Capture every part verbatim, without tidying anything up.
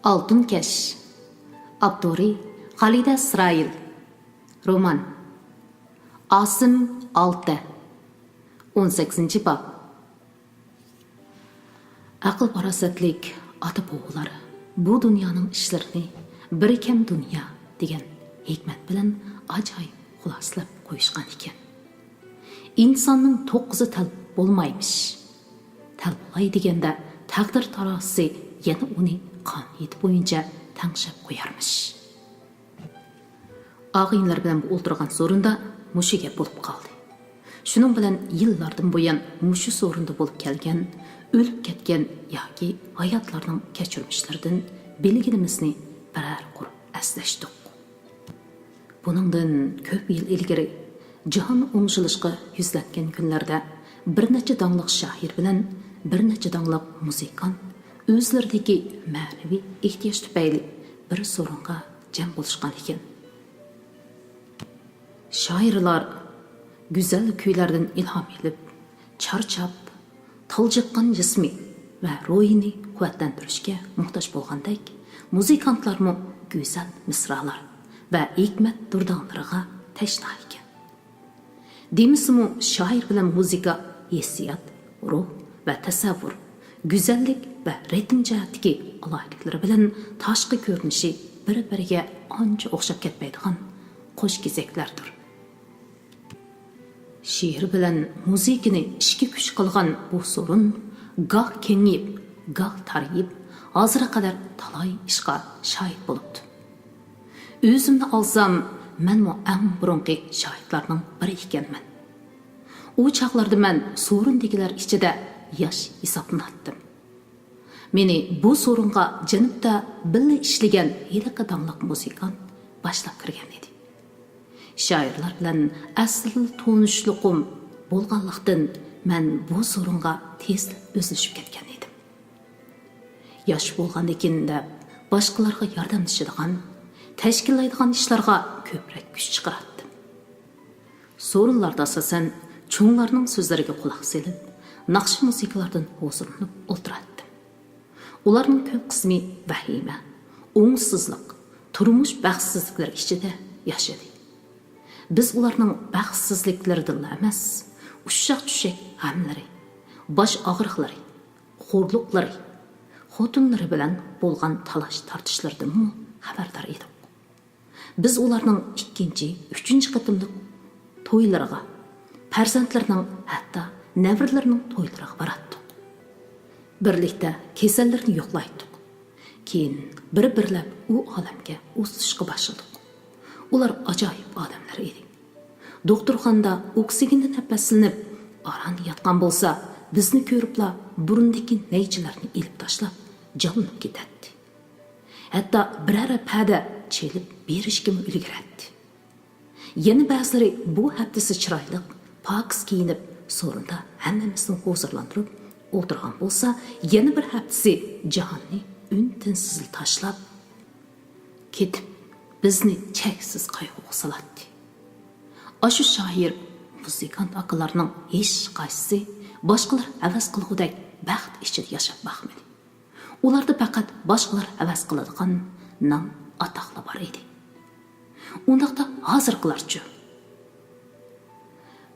ئالتۇن كەش. ئاپتورى: خالىدە ئىسرائىل. رومان: ئاسىم ئالتە. ئون سەككىزىنچى باب. ئەقىل-پاراسەتلىك ئاتا-بوۋىلار بۇ دۇنيانىڭ ئىشلىرىنى «بىركەم دۇنيا» دېگەن ھېكمەت بىلەن ئاجايىپ خۇلاسىلەپ قويۇشقان ئىكەن. ئىنساننىڭ توققۇزى تەل بولمايمىش. تەل بولاي دېگەندە، تەقدىر تارازىسى يەنە ئۇنى قانۇنىيىتى بويىچە تەڭشەپ قويارمىش. ئاغىنىلىرى بىلەن بۇ ئولتۇرغان سورۇندا مۇشۇ گەپ بولۇپ قالدى. شۇنىڭ بىلەن يىللاردىن بۇيان مۇشۇ سورۇندا بولۇپ كەلگەن، ئۆلۈپ كەتكەن ياكى ھاياتلارنىڭ كەچۈرمىشلىرىدىن بىلگىنىمىزنى بىرەر قۇر ئەسلەشتۇق. بۇنىڭدىن كۆپ يىل ئىلگىرى، جاھان ئوڭشىلىشقا يۈزلەنگەن كۈنلەردە، بىر نەچچە داڭلىق شائىر بىلەن بىر نەچچە داڭلىق مۇزىكانت ئۆزلىرىدىكى مەنىۋى ئېھتىياج تۈپەيلى بىر سورۇنغا جەم بولۇشقان ئىكەن. شائىرلار گۈزەل كۈيلەردىن ئىلھام ئېلىپ، چارچاپ، تالجىققان جىسمى ۋە روھىنى قۇۋۋەتلەندۈرۈشكە موھتاج بولغاندەك، مۇزىكانتلارمۇ گۈزەل مىسرالار ۋە ھېكمەت دۇردانىلىرىغا تەشنا ئىكەن. دېمىسىمۇ، شائىر بىلەن مۇزىكا ھېسسىيات، روھ ۋە تەسەۋۋۇر، گۈزەللىك ۋە رىتىم جەھەتتىكى ئالاھىدىلىكلىرى بىلەن تاشقى كۆرۈنۈشى بىر-بىرىگە ئانچە ئوخشاپ كەتمەيدىغان قوش كېزەكلەردۇر. شېئىر بىلەن مۇزىكىنى ئىككى كۈچ قىلغان بۇ سورۇن گاھ كېڭىيىپ، گاھ تارىيىپ، ھازىرغا قەدەر تالاي ئىشقا شاھىت بولۇپتۇ. ئۆزۈمنى ئالسام، مەنمۇ ئەڭ بۇرۇنقى شاھىتلارنىڭ بىرى ئىكەنمەن. ئۇ چاغلاردا مەن سورۇندىكىلەر ئىچىدە ياش ھېسابلىناتتىم. مېنى بۇ سورۇنغا جەنۇبتا بىللە ئىشلىگەن ھېلىقى داڭلىق مۇزىكانت باشلاپ كىرگەن ئىدى. شائىرلار بىلەن ئەسلىدىلا تونۇشلۇقۇم بولغانلىقتىن، مەن بۇ سورۇنغا تېزلا ئۆزلىشىپ كەتكەن ئىدىم. ياش بولغاندىكىن دەپ، باشقىلارغا ياردەملىشىدىغان، تەشكىللەيدىغان ئىشلارغا كۆپرەك كۈچ چىقىراتتىم. سورۇنلاردا ئاساسەن چوڭلارنىڭ سۆزلىرىگە قۇلاق سېلىپ، ناخشا-مۇزىكىلاردىن ھۇزۇرلىنىپ ئولتۇراتتىم. ئۇلارنىڭ كۆپ قىسمى ۋەھىمە، ئوڭۇشسىزلىق، تۇرمۇش بەختسىزلىكلىرى ئىچىدە ياشىدى. بىز ئۇلارنىڭ بەختسىزلىكلىرىدىنلا ئەمەس، ئۇششاق-چۈششەك غەملىرى، باش ئاغرىقلىرى، خورلۇقلىرى، خوتۇنلىرى بىلەن بولغان تالاش-تارتىشلىرىدىنمۇ خەۋەردار ئىدۇق. بىز ئۇلارنىڭ ئىككىنچى، ئۈچىنچى قېتىملىق تويلىرىغا، پەرزەنتلىرىنىڭ، ھەتتا نەۋرىلىرىنىڭ تويلىرىغا باراتتۇق. بىرلىكتە كېسەللىرىنى يوقلايتتۇق. كېيىن بىر-بىرلەپ ئۇ ئالەمگە ئۇزىتىشقا باشلىدۇق. ئۇلار ئاجايىپ ئادەملەر ئىدى. دوختۇرخانىدا ئوكسىگېندىن نەپەسلىنىپ، ئاران ياتقان بولسا، بىزنى كۆرۈپلا بۇرنىدىكى نەيچىلەرنى ئېلىپ تاشلاپ، جانلىنىپ كېتەتتى. ھەتتا بىرەر پەدە چېلىپ بېرىشكىمۇ ئۈلگۈرەتتى. يەنە بەزىلىرى بۇ ھەپتىسى چىرايلىق، پاكىز كىيىنىپ، سورۇندا ھەممىمىزنى ھۇزۇرلاندۇرۇپ ئولتۇرغان بولسا، يەنە بىر ھەپتىسى جاھاننى ئۈن-تىنسىزلا تاشلاپ كېتىپ، بىزنى چەكسىز قايغۇغا سالاتتى. ئاشۇ شائىر، مۇزىكانت ئاكىلارنىڭ ھېچقايسىسى باشقىلار ھەۋەس قىلغۇدەك بەخت ئىچىدە ياشاپ باقمىدى. ئۇلاردا پەقەت باشقىلار ھەۋەس قىلىدىغان نام-ئاتاقلا بار ئىدى. ئۇنداقتا ھازىرقىلارچۇ؟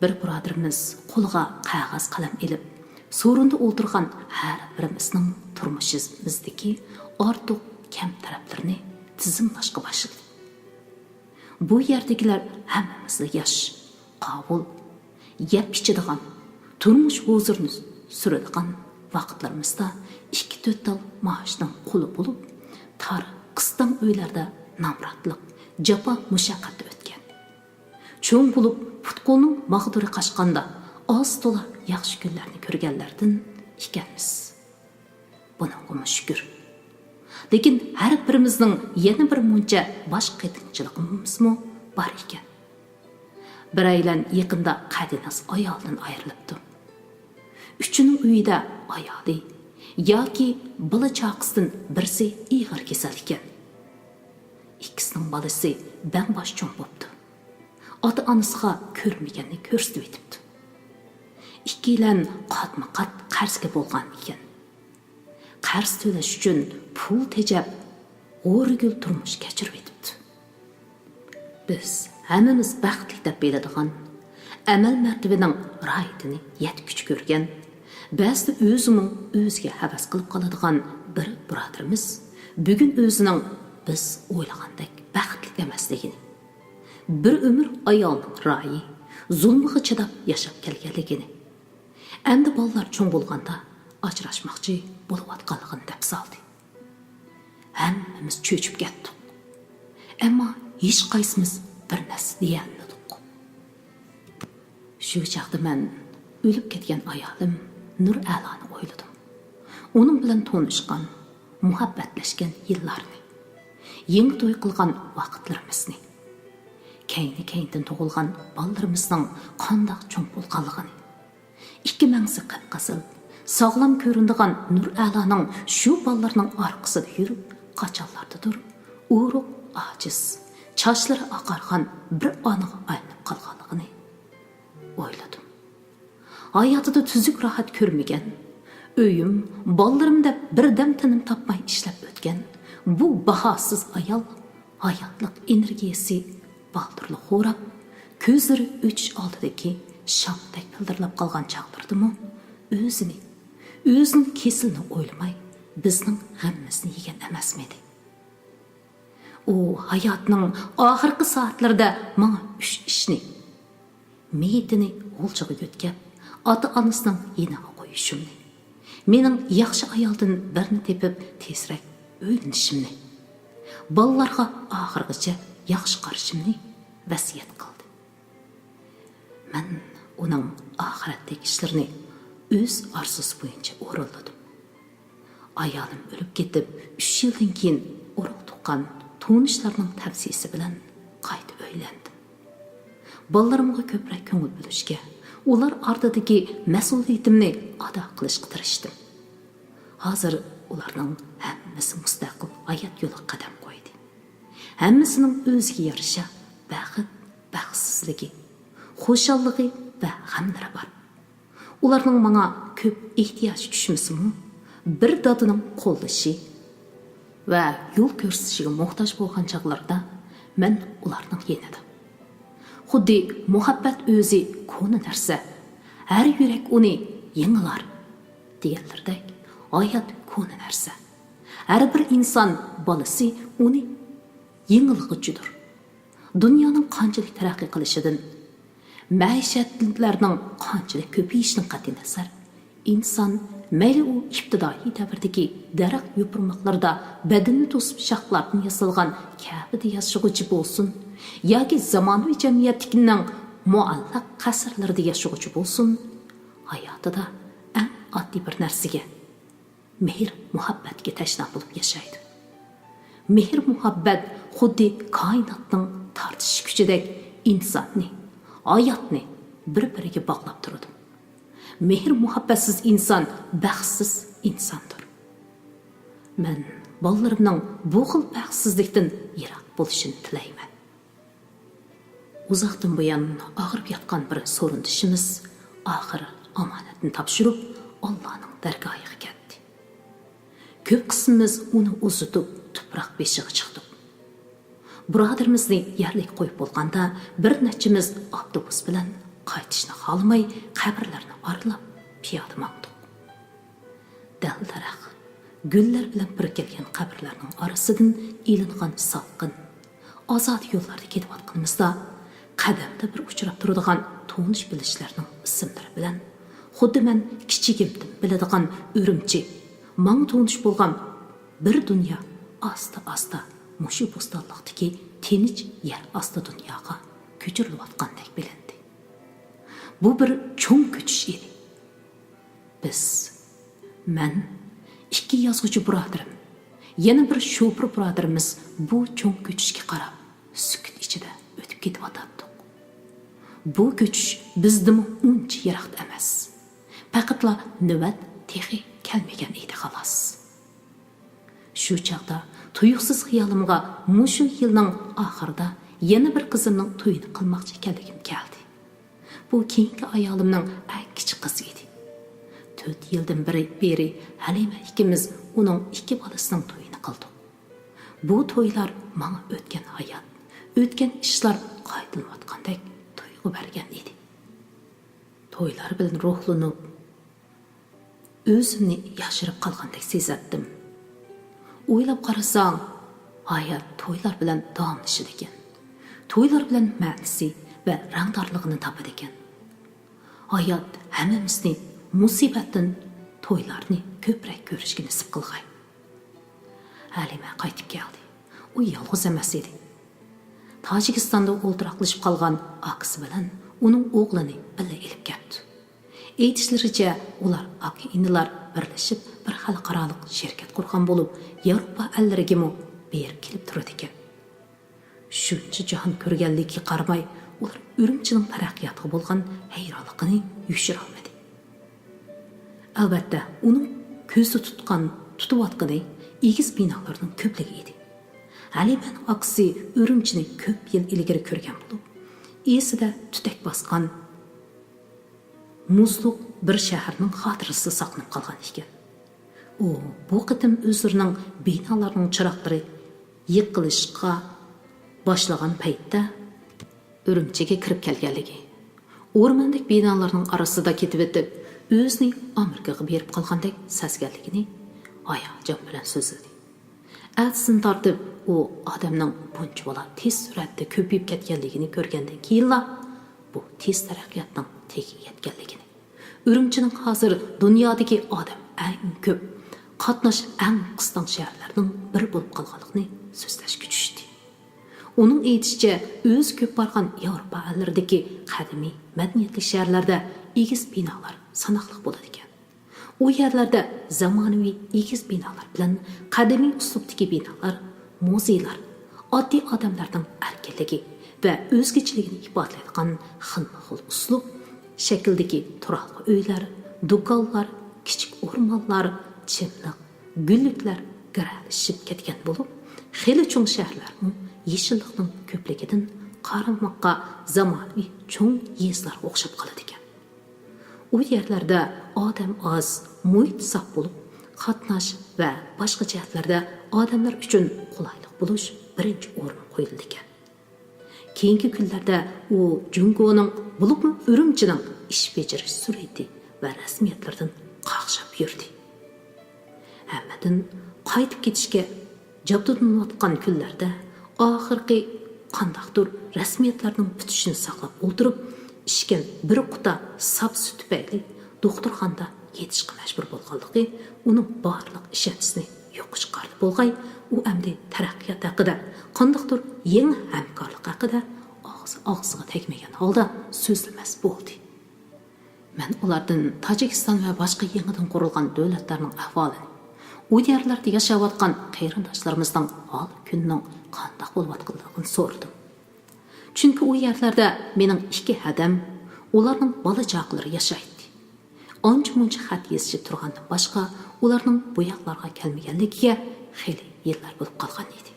بىر بۇرادىرىمىز قولىغا قەغەز قەلەم ئېلىپ، سورۇندا ئولتۇرغان ھەر بىرىمىزنىڭ تۇرمۇشىمىزدىكى ئارتۇق كەم تەرەپلىرىنى تىزىملاشقا باشلىدى. بۇ يەردىكىلەر ھەممىمىزلا ياش، قاۋۇل، يەپ ئىچىدىغان، تۇرمۇش ھۇزۇرىنى سۈرىدىغان ۋاقىتلىرىمىزدا ئىككى تۆت تال مائاشنىڭ قۇلى بولۇپ، تار، قىستاڭ ئۆيلەردە نامراتلىق، جاپا-مۇشەققەتتە ئۆتكەن. چوڭ بولۇپ، پۇت-قولنىڭ ماغدۇرى قاچقاندا، ئاز-تولا ياخشى كۈنلەرنى كۆرگەنلەردىن ئىكەنمىز. بۇنىڭغىمۇ شۈكۈر. لېكىن ھەر بىرىمىزنىڭ يەنە بىر مۇنچە باش قېتىڭچىلىقىمىزمۇ بار ئىكەن. بىرەيلەن يېقىندا قەدىناس ئايالىدىن ئايرىلىپتۇ. ئۈچىنىڭ ئۆيىدە ئايالى ياكى بالا-چاقىسىدىن بىرسى ئېغىر كېسەل ئىكەن. ئىككىسىنىڭ بالىسى بەڭباش چوڭ بوپتۇ. ئاتا-ئانىسىغا كۆرمىگەننى كۆرسىتىۋېتىپتۇ. ئىككىيلەن قاتمۇ-قات قەرزگە بولغان ئىكەن. قەرز تۆلەش ئۈچۈن پۇل تېجەپ، غورىگىل تۇرمۇش كەچۈرۈۋېتىپتۇ. بىز ھەممىمىز بەختلىك دەپ بىلىدىغان، ئەمەل مەرتىۋىنىڭ راھىتىنى يەتكۈچە كۆرگەن، بەزىدە ئۆزىمۇ ئۆزىگە ھەۋەس قىلىپ قالىدىغان بىر بۇرادىرىمىز بۈگۈن ئۆزىنىڭ بىز ئويلىغاندەك بەختلىك ئەمەسلىكىنى، بىر ئۆمۈر ئايالنىڭ رايى، زۇلمىغا چىداپ ياشاپ كەلگەنلىكىنى، ئەمدى بالىلار چوڭ بولغاندا ئاجراشماقچى بولۇۋاتقانلىقىنى دەپ سالدى. ھەممىمىز چۆچۈپ كەتتۇق. ئەمما ھېچقايسىمىز بىر نەرسە دېيەلمىدۇق. شۇ چاغدا مەن ئۆلۈپ كەتكەن ئايالىم نۇرئەلانى ئويلىدىم. ئۇنىڭ بىلەن تونۇشقان، مۇھەببەتلەشكەن يىللارنى، يېڭى توي قىلغان ۋاقىتلىرىمىزنى، كەينى-كەينىدىن تۇغۇلغان بالىلىرىمىزنىڭ قانداق چوڭ بولغانلىقىنى، ئىككى مەڭزى قىپقىزىل، ساغلام كۆرۈنىدىغان نۇرئەلانىڭ شۇ بالىلىرىنىڭ ئارقىسىدا يۈرۈپ، قاچانلاردۇر ئورۇق، ئاجىز، چاچلىرى ئاقارغان بىر ئانىغا ئايلىنىپ قالغانلىقىنى ئويلىدىم. ھاياتىدا تۈزۈك راھەت كۆرمىگەن، ئۆيۈم، بالىلىرىم دەپ بىردەم تىنىم تاپماي ئىشلەپ ئۆتكەن بۇ باھاسىز ئايال ھاياتلىق ئېنېرگىيەسى بالدۇرلا خوراپ، كۆزلىرى ئۆچۈش ئالدىدىكى شامدەك پىلدىرلاپ قالغان چاغلىرىدىمۇ ئۆزىنى، ئۆزىنىڭ كېسىلىنى ئويلىماي، بىزنىڭ غېمىمىزنى يېگەن ئەمەسمىدى؟ ئۇ ھاياتنىڭ ئاخىرقى سائەتلىرىدە ماڭا ئۈچ ئىشنى، مېيىتىنى غۇلجىغا يۆتكەپ، ئاتا-ئانىسىنىڭ يېنىغا قويۇشۇمنى، مېنىڭ ياخشى ئايالدىن بىرنى تېپىپ تېزرەك ئۆيلىنىشىمنى، بالىلارغا ئاخىرغىچە ياخشى قارىشىمنى ۋەسىيەت قىلدى. مەن ئۇنىڭ ئاخىرەتتىكى ئىشلىرىنى ئۆز ئارزۇسى بويىچە ئورۇنلىدىم. ئايالىم ئۆلۈپ كېتىپ ئۈچ يىلدىن كېيىن ئۇرۇق-تۇغقان، تونۇشلارنىڭ تەۋسىيىسى بىلەن قايتا ئۆيلەندىم. بالىلىرىمغا كۆپرەك كۆڭۈل بۆلۈشكە، ئۇلار ئالدىدىكى مەسئۇلىيىتىمنى ئادا قىلىشقا تىرىشتىم. ھازىر ئۇلارنىڭ ھەممىسى مۇستەقىل ھايات يولىغا قەدەم قويدى. ھەممىسىنىڭ ئۆزىگە يارىشا بەخت، بەختسىزلىكى، خۇشاللىقى ۋە غەملىرى بار. ئۇلارنىڭ ماڭا كۆپ ئېھتىياجى چۈشمىسىمۇ، بىر دادىنىڭ قوللىشى ۋە يول كۆرسىتىشىگە موھتاج بولغان چاغلىرىدا مەن ئۇلارنىڭ يېنىدا. خۇددى مۇھەببەت ئۆزى كونا نەرسە، ھەر يۈرەك ئۇنى يېڭىلار، دېگەنلىرىدەك، ھايات كونا نەرسە. ھەر بىر ئىنسان بالىسى ئۇنى يېڭىلىغۇچىدۇر. دۇنيانىڭ قانچىلىك تەرەققىي قىلىشىدىن، مەئىشەتلەرنىڭ قانچىلىك كۆپىيىشىدىن قەتئىينەزەر، ئىنسان مەيلى ئۇ ئىپتىدائىي دەۋردىكى دەرەخ يوپۇرماقلىرىدا بەدىنىنى توسۇپ شاخلاردىن ياسالغان كەبىدە ياشىغۇچى بولسۇن ياكى زامانىۋى جەمئىيەتتىكىنىڭ مۇئەللەق قەسىرلىرىدە ياشىغۇچى بولسۇن، ھاياتىدا ئەڭ ئاددىي بىر نەرسىگە، مېھىر-مۇھەببەتكە تەشنا بولۇپ ياشايدۇ. مېھىر-مۇھەببەت خۇددى كائىناتنىڭ تارتىش كۈچىدەك ئىنساننى، ھاياتنى بىر-بىرىگە باغلاپ تۇرىدۇ. مېھىر-مۇھەببەتسىز ئىنسان بەختسىز ئىنساندۇر. مەن بالىلىرىمنىڭ بۇ خىل بەختسىزلىكتىن يىراق بولۇشىنى تىلەيمەن. ئۇزاقتىن بۇيان ئاغرىپ ياتقان بىر سورۇندىشىمىز ئاخىر ئامانەتنى تاپشۇرۇپ، ئاللانىڭ دەرگاھىغا كەتتى. كۆپ قىسمىمىز ئۇنى ئۇزىتىپ، تۇپراق بېشىغا چىقتۇق. بۇرادىرىمىزنى يەرلىككە قويۇپ بولغاندا، بىر نەچچىمىز ئاپتوبۇس بىلەن قايتىشنى خالىماي، قەبرىلەرنى ئارىلاپ پىيادە ماڭدۇق. دەل-دەرەخ، گۈللەر بىلەن پۈركەلگەن قەبرىلەرنىڭ ئارىسىدىن ئېلىنغان سالقىن، ئازادە يوللاردا كېتىۋاتقىنىمىزدا، قەدەمدە بىر ئۇچراپ تۇرىدىغان تونۇش-بىلىشلەرنىڭ ئىسىملىرى بىلەن، خۇددى مەن كىچىكىمدىن بىلىدىغان ئۈرۈمچى، ماڭا تونۇش بولغان بىر دۇنيا ئاستا-ئاستا مۇشۇ بوستانلىقتىكى تىنچ يەر ئاستى دۇنياغا كۆچۈرۈلۈۋاتقاندەك بىلىندى. بۇ بىر چوڭ كۆچۈش ئىدى. بىز، مەن، ئىككى يازغۇچى بۇرادىرىم، يەنە بىر شوپۇر بۇرادىرىمىز بۇ چوڭ كۆچۈشكە قاراپ سۈكۈت ئىچىدە ئۆتۈپ كېتىۋاتاتتۇق. بۇ كۆچۈش بىزدىنمۇ ئۇنچە يىراقتا ئەمەس. پەقەتلا نۆۋەت تېخى كەلمىگەن ئىدى، خالاس. شۇ چاغدا تۇيۇقسىز خىيالىمغا مۇشۇ يىلنىڭ ئاخىرىدا يەنە بىر قىزىمنىڭ تويىنى قىلماقچى ئىكەنلىكىم كەلدى. بۇ كېيىنكى ئايالىمنىڭ ئەڭ كىچىك قىزى ئىدى. تۆت يىلدىن بېرى، بېرى ھەلىمە ئىككىمىز ئۇنىڭ ئىككى بالىسىنىڭ تويىنى قىلدۇق. بۇ تويلار ماڭا ئۆتكەن ھايات، ئۆتكەن ئىشلار قايتىلىنىۋاتقاندەك تۇيغۇ بەرگەن ئىدى. تويلار بىلەن روھلىنىپ، ئۆزۈمنى ياشىرىپ قالغاندەك سېزەتتىم. ئويلاپ قارىساڭ، ھايات تويلار بىلەن داۋاملىشىدىكەن. تويلار بىلەن مەنىسى ۋە رەڭدارلىقىنى تاپىدىكەن. ھايات ھەممىمىزنى مۇسىبەتتىن تويلارنى كۆپرەك كۆرۈشكە نېسىپ قىلغاي. ھەلىمە قايتىپ كەلدى. ئۇ يالغۇز ئەمەس ئىدى. تاجىكىستاندا ئولتۇراقلىشىپ قالغان ئاكىسى بىلەن ئۇنىڭ ئوغلىنى بىللە ئېلىپ كەپتۇ. ئېيتىشلىرىچە، ئۇلار ئاكا-ئىنىلار بىرلىشىپ بىر خەلقئارالىق شىركەت قۇرغان بولۇپ، ياۋروپا ئەللىرىگىمۇ بېرىپ كېلىپ تۇرىدىكەن. شۇنچە جاھان كۆرگەنلىكىگە قارىماي، ئۇلار ئۈرۈمچىنىڭ تەرەققىياتىغا بولغان ھەيرانلىقىنى يوشۇرالمىدى. ئەلۋەتتە، ئۇنىڭ كۆزى تۇتقان، تۇتۇۋاتقىنى ئېگىز بىنالارنىڭ كۆپلۈكى ئىدى. ھەلىمەنىڭ ئاكىسى ئۈرۈمچىنى كۆپ يىل ئىلگىرى كۆرگەن بولۇپ، ئېسىدە تۈتەك باسقان مۇزلۇق بىر شەھەرنىڭ خاتىرىسى ساقلىنىپ قالغان ئىكەن. ئۇ بۇ قېتىم ئۆزلىرىنىڭ بىنالارنىڭ چىراغلىرى يىقىلىشقا باشلىغان پەيتتە ئۈرۈمچىگە كىرىپ كەلگەنلىكى، ئورماندەك بىنالارنىڭ ئارىسىدا كېتىۋېتىپ، ئۆزىنى ئامېرىكىغا بېرىپ قالغاندەك سەزگەنلىكىنى ھاياجان بىلەن سۆزلىدى. ئەتىسىدىن تارتىپ ئۇ ئادەمنىڭ بۇنچىۋالا تېز سۈرئەتتە كۆپىيىپ كەتكەنلىكىنى كۆرگەندىن كېيىنلا، بۇ تېز تەرەققىياتنىڭ تېگىگە يەتكەنلىكىنى، ئۈرۈمچىنىڭ ھازىر دۇنيادىكى ئادەم ئەڭ كۆپ، قاتناش ئەڭ قىستاڭ شەھەرلەرنىڭ بىرى بولۇپ قالغانلىقىنى سۆزلەشكە چۈشتى. ئۇنىڭ ئېيتىشىچە، ئۆزى كۆپ بارغان ياۋروپا ئەللىرىدىكى قەدىمىي مەدەنىيەتلىك شەھەرلەردە ئېگىز بىنالار ساناقلىق بولىدىكەن. ئۇ يەرلەردە زامانىۋى ئېگىز بىنالار بىلەن قەدىمىي ئۇسلۇبتىكى بىنالار، مۇزېيلار، ئاددىي ئادەملەرنىڭ ئەركىنلىكى ۋە ئۆزگىچىلىكىنى ئىپادىلەيدىغان خىلمۇ خىل ئۇسلۇب شەكلىدىكى تۇرالغۇ ئۆيلەر، دۇكانلار، كىچىك ئورمانلار، چىملىق، گۈللۈكلەر گىرەلىشىپ كەتكەن بولۇپ، خېلى چوڭ شەھەرلەرمۇ يېشىللىقنىڭ كۆپلۈكىدىن قارىماققا زامانىۋى چوڭ يېزىلارغا ئوخشاپ قالىدىكەن. ئۇ يەرلەردە ئادەم ئاز، مۇھىت ساپ بولۇپ، قاتناش ۋە باشقا جەھەتلەردە ئادەملەر ئۈچۈن قولايلىق بولۇش بىرىنچى ئورۇنغا قويۇلىدىكەن. كېيىنكى كۈنلەردە ئۇ جۇڭگونىڭ، بولۇپمۇ ئۈرۈمچىنىڭ ئىش بېجىرىش سۈرئىتى ۋە رەسمىيەتلىرىدىن قاقشاپ يۈردى. ھەممىدىن قايتىپ كېتىشكە جابدۇقلىنىۋاتقان كۈنلەردە ئاخىرقى قانداقتۇر رەسمىيەتلەرنىڭ پۈتۈشىنى ساقلاپ ئولتۇرۇپ ئىچكەن بىر قۇتا ساپ سۈت تۈپەيلى دوختۇرخانىدا يېتىشقا مەجبۇر بولغانلىقى ئۇنىڭ بارلىق ئىشەنچىسىنى يوققا چىقاردى بولغاي، ئۇ ئەمدى تەرەققىيات ھەققىدە، قانداقتۇر يېڭى ھەمكارلىق ھەققىدە ئاغزى ئاغزىغا تەگمىگەن ھالدا سۆزلىمەس بولدى. مەن ئۇلاردىن تاجىكىستان ۋە باشقا يېڭىدىن قۇرۇلغان دۆلەتلەرنىڭ ئەھۋالىنى، ئۇ يەرلەردە ياشاۋاتقان قېرىنداشلىرىمىزنىڭ ھال-كۈنىنىڭ قانداق بولۇۋاتقانلىقىنى سورىدىم. چۈنكى ئۇ يەرلەردە مېنىڭ ئىككى ھەدەم، ئۇلارنىڭ بالا-چاقىلىرى ياشايتتى. ئانچە-مۇنچە خەت يېزىشىپ تۇرغاندىن باشقا، ئۇلارنىڭ بۇ ياقلارغا كەلمىگەنلىكىگە خېلى يىللار بولۇپ قالغان ئىدى.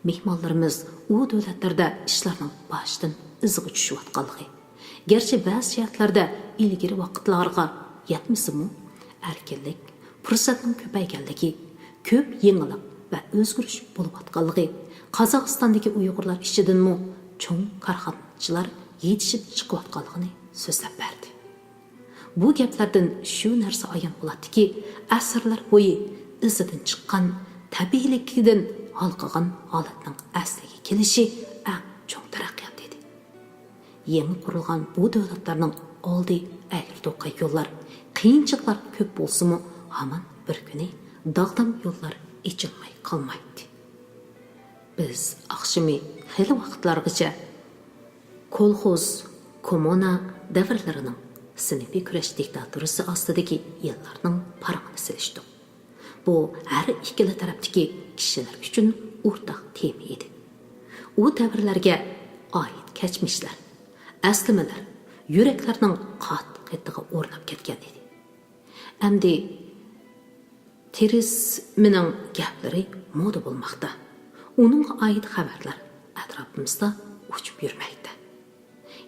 مېھمانلىرىمىز ئۇ دۆلەتلەردە ئىشلارنىڭ باشتىن ئىزىغا چۈشۈۋاتقانلىقى، گەرچە بەزى جەھەتلەردە ئىلگىرى ۋاقىتلارغا يەتمىسىمۇ، ئەركىنلىك، پۇرسەتنىڭ كۆپەيگەنلىكى، كۆپ يېڭىلىق ۋە ئۆزگىرىش بولۇۋاتقانلىقى، قازاقىستاندىكى ئۇيغۇرلار ئىچىدىنمۇ چوڭ كارخانىچىلار يېتىشىپ چىقىۋاتقانلىقىنى سۆزلەپ بەردى. بۇ گەپلەردىن شۇ نەرسە ئايان بولاتتىكى، ئەسىرلەر بويى ئىزىدىن چىققان، تەبىئىيلىكىدىن ھالقىغان ھالەتنىڭ ئەسلىگە كېلىشى ئەڭ چوڭ تەرەققىيات ئىدى. يېڭى قۇرۇلغان بۇ دۆلەتلەرنىڭ ئالدى ئەگرى-توقاي يوللار، قىيىنچىلىقلار كۆپ بولسىمۇ، ھامان بىر كۈنى داغدام يوللار ئېچىلماي قالمايتتى. بىز ئاخشىمى خېلى ۋاقىتلارغىچە كولخوز، كوممۇنا دەۋرلىرىنىڭ، سىنىپىي كۈرەش دىكتاتۇرىسى ئاستىدىكى يىللارنىڭ پارىڭىنى سېلىشتۇق. بۇ ھەر ئىككىلا تەرەپتىكى كىشىلەر ئۈچۈن ئورتاق تېما ئىدى. ئۇ دەۋرلەرگە ئائىت كەچمىشلەر، ئەسلىمىلەر يۈرەكلەرنىڭ قات-قېتىغا ئورناپ كەتكەن ئىدى. ئەمدى تېرېزا مېنىڭ گەپلىرى مودا بولماقتا. ئۇنىڭغا ئائىت خەۋەرلەر ئەتراپىمىزدا ئۇچۇپ يۈرمەكتە.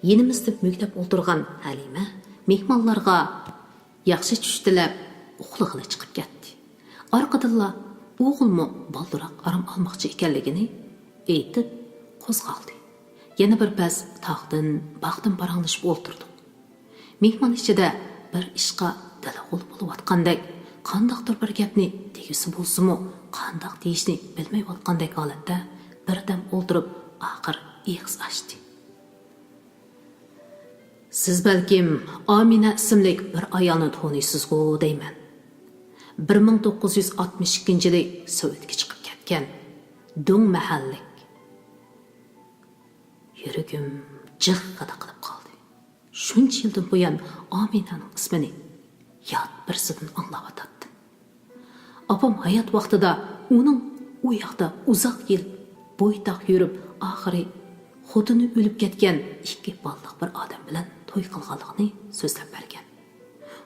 يېنىمىزدا مۈگدەپ ئولتۇرغان ھەلىمە مېھمانلارغا ياخشى چۈش تىلەپ، ئۇخلىغىلى چىقىپ كەتتى. ئارقىدىنلا ئوغۇلمۇ بالدۇراق ئارام ئالماقچى ئىكەنلىكىنى ئېيتىپ قوزغالدى. يەنە بىر پەس تاغدىن، باغدىن پاراڭلىشىپ ئولتۇردۇق. مېھمان ئىچىدە بىر ئىشقا دىلى غۇل بولۇۋاتقاندەك، قانداقتۇر بىر گەپنى دېگۈسى بولسىمۇ، قانداق دېيىشنى بىلمەيۋاتقاندەك ھالەتتە بىردەم ئولتۇرۇپ، ئاخىر ئېغىز ئاچتى. سىز بەلكىم ئامىنە ئىسىملىك بىر ئايالنى تونۇيسىزغۇ دەيمەن. بىر مىڭ توققۇز يۈز ئاتمىش ئىككىنچى يىلى سوۋېتكە چىقىپ كەتكەن دۆڭ مەھەللىك. يۈرىكىم جىغغىدە قىلىپ قالدى. شۇنچە يىلدىن بۇيان ئامىنەنىڭ ئىسمىنى يات بىرسىدىن ئاڭلاۋاتاتتىم. ئاپام ھايات ۋاقتىدا ئۇنىڭ ئۇ ياقتا ئۇزاق يىل بويتاق يۈرۈپ، ئاخىرى خوتۇنى ئۆلۈپ كەتكەن ئىككى بالىلىق بىر ئادەم بىلەن توي قىلغانلىقىنى سۆزلەپ بەرگەن.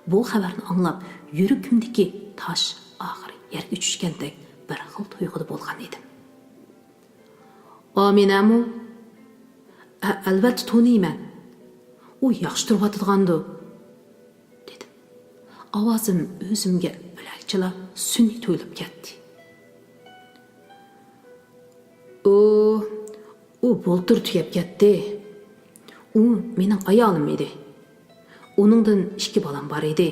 بۇ خەۋەرنى ئاڭلاپ، يۈرىكىمدىكى تاش ئاخىرى يەرگە چۈشكەندەك بىر خىل تۇيغۇدا بولغان ئىدىم. ئامىنەمۇ؟ ئە-، ئەلۋەتتە تونۇيمەن. ئۇ ياخشى تۇرۇۋاتىدىغاندۇ؟ دېدىم. ئاۋازىم ئۆزۈمگە بۆلەكچىلا سۈنئىي تۇيۇلۇپ كەتتى. ئۇ، ئۇ بۇلتۇر تۈگەپ كەتتى. ئۇ مېنىڭ ئايالىم ئىدى. ئۇنىڭدىن ئىككى بالام بار ئىدى.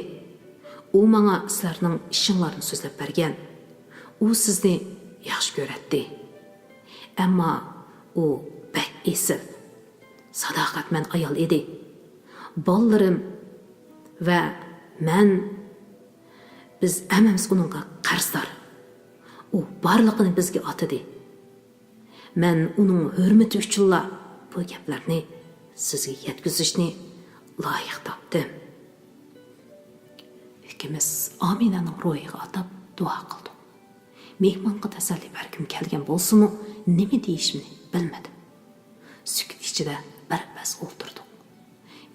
ئۇ ماڭا سىلەرنىڭ ئىشىڭلارنى سۆزلەپ بەرگەن. ئۇ سىزنى ياخشى كۆرەتتى. ئەمما ئۇ بەك ئېسىل، ساداقەتمەن ئايال ئىدى. بالىلىرىم ۋە مەن، بىز ھەممىمىز ئۇنىڭغا قەرزدار. ئۇ بارلىقىنى بىزگە ئاتىدى. مەن ئۇنىڭ ھۆرمىتى ئۈچۈنلا بۇ گەپلەرنى سىزگە يەتكۈزۈشنى لايىق تاپتىم. ئىككىمىز ئامىنەنىڭ روھىغا ئاتاپ دۇئا قىلدۇق. مېھمانغا تەسەللى بەرگۈم كەلگەن بولسىمۇ، نېمە دېيىشىمنى بىلمىدىم. سۈكۈت ئىچىدە بىر پەس ئولتۇردۇق.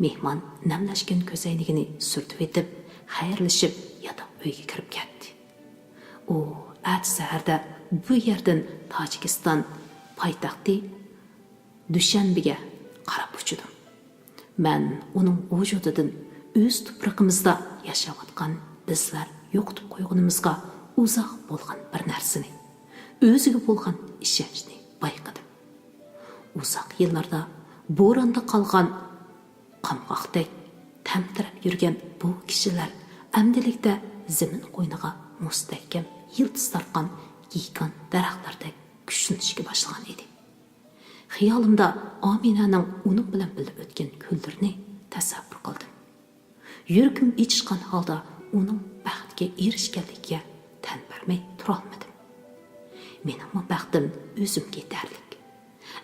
مېھمان نەملەشكەن كۆزەينىكىنى سۈرتۈۋېتىپ، خەيرلىشىپ، ياتاق ئۆيگە كىرىپ كەتتى. ئۇ ئەتە سەھەردە بۇ يەردىن تاجىكىستان پايتەختى دۈشەنبىگە قاراپ ئۇچىدۇ. مەن ئۇنىڭ ۋۇجۇدىدىن ئۆز تۇپرىقىمىزدا ياشاۋاتقان بىزلەر يوقىتىپ قويغىنىمىزغا ئۇزاق بولغان بىر نەرسىنى، ئۆزىگە بولغان ئىشەنچنى بايقىدىم. ئۇزاق يىللاردا بوراندا قالغان قامغاقتەك تەمتىرەپ يۈرگەن بۇ كىشىلەر ئەمدىلىكتە زېمىن قوينىغا مۇستەھكەم يىلتىز تارتقان گىگانت دەرەخلەردەك كۈچلىنىشكە باشلىغان ئىدى. خىيالىمدا ئامىنەنىڭ ئۇنىڭ بىلەن بىللە ئۆتكەن كۈنلىرىنى تەسەۋۋۇر قىلدىم. يۈرىكىم ئېچىشقان ھالدا ئۇنىڭ بەختكە ئېرىشكەنلىكىگە تەن بەرمەي تۇرالمىدىم. مېنىڭمۇ بەختىم ئۆزۈمگە يېتەرلىك.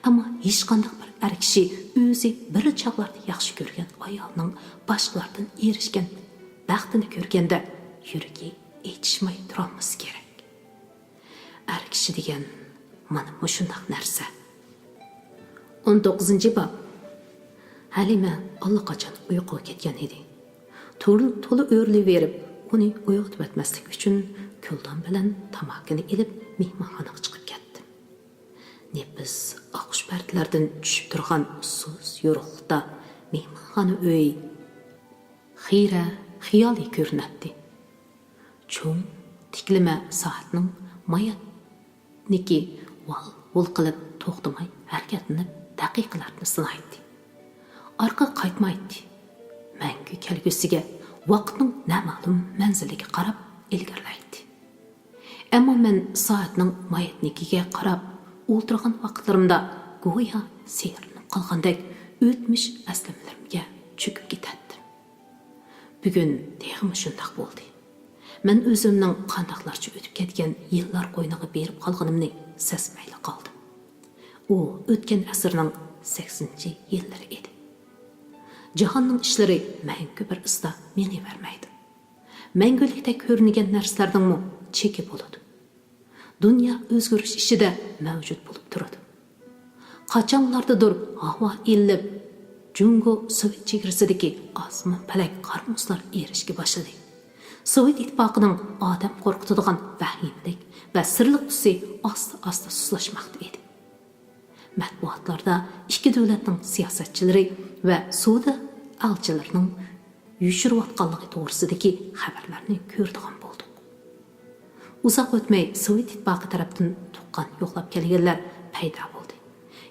ئەمما ھېچقانداق بىر ئەر كىشى ئۆزى بىر چاغلاردا ياخشى كۆرگەن ئايالنىڭ باشقىلاردىن ئېرىشكەن بەختىنى كۆرگەندە يۈرىكى ئېچىشماي تۇرالمىسا كېرەك. ئەر كىشى دېگەن مانا مۇشۇنداق نەرسە. ئون توققۇزىنچى باب. ھەلىمە ئاللىقاچان ئۇيقۇغا كەتكەن ئىدى. تول-، تولا ئۆرۈلۈۋېرىپ، ئۇنى ئويغىتىۋەتمەسلىك ئۈچۈن، كۈلدان بىلەن تاماكىنى ئېلىپ، مېھمانخانىغا چىقىپ كەتتىم. نېپىز ئاققۇچ پەردىلەردىن چۈشۈپ تۇرغان سۇس يورۇقلۇقتا مېھمانخانا ئۆي خىرە، خىيالىي كۆرۈنەتتى. چوڭ تىكلىمە سائەتنىڭ ماياتنىكى ۋال-ۋۇل قىلىپ توختىماي ھەرىكەتلىنىپ دەقىقىلەرنى سانايتتى. ئارقىغا قايتمايتتى. مەڭگۈ كەلگۈسىگە، ۋاقىتنىڭ نامەلۇم مەنزىلىگە قاراپ ئىلگىرىلەيتتى. ئەمما مەن سائەتنىڭ ماياتنىكىگە قاراپ ئولتۇرغان ۋاقىتلىرىمدا گويا سېھىرلىنىپ قالغاندەك ئۆتمۈش ئەسلىمىلىرىمگە چۆكۈپ كېتەتتىم. بۈگۈن تېخىمۇ شۇنداق بولدى. مەن ئۆزۈمنىڭ قانداقلارچە ئۆتۈپ كەتكەن يىللار قوينىغا بېرىپ قالغىنىمنى سەزمەيلا قالدىم. ئۇ ئۆتكەن ئەسىرنىڭ سەكسىنىنچى يىللىرى ئىدى. جاھاننىڭ ئىشلىرى مەڭگۈ بىر ئىزدا مېڭىۋەرمەيدۇ. مەڭگۈلۈكتەك كۆرۈنگەن نەرسىلەرنىڭمۇ چېكى بولىدۇ. دۇنيا ئۆزگىرىش ئىچىدە مەۋجۇت بولۇپ تۇرىدۇ. قاچانلاردىدۇر ھاۋا ئىللىپ، جۇڭگو سوۋېت چېگرىسىدىكى ئاسمان پەلەك قار مۇزلار ئېرىشكە باشلىدى. سوۋېت ئىتتىپاقىنىڭ ئادەم قورقۇتىدىغان ۋەھىمىلىك ۋە سىرلىق تۈسى ئاستا-ئاستا سۇسلاشماقتا ئىدى. مەتبۇئاتلاردا ئىككى دۆلەتنىڭ سىياسەتچىلىرى ۋە سودا ئەلچىلىرىنىڭ يوشۇرۇۋاتقانلىقى توغرىسىدىكى خەۋەرلەرنى كۆرىدىغان بولدۇق. ئۇزاق ئۆتمەي سوۋېت ئىتتىپاقى تەرەپتىن تۇغقان يوقلاپ كەلگەنلەر پەيدا بولدى.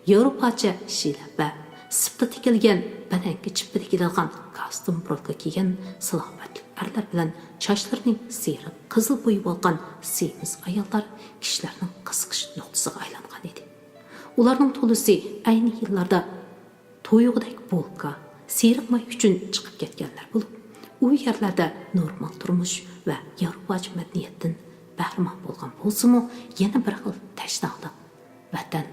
ياۋروپاچە شىلەپە، سىپتا تىكىلگەن بەلەنكە چىپپىدە كىيىلىدىغان كاستيۇم بۇرۇلكا كىيگەن سالاپەتلىك ئەرلەر بىلەن چاچلىرىنى سېرىق، قىزىل بويىۋالغان سېمىز ئاياللار كىشىلەرنىڭ قىزىقىش نۇقتىسىغا ئايلانغان ئىدى. ئۇلارنىڭ تولىسى ئەينى يىللاردا تويغۇدەك بولكا، سېرىق ماي ئۈچۈن چىقىپ كەتكەنلەر بولۇپ، ئۇ يەرلەردە نورمال تۇرمۇش ۋە ياۋروپاچە مەدەنىيەتتىن بەھرىمەن بولغان بولسىمۇ، يەنە بىر خىل تەشنالىق، ۋەتەن،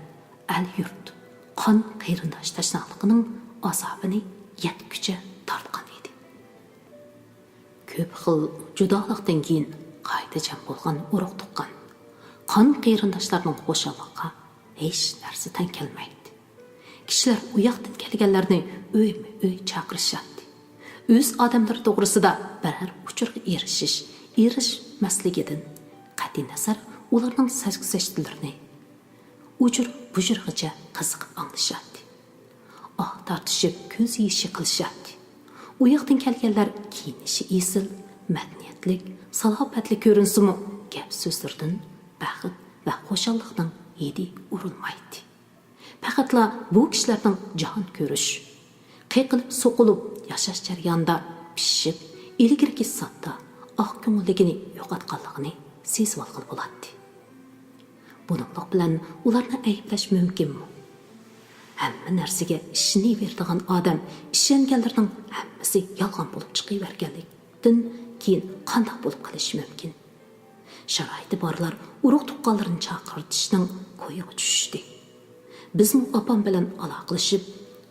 ئەل-يۇرت، قان قېرىنداش تەشنالىقىنىڭ ئازابىنى يەتكۈچە تارتقان ئىدى. كۆپ خىل جۇدالىقتىن كېيىن قايتا جەم بولغان ئۇرۇق-تۇغقان، قان قېرىنداشلارنىڭ خۇشاللىقىغا ھېچ نەرسە تەڭ كەلمەيتتى. كىشىلەر ئۇ ياقتىن كەلگەنلەرنى ئۆيمۇ ئۆي چاقىرىشاتتى. ئۆز ئادەملىرى توغرىسىدا بىرەر ئۇچۇرغا ئېرىشىش، ئېرىشمەسلىكىدىن قەتئىينەزەر، ئۇلارنىڭ سەزگۈزەشتلىرىنى ئۇجۇر-بۇجۇرغىچە قىزىقىپ ئاڭلىشاتتى. ئاھ تارتىشىپ كۆز يېشى قىلىشاتتى. ئۇ ياقتىن كەلگەنلەر كىيىنىشى ئېسىل، مەدەنىيەتلىك، سالاپەتلىك كۆرۈنسىمۇ، گەپ-سۆزلىرىدىن بەخت ۋە خۇشاللىقنىڭ ھىدى ئۇرۇلمايتتى. پەقەتلا بۇ كىشىلەرنىڭ جاھان كۆرۈش، قېقىلىپ-سوقۇلۇپ ياشاش جەريانىدا پىشىپ، ئىلگىرىكى ساددا، ئاق كۆڭۈللۈكىنى يوقاتقانلىقىنى سېزىۋالغىلى بولاتتى. بۇنىڭلىق بىلەن ئۇلارنى ئەيىبلەش مۇمكىنمۇ؟ ھەممە نەرسىگە ئىشىنىۋېرىدىغان ئادەم ئىشەنگەنلىرىنىڭ ھەممىسى يالغان بولۇپ چىقىۋەرگەنلىكتىن كېيىن قانداق بولۇپ قېلىشى مۇمكىن؟ شارائىتى بارلار ئۇرۇق-تۇغقانلىرىنى چاقىرتىشنىڭ كويىغا چۈشۈشتى. بىزمۇ ئاپام بىلەن ئالاقىلىشىپ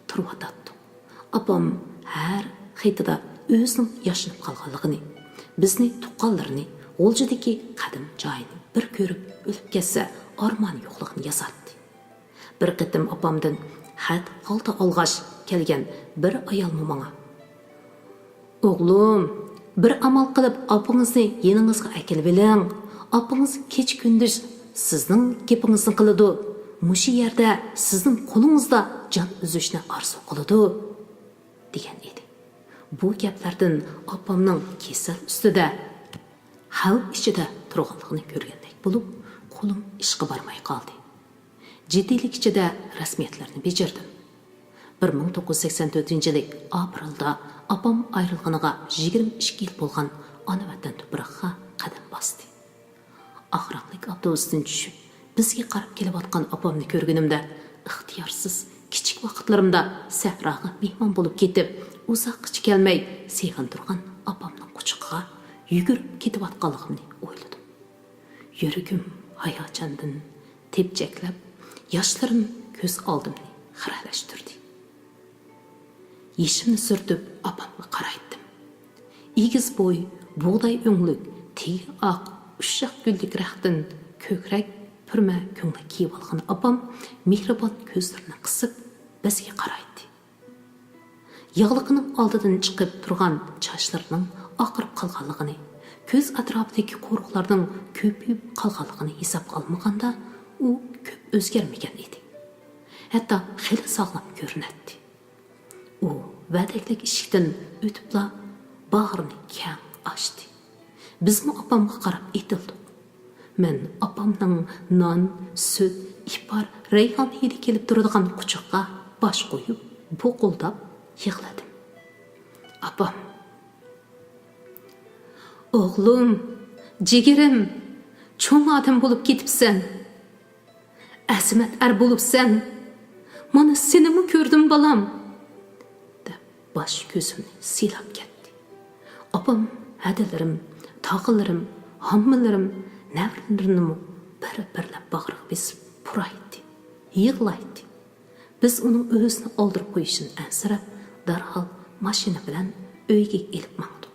تۇرۇۋاتاتتۇق. ئاپام ھەر خېتىدا ئۆزىنىڭ ياشىنىپ قالغانلىقىنى، بىزنى، تۇغقانلىرىنى غۇلجىدىكى قەدىم جايىنى بىر كۆرۈپ ئۆلۈپ كەتسە ئارمانى يوقلۇقىنى يازاتتى. بىر قېتىم ئاپامدىن خەت خالتا ئالغاچ كەلگەن بىر ئايالمۇ ماڭا، «ئوغلۇم، بىر ئامال قىلىپ ئاپىڭىزنى يېنىڭىزغا ئەكېلىۋېلىڭ. ئاپىڭىز كېچە-كۈندۈز سىزنىڭ گېپىڭىزنى قىلىدۇ. مۇشۇ يەردە سىزنىڭ قولىڭىزدا جان ئۈزۈشنى ئارزۇ قىلىدۇ» دېگەن ئىدى. بۇ گەپلەردىن ئاپامنىڭ كېسەل ئۈستىدە، خەۋپ ئىچىدە تۇرغانلىقىنى كۆرگەندەك بولۇپ، قولۇم ئىشقا بارماي قالدى. جىددىيلىك ئىچىدە رەسمىيەتلەرنى بېجىردىم. بىر مىڭ توققۇز يۈز سەكسەن تۆتىنچى يىلى ئاپرېلدا ئاپام ئايرىلغىنىغا يىگىرمە ئىككى يىل بولغان ئانا ۋەتەن تۇپرىقىغا قەدەم باستى. ئاق رەڭلىك ئاپتوبۇستىن چۈشۈپ، بىزگە قاراپ كېلىۋاتقان ئاپامنى كۆرگىنىمدە، ئىختىيارسىز كىچىك ۋاقىتلىرىمدا سەھراغا مېھمان بولۇپ كېتىپ، ئۇزاققىچە كەلمەي سېغىندۇرغان ئاپامنىڭ قۇچىقىغا يۈگۈرۈپ كېتىۋاتقانلىقىمنى ئويلىدىم. يۈرىكىم ھاياجاندىن تېپچەكلەپ، ياشلىرىم كۆز ئالدىمنى خىرەلەشتۈردى. يېشىمنى سۈرتۈپ ئاپامغا قارايتتىم. ئېگىز بوي، بۇغداي ئۆڭلۈك، تېگى ئاق، ئۇششاق گۈللۈك رەختتىن كۆكرەك پۈرمە كۆڭلەك كىيىۋالغان ئاپام مېھرىبان كۆزلىرىنى قىسىپ بىزگە قارايتتى. ياغلىقىنىڭ ئالدىدىن چىقىپ تۇرغان چاچلىرىنىڭ ئاقىرىپ قالغانلىقىنى، كۆز ئەتراپىدىكى قورۇقلارنىڭ كۆپىيىپ قالغانلىقىنى ھېسابقا ئالمىغاندا، ئۇ كۆپ ئۆزگەرمىگەن ئىدى. ھەتتا خېلى ساغلام كۆرۈنەتتى. ئۇ ۋەدەكلىك ئىشىكتىن ئۆتۈپلا باغرىنى كەڭ ئاچتى. بىزمۇ ئاپامغا قاراپ ئېتىلدۇق. مەن ئاپامنىڭ نان، سۈت، ئىپار، رەيھان ھىدى كېلىپ تۇرىدىغان قۇچىقىغا باش قويۇپ، بۇقۇلداپ يىغلىدىم. ئاپام، «ئوغلۇم، جىگىرىم، چوڭ ئادەم بولۇپ كېتىپسەن. ئەزىمەت ئەر بولۇپسەن. مانا سېنىمۇ كۆردۈم، بالام» دەپ، باش كۆزۈمنى سىيلاپ كەتتى. ئاپام ھەدىلىرىم، تاغىلىرىم، ھاممىلىرىم، نەۋرىلىرىنىمۇ بىر-بىرلەپ باغرىغا بېسىپ پۇرايتتى، يىغلايتتى. بىز ئۇنىڭ ئۆزىنى ئالدىراپ قويۇشىدىن ئەنسىرەپ، دەرھال ماشىنا بىلەن ئۆيگە ئېلىپ ماڭدۇق.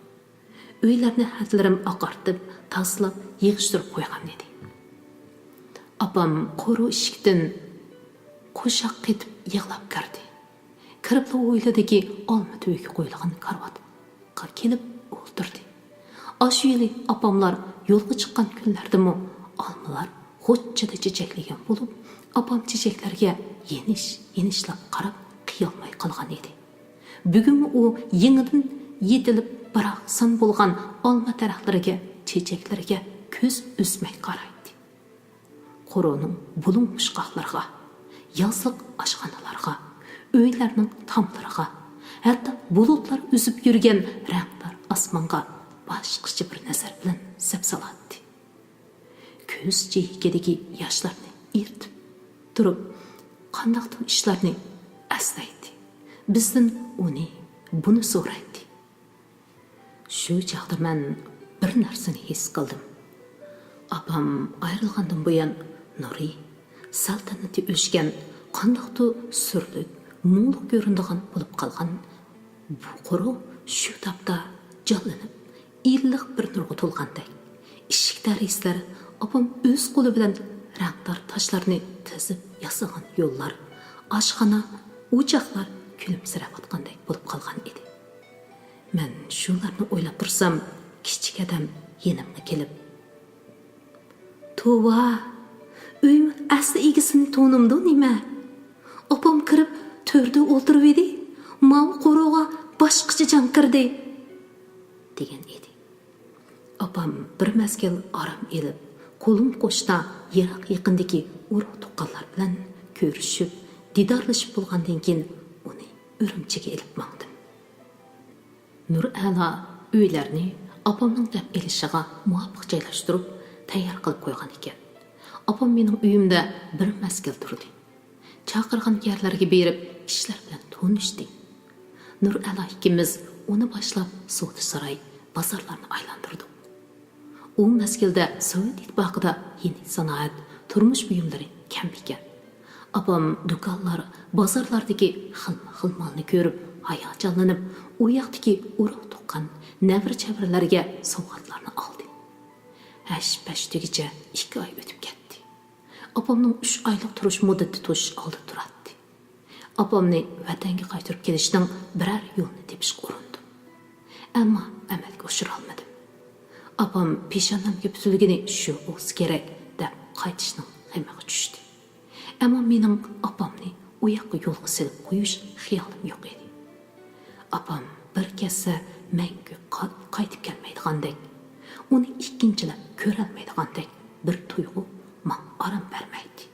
ئۆيلەرنى ھەدىلىرىم ئاقارتىپ، تازىلاپ، يىغىشتۇرۇپ قويغان ئىدى. ئاپام قورۇ ئىشىكتىن قوشاق قېتىپ يىغلاپ كىردى. كىرىپلا ھويلىدىكى ئالما تۈۋىگە قويۇلغان كارىۋاتقا كېلىپ ئولتۇردى. ئاشۇ يىلى ئاپاملار يولغا چىققان كۈنلەردىمۇ ئالمىلار غۇچچىدە چېچەكلىگەن بولۇپ، ئاپام چېچەكلەرگە يېنىش-يېنىشلاپ قاراپ قىيالماي قالغان ئىدى. بۈگۈنمۇ ئۇ يېڭىدىن يېتىلىپ باراقسان بولغان ئالما تەرەخلىرىگە، چېچەكلىرىگە كۆز ئۈزمەي قارايتتى. قورۇنىڭ بۇلۇڭ پۇچقاقلىرىغا، يازلىق ئاشخانىلارغا، ئۆيلەرنىڭ تاملىرىغا، ھەتتا بۇلۇتلار ئۈزۈپ يۈرگەن رەڭدار ئاسمانغا باشقىچە بىر نەزەر بىلەن سەپسالاتتى. كۆز جىيىكىدىكى ياشلارنى ئېرىتىپ تۇرۇپ، قانداقتۇر ئىشلارنى ئەسلەيتتى. بىزدىن ئۇنى، بۇنى سورايتتى. شۇ چاغدا مەن بىر نەرسىنى ھېس قىلدىم. ئاپام ئايرىلغاندىن بۇيان نۇرى، سەلتەنىتى ئۆچكەن، قانداقتۇر سۈرلۈك، مۇڭلۇق كۆرۈنىدىغان بولۇپ قالغان بۇ قورۇ شۇ تاپتا جانلىنىپ، ئىللىق بىر نۇرغا تولغاندەك. ئىشىك دېرىزىلەر، ئاپام ئۆز قولى بىلەن رەڭدار تاشلارنى تىزىپ ياسىغان يوللار، ئاشخانا، ئوچاقلار كۈلۈمسىرەۋاتقاندەك بولۇپ قالغان ئىدى. مەن شۇلارنى ئويلاپ تۇرسام، كىچىك ھەدەم يېنىمغا كېلىپ، «توۋا، ئۆيمۇ ئەسلى ئىگىسىنى تونۇمدۇ نېمە؟ ئاپام كىرىپ تۆردە ئولتۇرۇۋىدى، ماۋۇ قورۇغا باشقىچە جان كىردى» دېگەن ئىدى. ئاپام بىر مەزگىل ئارام ئېلىپ، قولۇم قوشنا يىراق يېقىندىكى ئۇرۇق تۇغقانلار بىلەن كۆرۈشۈپ، دىدارلىشىپ بولغاندىن كېيىن ئۇنى ئۈرۈمچىگە ئېلىپ ماڭدىم. نۇرئەلا ئۆيلەرنى ئاپامنىڭ دەم ئېلىشىغا مۇۋاپىق جايلاشتۇرۇپ، تەييار قىلىپ قويغان ئىكەن. ئاپام مېنىڭ ئۆيۈمدە بىر مەزگىل تۇردى. چاقىرغان يەرلەرگە بېرىپ، ئىشلار بىلەن تونۇشتى. نۇرئەلا ئىككىمىز ئۇنى باشلاپ سودا ساراي، بازارلارنى ئايلاندۇردۇق. ئۇ مەزگىلدە سوۋېت ئىتتىپاقىدا يېڭى سانائەت، تۇرمۇش بۇيۇملىرى كەم ئىكەن. ئاپام دۇكانلار، بازارلاردىكى خىلمۇ خىل مالنى كۆرۈپ ھاياجانلىنىپ، ئۇ ياقتىكى ئۇرۇق تۇغقان، نەۋرە چەۋرىلەرگە سوۋغاتلارنى ئالدى. ھەش پەش دېگۈچە ئىككى ئاي ئۆتۈپ كەتتى. ئاپامنىڭ ئۈچ ئايلىق تۇرۇش مۇددىتى توشۇش ئالدىدا تۇراتتى. ئاپامنى ۋەتەنگە قايتۇرۇپ كېلىشنىڭ بىرەر يولىنى تېپىشقا ئۇرۇندۇم. ئەمما ئەمەلگە ئاشۇرالمىدىم. ئاپام پېشانەمگە پۈتۈلگىنى شۇ بولسا كېرەك دەپ قايتىشنىڭ غېمىغا چۈشتى. ئەمما مېنىڭ ئاپامنى ئۇ ياققا يولغا سېلىپ قويۇش خىيالىم يوق ئىدى. ئاپام بىر كەتسە مەڭگۈ قا-، قايتىپ كەلمەيدىغاندەك، ئۇنى ئىككىنچىلەپ كۆرەلمەيدىغاندەك بىر تۇيغۇ ماڭا ئارام بەرمەيتتى.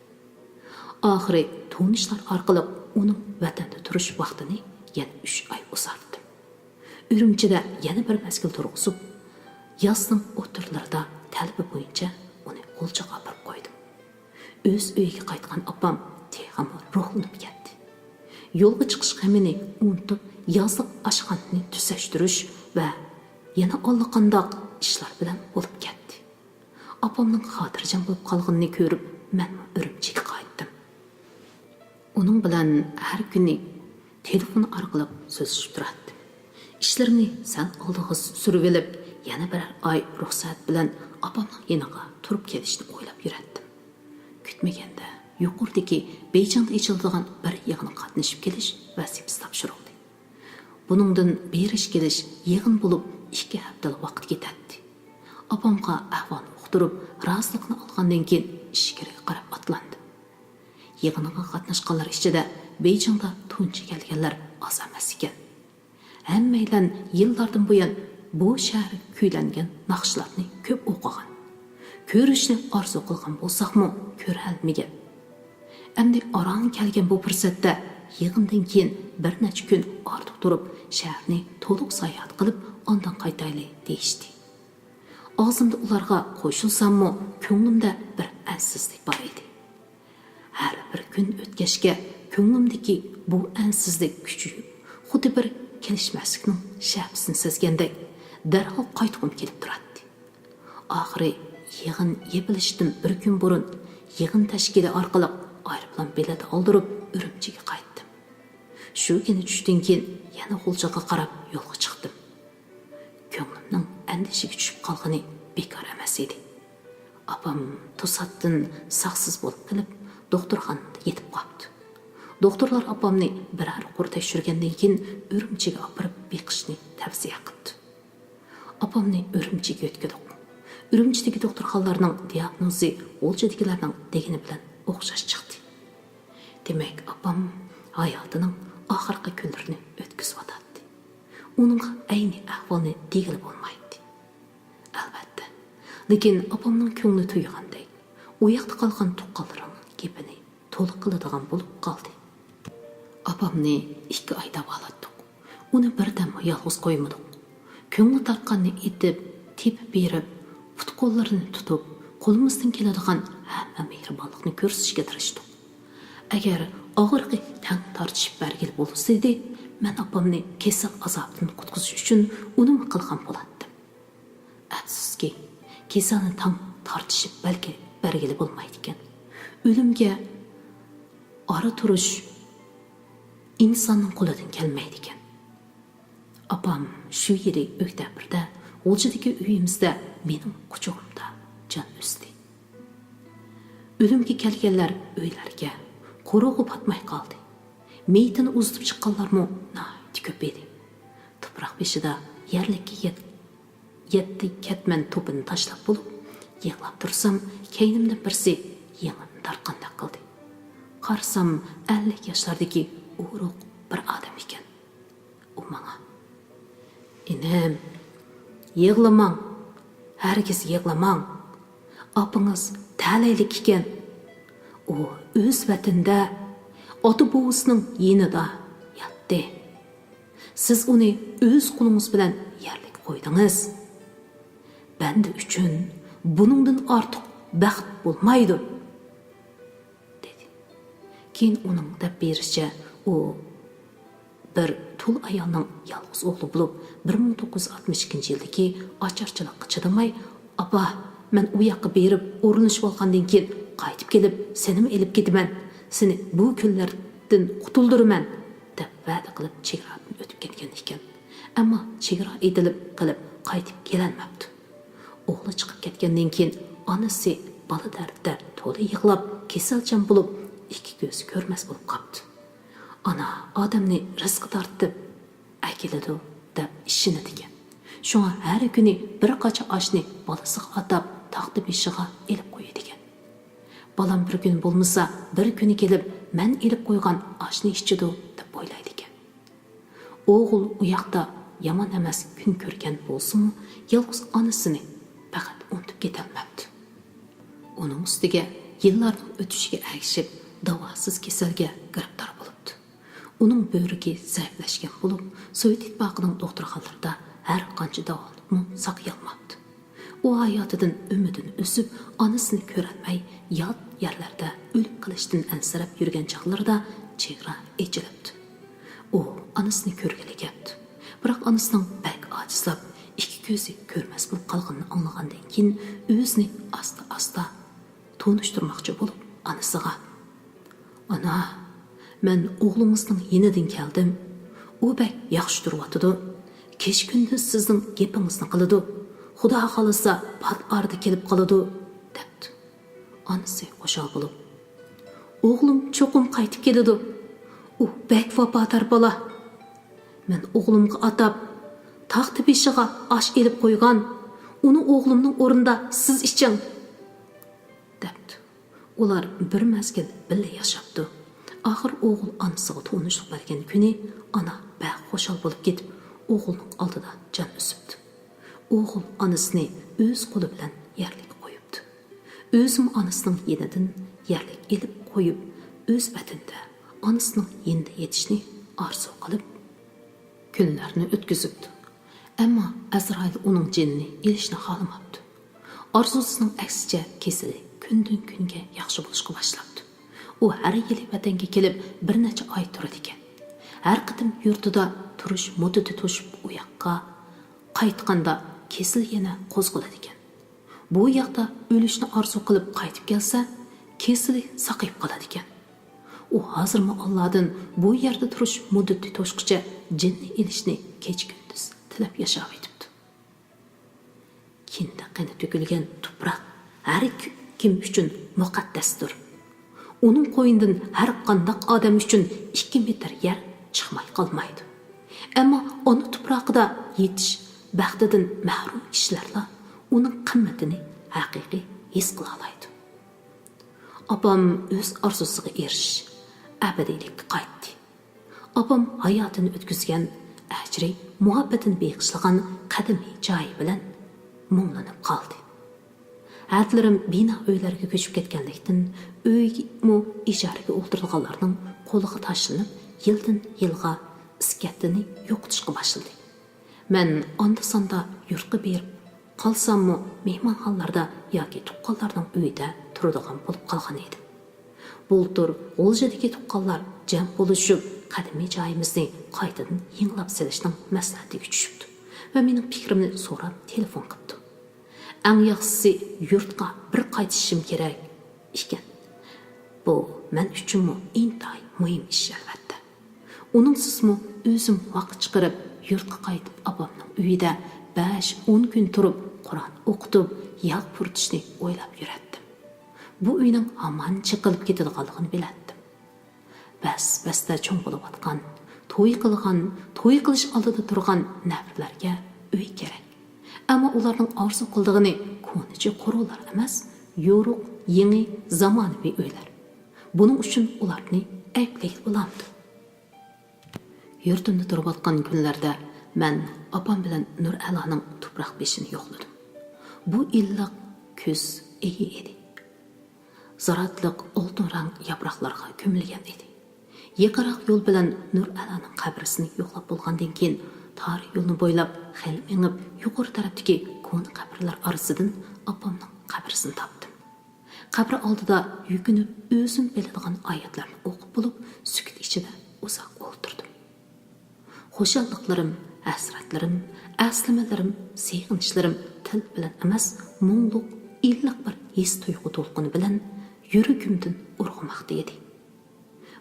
ئاخىرى تونۇشلار ئارقىلىق ئۇنىڭ ۋەتەندە تۇرۇش ۋاقتىنى يەنە ئۈچ ئاي ئۇزارتتىم. ئۈرۈمچىدە يەنە بىر مەزگىل تۇرغۇزۇپ، يازنىڭ ئوتتۇرىلىرىدا تەلىپى بويىچە ئۇنى غۇلجىغا ئاپىرىپ قويدۇم. ئۆز ئۆيىگە قايتقان ئاپام تېخىمۇ روھلىنىپ كەتتى. يولغا چىقىش غېمىنى ئۇنتۇپ، يازلىق ئاشخانىنى تۈزەشتۈرۈش ۋە يەنە ئاللىقانداق ئىشلار بىلەن بولۇپ كەتتى. ئاپامنىڭ خاتىرجەم بولۇپ قالغىنىنى كۆرۈپ، مەنمۇ ئۈرۈمچىگە قايتتىم. ئۇنىڭ بىلەن ھەر كۈنى تېلېفون ئارقىلىق سۆزلىشىپ تۇراتتىم. ئىشلىرىمنى سەل ئالدىغا سۈرۈۋېلىپ، يەنە بىرەر ئاي رۇخسەت بىلەن ئاپامنىڭ يېنىغا تۇرۇپ كېلىشنى ئويلاپ يۈرەتتىم. كۈتمىگەندە، يۇقىرىدىكى بېيجىڭدا ئېچىلىدىغان بىر يىغىنغا قاتنىشىپ كېلىش ۋەزىپىسى تاپشۇرۇلدى. بۇنىڭدىن بېرىش-كېلىش يىغىن بولۇپ ئىككى ھەپتىلا ۋاقىت كېتەتتى. ئاپامغا ئەھۋالنى ئۇقتۇرۇپ، رازىلىقىنى ئالغاندىن كېيىن ئىچكىرىگە قاراپ ئاتلاندىم. يىغىنغا قاتناشقانلار ئىچىدە بېيجىڭدا تۇنجى كەلگەنلەر ئاز ئەمەس ئىكەن. ھەممەيلەن يىللاردىن بۇيان بۇ شەھەرگە كۈيلەنگەن ناخشىلارنى كۆپ ئوقۇغان، كۆرۈشنى ئارزۇ قىلغان بولساقمۇ كۆرەلمىگەن. ئەمدى ئاران كەلگەن بۇ پۇرسەتتە يىغىندىن كېيىن بىر نەچچە كۈن ئارتۇق تۇرۇپ، شەھەرنى تولۇق ساياھەت قىلىپ، ئاندىن قايتايلى دېيىشتى. ئاغزىمدا ئۇلارغا قوشۇلساممۇ، كۆڭلۈمدە بىر ئەنسىزلىك بار ئىدى. ھەر بىر كۈن ئۆتكەچكە، كۆڭلۈمدىكى بۇ ئەنسىزلىك كۈچىيىپ، خۇددى بىر كېلىشمەسلىكنىڭ شەپىسىنى سەزگەندەك، دەرھال قايتقۇم كېلىپ تۇراتتى. ئاخىرى يىغىن يېپىلىشتىن بىر كۈن بۇرۇن يىغىن تەشكىلى ئارقىلىق ئايروپىلان بېلىتى ئالدۇرۇپ، ئۈرۈمچىگە قايتتىم. شۇ كۈنى چۈشتىن كېيىن يەنە غۇلجىغا قاراپ يولغا چىقتىم. كۆڭلۈمنىڭ ئەندىشىگە چۈشۈپ قالغىنى بىكار ئەمەس ئىدى. ئاپام توساتتىن ساقسىز بولۇپ قېلىپ، دوختۇرخانىدا يېتىپ قاپتۇ. دوختۇرلار ئاپامنى بىرەر قۇر تەكشۈرگەندىن كېيىن، ئۈرۈمچىگە ئاپىرىپ بېقىشنى تەۋسىيە قىپتۇ. ئاپامنى ئۈرۈمچىگە يۆتكىدۇق. ئۈرۈمچىدىكى دوختۇرخانىلارنىڭ دىئاگنوزى غۇلجىدىكىلەرنىڭ دېگىنى بىلەن ئوخشاش چىقتى. دېمەك، ئاپام ھاياتىنىڭ ئاخىرقى كۈنلىرىنى ئۆتكۈزۈۋاتاتتى. ئۇنىڭغا ئەينى ئەھۋالنى دېگىلى بولمايتتى. ئەلۋەتتە، لېكىن ئاپامنىڭ كۆڭلى تويغاندەك، ئۇ ياقتا قالغان تۇغقانلىرىنىڭ گېپىنى تولا قىلىدىغان بولۇپ قالدى. ئاپامنى ئىككى ئاي داۋالاتتۇق. ئۇنى بىردەممۇ يالغۇز قويمىدۇق. كۆڭلى تارتقاننى ئېتىپ، تېپىپ بېرىپ، پۇت-قوللىرىنى تۇتۇپ، قولىمىزدىن كېلىدىغان ھەممە مېھرىبانلىقنى كۆرسىتىشكە تىرىشتۇق. ئەگەر ئاغرىقى تەڭ تارتىشىپ بەرگىلى بولسىدى، مەن ئاپامنى كېسەل ئازابىدىن قۇتقۇزۇش ئۈچۈن ئۇنىمۇ قىلغان بولاتتىم. ئەپسۇسكى، كېسەلنى تەڭ تارتىشىپ بەلكى بەرگىلى بولمايدىكەن. ئۆلۈمگە ئارا تۇرۇش ئىنساننىڭ قولىدىن كەلمەيدىكەن. ئاپام شۇ يىلى ئۆكتەبىردە غۇلجىدىكى ئۆيىمىزدە مېنىڭ قۇچىقىمدا جان ئۈزدى. ئۆلۈمگە كەلگەنلەر ئۆيلەرگە، قورۇغا پاتماي قالدى. مېيىتىنى ئۇزىتىپ چىققانلارمۇ ناھايىتى كۆپ ئىدى. تۇپراق بېشىدا يەرلىككە يەت-، يەتتە كەتمەن توپىنى تاشلاپ بولۇپ، يىغلاپ تۇرسام، كەينىمدىن بىرسى يېڭىدىن تارتقاندەك قىلدى. قارىسام، ئەللىك ياشلاردىكى ئورۇق بىر ئادەم ئىكەن. ئۇ ماڭا، «ئىنىم، يىغلىماڭ، ھەرگىز يىغلىماڭ. ئاپىڭىز تەلەيلىك ئىكەن. ئۇ ئۆز ۋەتىنىدە، ئاتا-بوۋىسىنىڭ يېنىدا ياتتى. سىز ئۇنى ئۆز قولىڭىز بىلەن يەرلىك قويدىڭىز. بەندە ئۈچۈن بۇنىڭدىن ئارتۇق بەخت بولمايدۇ.» دېدى. كېيىن ئۇنىڭ دەپ بېرىشىچە، ئۇ بىر تۇل ئايالنىڭ يالغۇز ئوغلى بولۇپ، بىر مىڭ توققۇز يۈز ئاتمىش ئىككىنچى يىلدىكى ئاچارچىلىققا چىدىماي، «ئاپا، مەن ئۇ ياققا بېرىپ ئورۇنلىشىۋالغاندىن كېيىن قايتىپ كېلىپ، سېنىمۇ ئېلىپ كېتىمەن. سېنى بۇ كۈنلەردىن قۇتۇلدۇرىمەن» دەپ ۋەدە قىلىپ، چېگرادىن ئۆتۈپ كەتكەن ئىكەن. ئەمما چېگرا ئېتىلىپ قېلىپ، قايتىپ كېلەلمەپتۇ. ئوغلى چىقىپ كەتكەندىن كېيىن، ئانىسى بالا دەردىدە تولا يىغلاپ، كېسەلچان بولۇپ، ئىككى كۆزى كۆرمەس بولۇپ قاپتۇ. ئانا ئادەمنى رىزقى تارتىپ ئەكېلىدۇ دەپ ئىشىنىدىكەن. شۇڭا ھەر كۈنى بىر قاچا ئاشنى بالىسىغا ئاتاپ، تاختا بېشىغا ئېلىپ قويىدىكەن. «بالام بىر كۈن بولمىسا، بىر كۈنى كېلىپ، مەن ئېلىپ قويغان ئاشنى ئىچىدۇ» دەپ ئويلايدىكەن. ئوغۇل ئۇ ياقتا يامان ئەمەس كۈن كۆرگەن بولسىمۇ، يالغۇز ئانىسىنى پەقەت ئۇنتۇپ كېتەلمەپتۇ. ئۇنىڭ ئۈستىگە يىللارنىڭ ئۆتۈشىگە ئەگىشىپ، داۋاسىز كېسەلگە گىرىپتار بولۇپتۇ. ئۇنىڭ بۆرىكى زەئىپلەشكەن بولۇپ، سوۋېت ئىتتىپاقىنىڭ دوختۇرخانىلىرىدا ھەر قانچە داۋالىنىپمۇ ساقىيالماپتۇ. ئۇ ھاياتىدىن ئۈمىدىنى ئۈزۈپ، ئانىسىنى كۆرەلمەي، يات يەرلەردە ئۆلۈپ قېلىشتىن ئەنسىرەپ يۈرگەن چاغلىرىدا چېگرا ئېچىلىپتۇ. ئۇ ئانىسىنى كۆرگىلى كەپتۇ. بىراق ئانىسىنىڭ بەك ئاجىزلاپ، ئىككى كۆزى كۆرمەس بولۇپ قالغىنىنى ئاڭلىغاندىن كېيىن، ئۆزىنى ئاستا-ئاستا تونۇشتۇرماقچى بولۇپ، ئانىسىغا، «ئانا، مەن ئوغلىڭىزنىڭ يېنىدىن كەلدىم. ئۇ بەك ياخشى تۇرۇۋاتىدۇ. كېچە-كۈندۈز سىزنىڭ گېپىڭىزنى قىلىدۇ. خۇدا خالىسا، پات ئارىدا كېلىپ قالىدۇ» دەپتۇ. ئانىسى خۇشال بولۇپ، «ئوغلۇم چوقۇم قايتىپ كېلىدۇ. ئۇ بەك ۋاپادار بالا. مەن ئوغلۇمغا ئاتاپ، تاختا بېشىغا ئاش ئېلىپ قويغان. ئۇنى ئوغلۇمنىڭ ئورنىدا سىز ئىچىڭ» دەپتۇ. ئۇلار بىر مەزگىل بىللە ياشاپتۇ. ئاخىر ئوغۇل ئانىسىغا تونۇشلۇق بەرگەن كۈنى ئانا بەك خۇشال بولۇپ كېتىپ، ئوغۇلنىڭ ئالدىدا جان ئۈزۈپتۇ. ئوغۇل ئانىسىنى ئۆز قولى بىلەن يەرلىككە قويۇپتۇ. ئۆزىمۇ ئانىسىنىڭ يېنىدىن يەرلىك ئېلىپ قويۇپ، ئۆز ۋەتىنىدە ئانىسىنىڭ يېنىدا يېتىشنى ئارزۇ قىلىپ، كۈنلەرنى ئۆتكۈزۈپتۇ. ئەمما ئەزرائىل ئۇنىڭ جېنىنى ئېلىشنى خالىماپتۇ. ئارزۇسىنىڭ ئەكسىچە، كېسىلى كۈندىن-كۈنگە ياخشى بولۇشقا باشلاپتۇ. ئۇ ھەر يىلى ۋەتەنگە كېلىپ، بىر نەچچە ئاي تۇرىدىكەن. ھەر قېتىم يۇرتىدا تۇرۇش مۇددىتى توشۇپ، ئۇ ياققا قايتقاندا، كېسىلى يەنە قوزغىلىدىكەن. بۇ ياقتا ئۆلۈشنى ئارزۇ قىلىپ قايتىپ كەلسە، كېسىلى ساقىيىپ قالىدىكەن. ئۇ ھازىرمۇ ئاللادىن بۇ يەردە تۇرۇش مۇددىتى توشقۇچە جېنىنى ئېلىشنى كېچە-كۈندۈز تىلەپ ياشاۋېتىپتۇ. كىندىك قېنى تۆكۈلگەن تۇپراق ھەر كىم ئۈچۈن مۇقەددەستۇر. ئۇنىڭ قوينىدىن ھەر قانداق ئادەم ئۈچۈن ئىككى مېتىر يەر چىقماي قالمايدۇ. ئەمما ئانا تۇپراقىدا يېتىش بەختىدىن مەھرۇم كىشىلەرلا ئۇنىڭ قىممىتىنى ھەقىقىي ھېس قىلالايدۇ. ئاپام ئۆز ئارزۇسىغا ئېرىشىش، ئەبەدىيلىككە قايتتى. ئاپام ھاياتىنى ئۆتكۈزگەن ئەجرى، مۇھەببىتىنى بېغىشلىغان قەدىمىي جايى بىلەن مۇڭلىنىپ قالدى. ئەتىلىرىم بىنا ئۆيلەرگە كۆچۈپ كەتكەنلىكتىن، ئۆيمۇ ئىجارىگە ئولتۇرىدىغانلارنىڭ قولىغا تاشلىنىپ، يىلدىن يىلغا ئىسكەتتىنى يوقىتىشقا باشلىدى. مەن ئاندا-ساندا يۇرتقا بېرىپ، قالساممۇ مېھمانخانىلاردا ياكى تۇغقانلارنىڭ ئۆيىدە تۇرىدىغان بولۇپ قالغان ئىدىم. بۇلتۇر غۇلجىدىكى تۇغقانلار جەم بولۇشۇپ، قەدىمىي جايىمىزنى قايتىدىن يېڭىلاپ سېلىشنىڭ مەسلىھەتىگە چۈشۈپتۇ ۋە مېنىڭ پىكرىمنى سوراپ تېلېفون قىپتۇ. ئەڭ ياخشىسى، يۇرتقا بىر قايتىشىم كېرەك ئىكەن. بۇ مەن ئۈچۈنمۇ ئىنتايىن مۇھىم ئىش، ئەلۋەتتە. ئۇنىڭسىزمۇ ئۆزۈم ۋاقىت چىقىرىپ، يۇرتقا قايتىپ، ئاپامنىڭ ئۆيىدە بەش-ئون كۈن تۇرۇپ، قۇرئان ئوقۇتۇپ، ياغ پۇرىتىشنى ئويلاپ يۈرەتتىم. بۇ ئۆينىڭ ھامان چېقىلىپ كېتىدىغانلىقىنى بىلەتتىم. بەس-بەستە چوڭ بولۇۋاتقان، توي قىلغان، توي قىلىش ئالدىدا تۇرغان نەۋرىلەرگە ئۆي كېرەك. ئەمما ئۇلارنىڭ ئارزۇ قىلىدىغىنى كونىچە قورۇلار ئەمەس، يورۇق، يېڭى، زامانىۋى ئۆيلەر. بۇنىڭ ئۈچۈن ئۇلارنى ئەيىبلىگىلى بولامدۇ؟ يۇرتۇمدا تۇرۇۋاتقان كۈنلەردە مەن ئاپام بىلەن نۇرئەلانىڭ تۇپراق بېشىنى يوقلىدىم. بۇ ئىللىق كۈز ئېيى ئىدى. زاراتلىق ئالتۇن رەڭ ياپراقلارغا كۆمۈلگەن ئىدى. يېقىنراق يول بىلەن نۇرئەلانىڭ قەبرىسىنى يوقلاپ بولغاندىن كېيىن، تار يولنى بويلاپ خېلى مېڭىپ، يۇقىرى تەرەپتىكى كونا قەبرىلەر ئارىسىدىن ئاپامنىڭ قەبرىسىنى تاپتىم. قەبرە ئالدىدا يۈكۈنۈپ، ئۆزۈم بىلىدىغان ئايەتلەرنى ئوقۇپ بولۇپ، سۈكۈت ئىچىدە ئۇزاق ئولتۇردۇم. خۇشاللىقلىرىم، ھەسرەتلىرىم، ئەسلىمىلىرىم، سېغىنىشلىرىم تىل بىلەن ئەمەس، مۇڭلۇق، ئىللىق بىر ھېس-تۇيغۇ دولقۇنى بىلەن يۈرىكىمدىن ئۇرغۇماقتا ئىدى.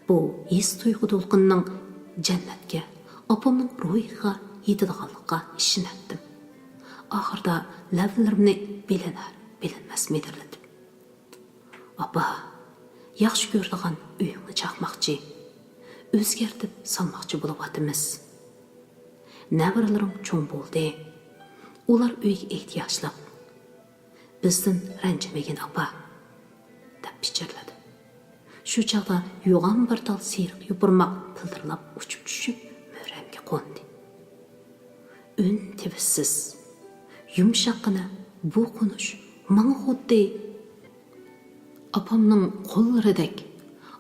بۇ ھېس-تۇيغۇ دولقۇنىنىڭ جەننەتكە، ئاپامنىڭ روھىغا يېتىدىغانلىقىغا ئىشىنەتتىم. ئاخىرىدا لەۋلىرىمنى بىلىنەر، بىلىنمەس مىدىرلىتىپ، «ئاپا، ياخشى كۆرىدىغان ئۆيۈڭنى چاقماقچى، ئۆزگەرتىپ سالماقچى بولۇۋاتىمىز. نەۋرىلىرىڭ چوڭ بولدى، ئۇلار ئۆيگە ئېھتىياجلىق. بىزدىن رەنجىمىگىن، ئاپا» دەپ پىچىرلىدىم. شۇ چاغدا يوغان بىر تال سېرىق يوپۇرماق پىلدىرلاپ ئۇچۇپ چۈشۈپ، مۈرەمگە قوندى. ئۈن-تىۋىسسىز، يۇمشاققىنا بۇ قونۇش ماڭا خۇددى ئاپامنىڭ قوللىرىدەك،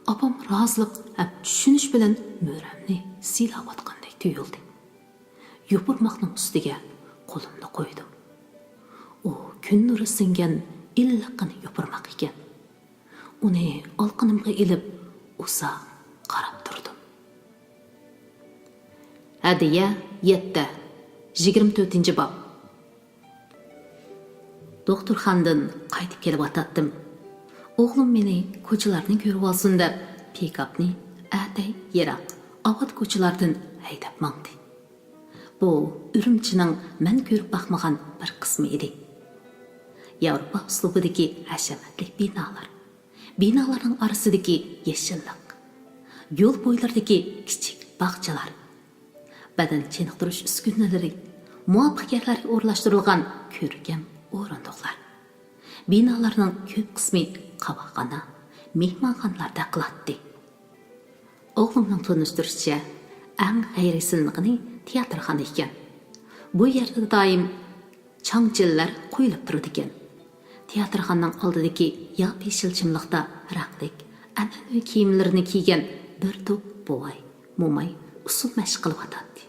ئاپام رازىلىق ھەم چۈشىنىش بىلەن مۈرەمنى سىلاۋاتقاندەك تۇيۇلدى. يوپۇرماقنىڭ ئۈستىگە قولۇمنى قويدۇم. ئۇ كۈن نۇرى سىڭگەن ئىللىققىنا يوپۇرماق ئىكەن. ئۇنى ئالىقىنىمغا ئېلىپ، ئۇزاق قاراپ تۇردۇم. ھەدىيە يەتتە، يىگىرمە تۆتىنچى باب. دوختۇرخانىدىن قايتىپ كېلىۋاتاتتىم. ئوغلۇم مېنى كوچىلارنى كۆرۈۋالسۇن دەپ، پىكاپنى ئەتەي يىراق، ئاۋات كوچىلاردىن ھەيدەپ ماڭدى. بۇ ئۈرۈمچىنىڭ مەن كۆرۈپ باقمىغان بىر قىسمى ئىدى. ياۋروپا ئۇسلۇبىدىكى ھەشەمەتلىك بىنالار، بىنالارنىڭ ئارىسىدىكى يېشىللىق، يول بويلىرىدىكى كىچىك باغچىلار، بەدەن چېنىقتۇرۇش ئۈسكۈنىلىرى، مۇۋاپىق يەرلەرگە ئورۇنلاشتۇرۇلغان كۆركەم ئورۇندۇقلار. بىنالارنىڭ كۆپ قىسمى قاۋاقخانا، مېھمانخانىلاردەك قىلاتتى. ئوغلۇمنىڭ تونۇشتۇرۇشىچە، ئەڭ غەيرىي سېلىنغىنى تىياتىرخانا ئىكەن. بۇ يەردە دائىم چاڭچىللار قويۇلۇپ تۇرىدىكەن. تىياتىرخانىنىڭ ئالدىدىكى ياپيېشىل چىملىقتا رەڭلىك، ئەنئەنىۋى كىيىملىرىنى كىيگەن بىر توپ بوۋاي، موماي ئۇسسۇل مەشىق قىلىۋاتاتتى.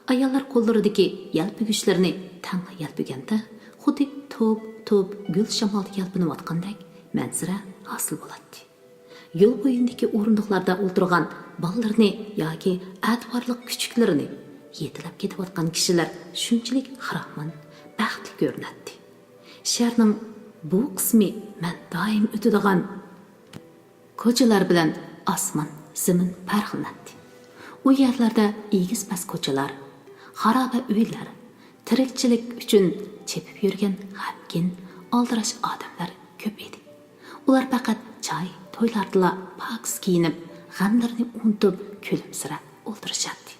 ئاياللار قوللىرىدىكى يەلپۈگۈچلىرىنى تەڭلا يەلپۈگەندە، خۇددى توپ-توپ گۈل شامالدا يەلپۈنۈۋاتقاندەك مەنزىرە ھاسىل بولاتتى. يول بويۇندىكى ئورۇندۇقلاردا ئولتۇرغان بالىلىرىنى ياكى ئەتىۋارلىق كۈچۈكلىرىنى يېتىلەپ كېتىۋاتقان كىشىلەر شۇنچىلىك خىرامان، بەختلىك كۆرۈنەتتى. شەھەرنىڭ بۇ قىسمى مەن دائىم ئۆتىدىغان كوچىلار بىلەن ئاسمان، زېمىن پەرقلىنەتتى. ئۇ يەرلەردە ئېگىز-پەس كوچىلار، خارابە ئۆيلەر، تىرىكچىلىك ئۈچۈن چېپىپ يۈرگەن غەمكىن، ئالدىراش ئادەملەر كۆپ ئىدى. ئۇلار پەقەت چاي، تويلاردىلا پاكىز كىيىنىپ، غەملىرىنى ئۇنتۇپ، كۈلۈمسىرەپ ئولتۇرۇشاتتى.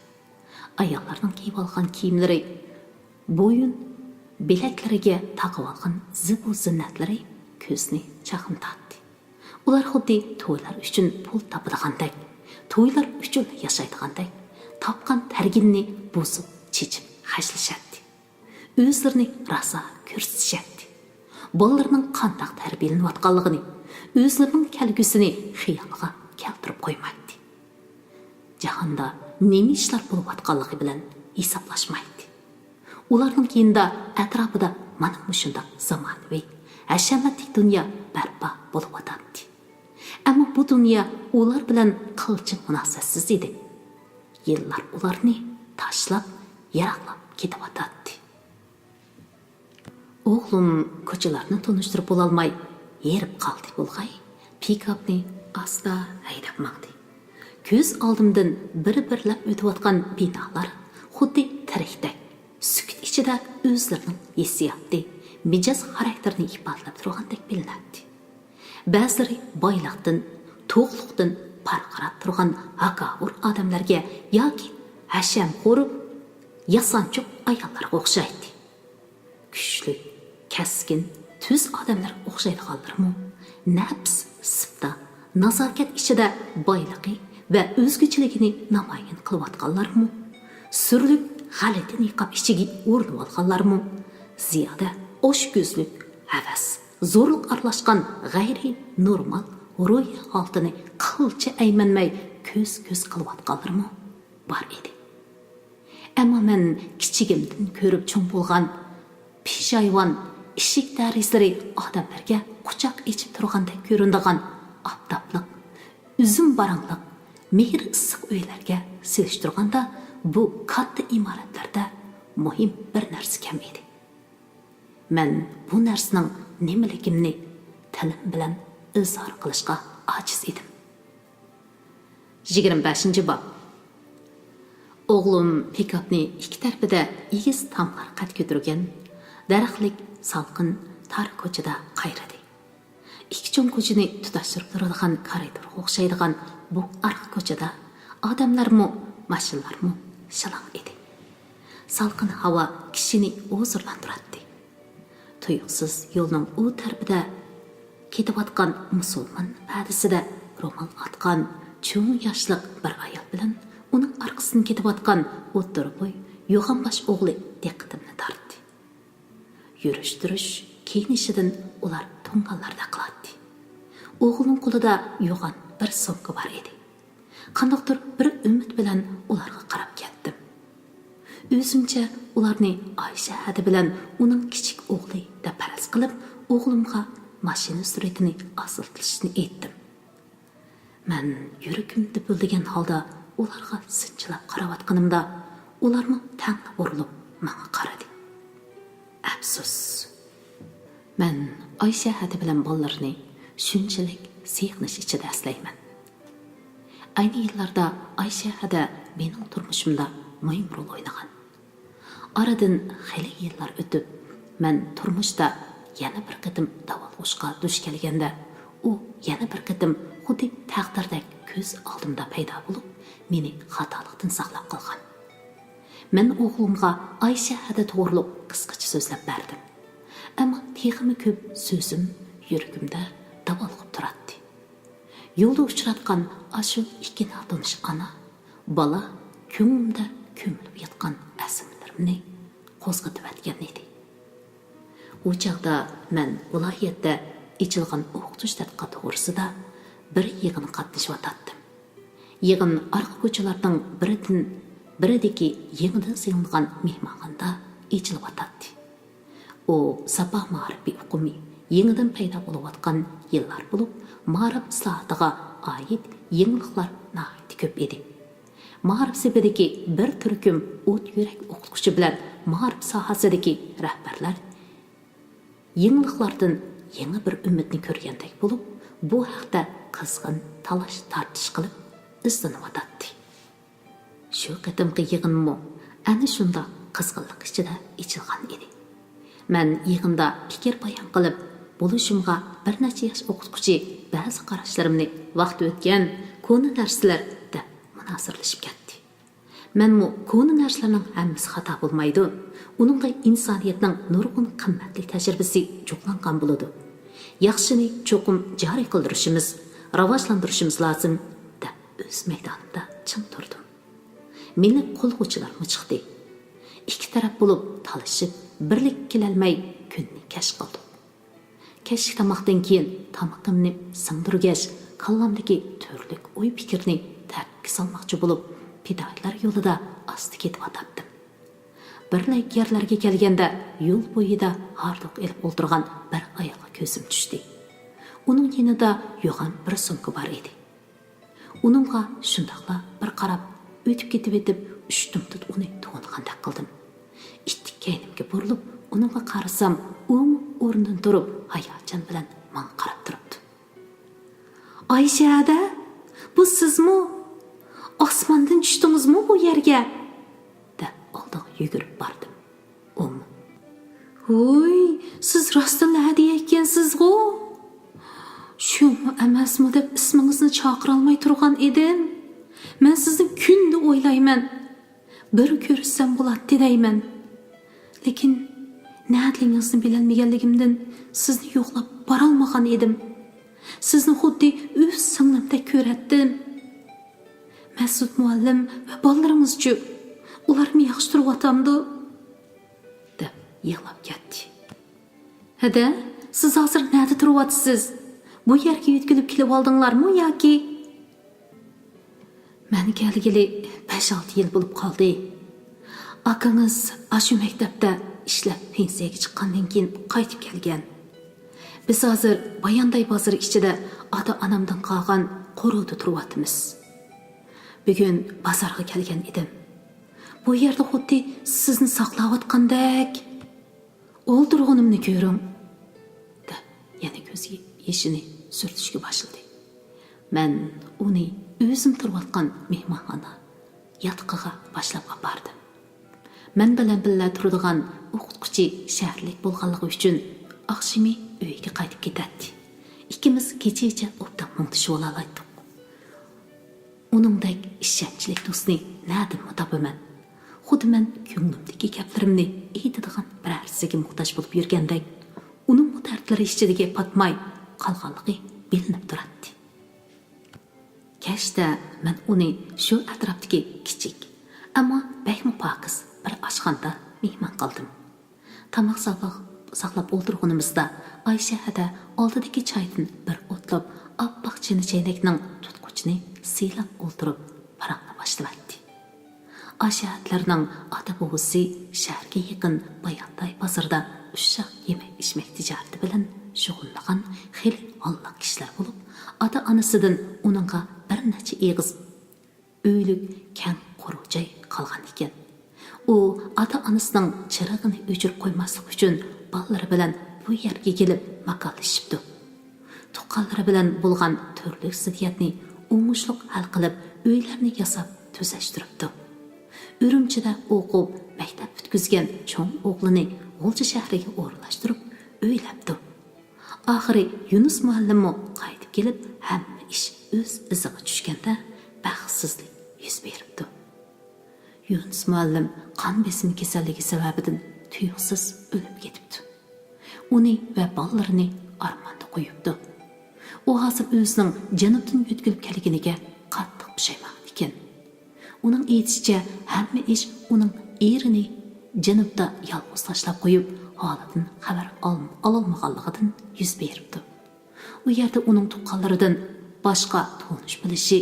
ئاياللارنىڭ كىيىۋالغان كىيىملىرى، بويۇن، بىلەكلىرىگە تاقىۋالغان زىبۇ زىننەتلىرى كۆزنى چاقنىتاتتى. ئۇلار خۇددى تويلار ئۈچۈن پۇل تاپىدىغاندەك، تويلار ئۈچۈن ياشايدىغاندەك، تاپقان تەرگىنىنى بۇزۇپ، چېچىپ خەجلىشەتتى. ئۆزلىرىنى راسا كۆرسىتىشەتتى. بالىلىرىنىڭ قانداق تەربىيەلىنىۋاتقانلىقىنى، ئۆزلىرىنىڭ كەلگۈسىنى خىيالىغا كەلتۈرۈپ قويمايتتى. جاھاندا نېمە ئىشلار بولۇۋاتقانلىقى بىلەن ھېسابلاشمايتتى. ئۇلارنىڭ يېنىدا، ئەتراپىدا مانا مۇشۇنداق زامانىۋى، ھەشەمەتلىك دۇنيا بەرپا بولۇۋاتاتتى. ئەمما بۇ دۇنيا ئۇلار بىلەن قىلچە مۇناسىۋەتسىز ئىدى. يىللار ئۇلارنى تاشلاپ، يىراقلاپ كېتىۋاتاتتى. ئوغلۇم كوچىلارنى تونۇشتۇرۇپ بولالماي ھېرىپ قالدى بولغاي، پىكاپنى ئاستا ھەيدەپ ماڭدى. كۆز ئالدىمدىن بىر-بىرلەپ ئۆتۈۋاتقان بىنالار خۇددى تىرىكتەك، سۈكۈت ئىچىدە ئۆزلىرىنىڭ ھېسسىياتى، مىجەز خاراكتېرىنى ئىپادىلەپ تۇرغاندەك بىلىنەتتى. بەزىلىرى بايلىقتىن، توقلۇقتىن پارقىراپ تۇرغان ھاكاۋۇر ئادەملەرگە ياكى ھەشەمخور، ياسانچۇق ئاياللارغا ئوخشايتتى. كۈچلۈك، كەسكىن، تۈز ئادەملەرگە ئوخشايدىغانلىرىمۇ، نەپس، سىپتا، نازاكەت ئىچىدە بايلىقى ۋە ئۆزگىچىلىكىنى نامايان قىلىۋاتقانلارمۇ، سۈرلۈك غەلىتە نىقاب ئىچىگە ئورىنىۋالغانلارمۇ، زىيادە ئوچكۆزلۈك، ھەۋەس، زورلۇق ئارىلاشقان غەيرىي نورمال روھىي ھالىتىنى قىلچە ئەيمەنمەي كۆز-كۆز قىلىۋاتقانلىرىمۇ بار ئىدى. ئەمما مەن كىچىكىمدىن كۆرۈپ چوڭ بولغان پېشايۋان، ئىشىك دەرىزىلىرى ئادەملەرگە قۇچاق ئېچىپ تۇرغاندەك كۆرۈنىدىغان ئاپتاپلىق، ئۈزۈم باراڭلىق، مېھرى ئىسسىق ئۆيلەرگە سېلىشتۇرغاندا، بۇ كاتتا ئىمارەتلەردە مۇھىم بىر نەرسە كەم ئىدى. مەن بۇ نەرسىنىڭ نېمىلىكىمنى تىلىم بىلەن ئىزھار قىلىشقا ئاجىز ئىدىم. يىگىرمە بەشىنچى باب. ئوغلۇم پىكاپنى ئىككى تەرىپىدە ئېگىز تاملار قەد كۆتۈرگەن دەرەخلىك، سالقىن، تار كوچىدا قايرىدى. ئىككى چوڭ كوچىنى تۇتاشتۇرۇپ تۇرىدىغان كارىدورغا ئوخشايدىغان بۇ ئارقا كوچىدا ئادەملەرمۇ، ماشىنىلارمۇ شالاڭ ئىدى. سالقىن ھاۋا كىشىنى ھۇزۇرلاندۇراتتى. تۇيۇقسىز يولنىڭ ئۇ تەرىپىدە كېتىۋاتقان، مۇسۇلمان پەدىسىدە رومال ئاتقان چوڭ ياشلىق بىر ئايال بىلەن ئۇنىڭ ئارقىسىدىن كېتىۋاتقان ئوتتۇرا بوي، يوغان باش ئوغلى دىققىتىمنى تارتتى. يۈرۈش-تۇرۇش، كىيىنىشىدىن ئۇلار تۇڭگانلاردەك قىلاتتى. ئوغلۇمنىڭ قولىدا يوغان بىر سومكا بار ئىدى. قانداقتۇر بىر ئۈمىد بىلەن ئۇلارغا قاراپ كەتتىم. ئۆزۈمچە ئۇلارنى ئايشە ھەدە بىلەن ئۇنىڭ كىچىك ئوغلى دەپ پەرەز قىلىپ، ئوغلۇمغا ماشىنا سۈرئىتىنى ئاستىلىتىشنى ئېيتتىم. مەن يۈرىكىم دۈپۈلدىگەن ھالدا ئۇلارغا سىنچىلاپ قاراۋاتقىنىمدا، ئۇلارمۇ تەڭلا بۇرۇلۇپ ماڭا قارىدى. ئەپسۇس، مەن ئايشە ھەدە بىلەن بالىلىرىنى شۇنچىلىك سېغىنىش ئىچىدە ئەسلەيمەن. ئەينى يىللاردا ئايشە ھەدە مېنىڭ تۇرمۇشۇمدا مۇھىم رول ئوينىغان. ئارىدىن خېلى يىللار ئۆتۈپ، مەن تۇرمۇشتا يەنە بىر قېتىم داۋالغۇشقا دۇچ كەلگەندە، ئۇ يەنە بىر قېتىم خۇددى تەقدىردەك كۆز ئالدىمدا پەيدا بولۇپ، مېنى خاتالىقتىن ساقلاپ قالغان. مەن ئوغلۇمغا ئايشە ھەدە توغرۇلۇق قىسقىچە سۆزلەپ بەردىم. ئەمما تېخىمۇ كۆپ سۆزۈم يۈرىكىمدە داۋالغۇپ تۇراتتى. يولدا ئۇچراتقان ئاشۇ ئىككى ناتونۇش ئانا، بالا كۆڭلۈمدە كۆمۈلۈپ ياتقان ئەسلىمىلىرىمنى قوزغىتىۋەتكەن ئىدى. ئۇ چاغدا مەن ۋىلايەتتە ئېچىلغان ئوقۇتۇش تەتقىقات توغرىسىدا بىر يىغىنغا قاتنىشىۋاتاتتىم. يىغىن ئارقا كوچىلارنىڭ بىرىدىن، بىرىدىكى يېڭىدىن سېلىنغان مېھمانخانىدا ئېچىلىۋاتاتتى. ئۇ ساپا مائارىپى ئۇقۇمى يېڭىدىن پەيدا بولۇۋاتقان يىللار بولۇپ، مائارىپ ئىسلاھاتىغا ئائىت يېڭىلىقلار ناھايىتى كۆپ ئىدى. مائارىپ سېپىدىكى بىر تۈركۈم ئوت يۈرەك ئوقۇتقۇچى بىلەن مائارىپ ساھەسىدىكى رەھبەرلەر يېڭىلىقلاردىن يېڭى بىر ئۈمىدنى كۆرگەندەك بولۇپ، بۇ ھەقتە قىزغىن تالاش-تارتىش قىلىپ ئىزدىنىۋاتاتتى. شۇ قېتىمقى يىغىنمۇ ئەنە شۇنداق قىزغىنلىق ئىچىدە ئېچىلغان ئىدى. مەن يىغىندا پىكىر بايان قىلىپ، بولۇشۇمغا بىر نەچچە ياش ئوقۇتقۇچى بەزى قاراشلىرىمنى «ۋاقتى ئۆتكەن، كونا نەرسىلەر» دەپ مۇنازىرىلىشىپ كەتتى. مەنمۇ «كونا نەرسىلەرنىڭ ھەممىسى خاتا بولمايدۇ، ئۇنىڭغا ئىنسانىيەتنىڭ نۇرغۇن قىممەتلىك تەجرىبىسى جۇغلانغان بولىدۇ. ياخشىنى چوقۇم جارى قىلدۇرۇشىمىز، راۋاجلاندۇرۇشىمىز لازىم» دەپ ئۆز مەيدانىمدا چىڭ تۇردۇم. مېنى قوللىغۇچىلارمۇ چىقتى. ئىككى تەرەپ بولۇپ تالىشىپ، بىرلىككە كېلەلمەي كۈننى كەچ قىلدۇق. كەچلىك تاماقتىن كېيىن تامىقىمنى سىڭدۈرگەچ، كاللامدىكى تۈرلۈك ئوي-پىكىرنى تەرتىپكە سالماقچى بولۇپ، پىدائىيلار يولىدا ئاستا كېتىۋاتاتتىم. بىرلا يەرلەرگە كەلگەندە، يول بويىدا ھاردۇق ئېلىپ ئولتۇرغان بىر ئايالغا كۆزۈم چۈشتى. ئۇنىڭ يېنىدا يوغان بىر سومكا بار ئىدى. ئۇنىڭغا شۇنداقلا بىر قاراپ، ئۆتۈپ كېتىۋېتىپ، ئۇشتۇمتۇت ئۇنى تونۇغاندەك قىلدىم. ئىتتىك كەينىمگە بۇرۇلۇپ، ئۇنىڭغا قارىسام، ئۇمۇ ئورنىدىن تۇرۇپ، ھاياجان بىلەن ماڭا قاراپ تۇرۇپتۇ. «ئايشە ھەدە، بۇ سىزمۇ؟ ئاسماندىن چۈشتىڭىزمۇ بۇ يەرگە؟» دەپ ئالدىغا يۈگۈرۈپ باردىم. ئۇمۇ، «ھوي، سىز راستتىنلا ھەدىيە ئىكەنسىزغۇ! شۇمۇ ئەمەسمۇ دەپ ئىسمىڭىزنى چاقىرالماي تۇرغان ئىدىم. مەن سىزنى كۈندە ئويلايمەن. بىر كۆرۈشسەم بولاتتى دەيمەن. لېكىن نەدىلىكىڭىزنى بىلەلمىگەنلىكىمدىن سىزنى يوقلاپ بارالمىغان ئىدىم. سىزنى خۇددى ئۆز سىڭلىمدەك كۆرەتتىم. مەسۇت مۇئەللىم ۋە بالىلىرىڭىزچۇ؟ ئۇلارمۇ ياخشى تۇرۇۋاتامدۇ؟» دەپ يىغلاپ كەتتى. «ھەدە، سىز ھازىر نەدە تۇرۇۋاتىسىز؟ بۇ يەرگە يۆتكىلىپ كېلىۋالدىڭلارمۇ ياكى؟» «مەن كەلگىلى بەش-ئالتە يىل بولۇپ قالدى. ئاكىڭىز ئاشۇ مەكتەپتە ئىشلەپ پېنسىيەگە چىققاندىن كېيىن قايتىپ كەلگەن. بىز ھازىر بايانداي بازىرى ئىچىدە ئاتا-ئانامدىن قالغان قورۇدا تۇرۇۋاتىمىز. بۈگۈن بازارغا كەلگەن ئىدىم. بۇ يەردە خۇددى سىزنى ساقلاۋاتقاندەك. ئولتۇرغىنىمنى كۆرۈڭ» دەپ، يەنە كۆز يېشىنى سۈرتۈشكە باشلىدى. مەن ئۇنى ئۆزۈم تۇرۇۋاتقان مېھمانخانا ياتىقىغا باشلاپ ئاپاردىم. مەن بىلەن بىللە تۇرىدىغان ئوقۇتقۇچى شەھەرلىك بولغانلىقى ئۈچۈن، ئاخشىمى ئۆيىگە قايتىپ كېتەتتى. ئىككىمىز كېچىچە ئوبدان مۇڭدىشىۋالالايتتۇق. ئۇنىڭدەك ئىشەنچلىك دوستنى نەدىنمۇ تاپىمەن؟ خۇددى مەن كۆڭلۈمدىكى گەپلىرىمنى ئېيتىدىغان بىرەرسىگە موھتاج بولۇپ يۈرگەندەك، ئۇنىڭمۇ دەردلىرى ئىچىدىكى پاتماي قالغانلىقى بىلىنىپ تۇراتتى. كەچتە مەن ئۇنى شۇ ئەتراپتىكى كىچىك، ئەمما بەكمۇ پاكىز بىر ئاشخانىدا مېھمان قىلدىم. تاماق ساقلاپ، ساقلاپ ئولتۇرغىنىمىزدا، ئايشە ھەدە ئالدىدىكى چايدىن بىر ئوتلاپ، ئاپئاق چىنە چەينەكنىڭ تۇتقۇچىنى سىيلاپ ئولتۇرۇپ، پاراڭلىماشلىۋەتتى. ئاشە ھەدىلەرنىڭ ئاتا-بوۋىسى شەھەرگە يېقىن بايانداي بازىرىدا ئۇششاق يېمەك-ئىچمەك تىجارىتى بىلەن شۇغۇللىنىدىغان خېلى ھاللاق كىشىلەر بولۇپ، ئاتا-ئانىسىدىن ئۇنىڭغا بىر نەچچە ئېغىز ئۆيلۈك كەڭ قۇر جاي قالغان ئىكەن. ئۇ ئاتا-ئانىسىنىڭ چىرىغىنى ئۆچۈرۈپ قويماسلىق ئۈچۈن، بالىلىرى بىلەن بۇ يەرگە كېلىپ ماكانلىشىپتۇ. تۇغقانلىرى بىلەن بولغان تۈرلۈك زىددىيەتنى ئوڭۇشلۇق ھەل قىلىپ، ئۆيلەرنى ياساپ تۈزەشتۈرۈپتۇ. ئۈرۈمچىدە ئوقۇپ، مەكتەپ پۈتكۈزگەن چوڭ ئوغلىنى غۇلجا شەھىرىگە ئورۇنلاشتۇرۇپ ئۆيلەپتۇ. ئاخىرى يۇنۇس مۇئەللىممۇ قايتىپ كېلىپ، ھەممە ئىش ئۆز ئىزىغا چۈشكەندە، بەختسىزلىك يۈز بېرىپتۇ. يۇنۇس مۇئەللىم قان بېسىمى كېسەللىكى سەۋەبىدىن تۇيۇقسىز ئۆلۈپ كېتىپتۇ. ئۇنى ۋە بالىلىرىنى ئارماندا قويۇپتۇ. ئۇ ھازىر ئۆزىنىڭ جەنۇبتىن يۆتكىلىپ كەلگىنىگە قاتتىق پۇشايمان ئىكەن. ئۇنىڭ ئېيتىشىچە، ھەممە ئىش ئۇنىڭ ئېرىنى جەنۇبتا يالغۇز تاشلاپ قويۇپ، ھالىدىن خەۋەر ئال-، ئالالمىغانلىقىدىن يۈز بېرىپتۇ. ئۇ يەردە ئۇنىڭ تۇغقانلىرىدىن باشقا تونۇش-بىلىشى،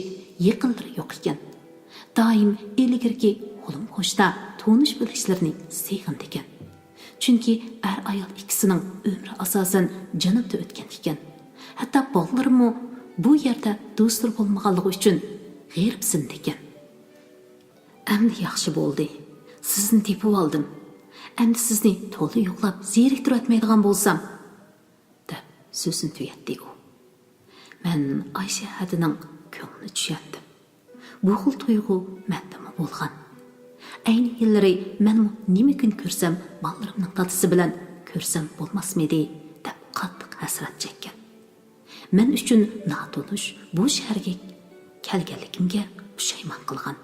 يېقىنلىرى يوق ئىكەن. دائىم ئىلگىرىكى غۇلۇم قوشنا تونۇش-بىلىشلىرىنى سېغىنىدىكەن. چۈنكى ئەر-ئايال ئىككىسىنىڭ ئۆمرى ئاساسەن جەنۇبتا ئۆتكەن ئىكەن. ھەتتا بالىلىرىمۇ بۇ يەردە دوستلىرى بولمىغانلىقى ئۈچۈن غېرىبسىنىدىكەن. «ئەمدى ياخشى بولدى. سىزنى تېپىۋالدىم. ئەمدى سىزنى تولا يوقلاپ زېرىكتۈرۈۋەتمەيدىغان بولسام»، دەپ سۆزىنى تۈگەتتى ئۇ. مەن ئايشە ھەدىنىڭ كۆڭلىنى چۈشەندىم. بۇ خىل تۇيغۇ مەندىمۇ بولغان. ئەينى يىللىرى مەنمۇ نېمە كۈن كۆرسەم، بالىلىرىمنىڭ دادىسى بىلەن كۆرسەم بولماسمىدى، دەپ قاتتىق ھەسرەت چەككەن. مەن ئۈچۈن ناتونۇش بۇ شەھەرگە كەلگەنلىكىمگە پۇشايمان قىلغان.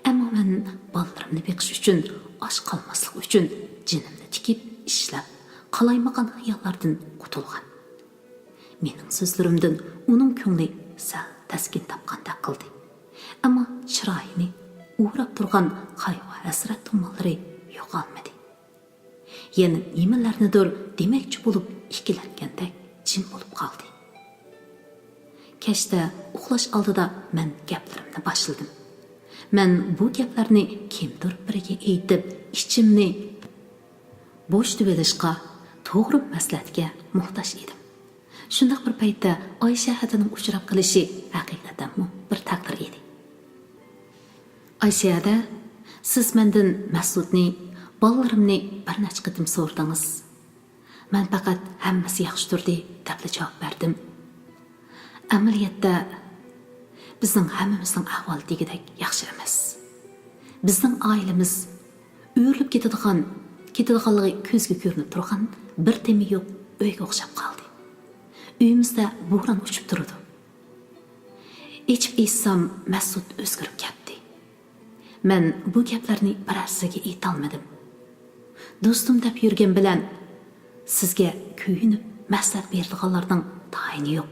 ئەمما مەن بالىلىرىمنى بېقىش ئۈچۈن ئاچ قالماسلىق ئۈچۈن جېنىمنى تىكىپ ئىشلەپ، قالايمىقان خىياللاردىن قۇتۇلغان. مېنىڭ سۆزلىرىمدىن ئۇنىڭ كۆڭلى سەل تەسكىن تاپقاندەك قىلدى. ئەمما چىرايىنى ئوراپ تۇرغان قايغۇ-ھەسرەت تۇمانلىرى يوقالمىدى. يەنە نېمىلەرنىدۇر دېمەكچى بولۇپ ئىككىلەنگەندەك جىم بولۇپ قالدى. كەچتە ئۇخلاش ئالدىدا مەن گەپلىرىمنى باشلىدىم. مەن بۇ گەپلەرنى كىمدۇر بىرىگە ئېيتىپ، ئىچىمنى بوشىتىۋېلىشقا، توغرا مەسلىھەتكە موھتاج ئىدىم. شۇنداق بىر پەيتتە ئايشەھىدىنىڭ ئۇچراپ قېلىشى ھەقىقەتەنمۇ بىر تەقدىر ئىدى. ئايشەھىدە، سىز مەندىن مەسۇدنى، بالىلىرىمنى بىر نەچچە قېتىم سورىدىڭىز. مەن پەقەت «ھەممىسى ياخشى تۇردى» دەپلا جاۋاب بەردىم. ئەمەلىيەتتە، بىزنىڭ ھەممىمىزنىڭ ئەھۋالى دېگۈدەك ياخشى ئەمەس. بىزنىڭ ئائىلىمىز ئۆرۈلۈپ كېتىدىغان، كېتىدىغانلىقى كۆزگە كۆرۈنۈپ تۇرغان بىر تېمى يوق ئۆيگە ئوخشاپ قالدى. ئۆيىمىزدە بوران ئۇچۇپ تۇرىدۇ. ئېچىپ ئېيتسام، مەسۇت ئۆزگىرىپ كەتتى. مەن بۇ گەپلەرنى بىرەرسىگە ئېيتالمىدىم. دوستۇم دەپ يۈرگەن بىلەن سىزگە كۆيۈنۈپ مەسلىھەت بېرىدىغانلارنىڭ تايىنى يوق.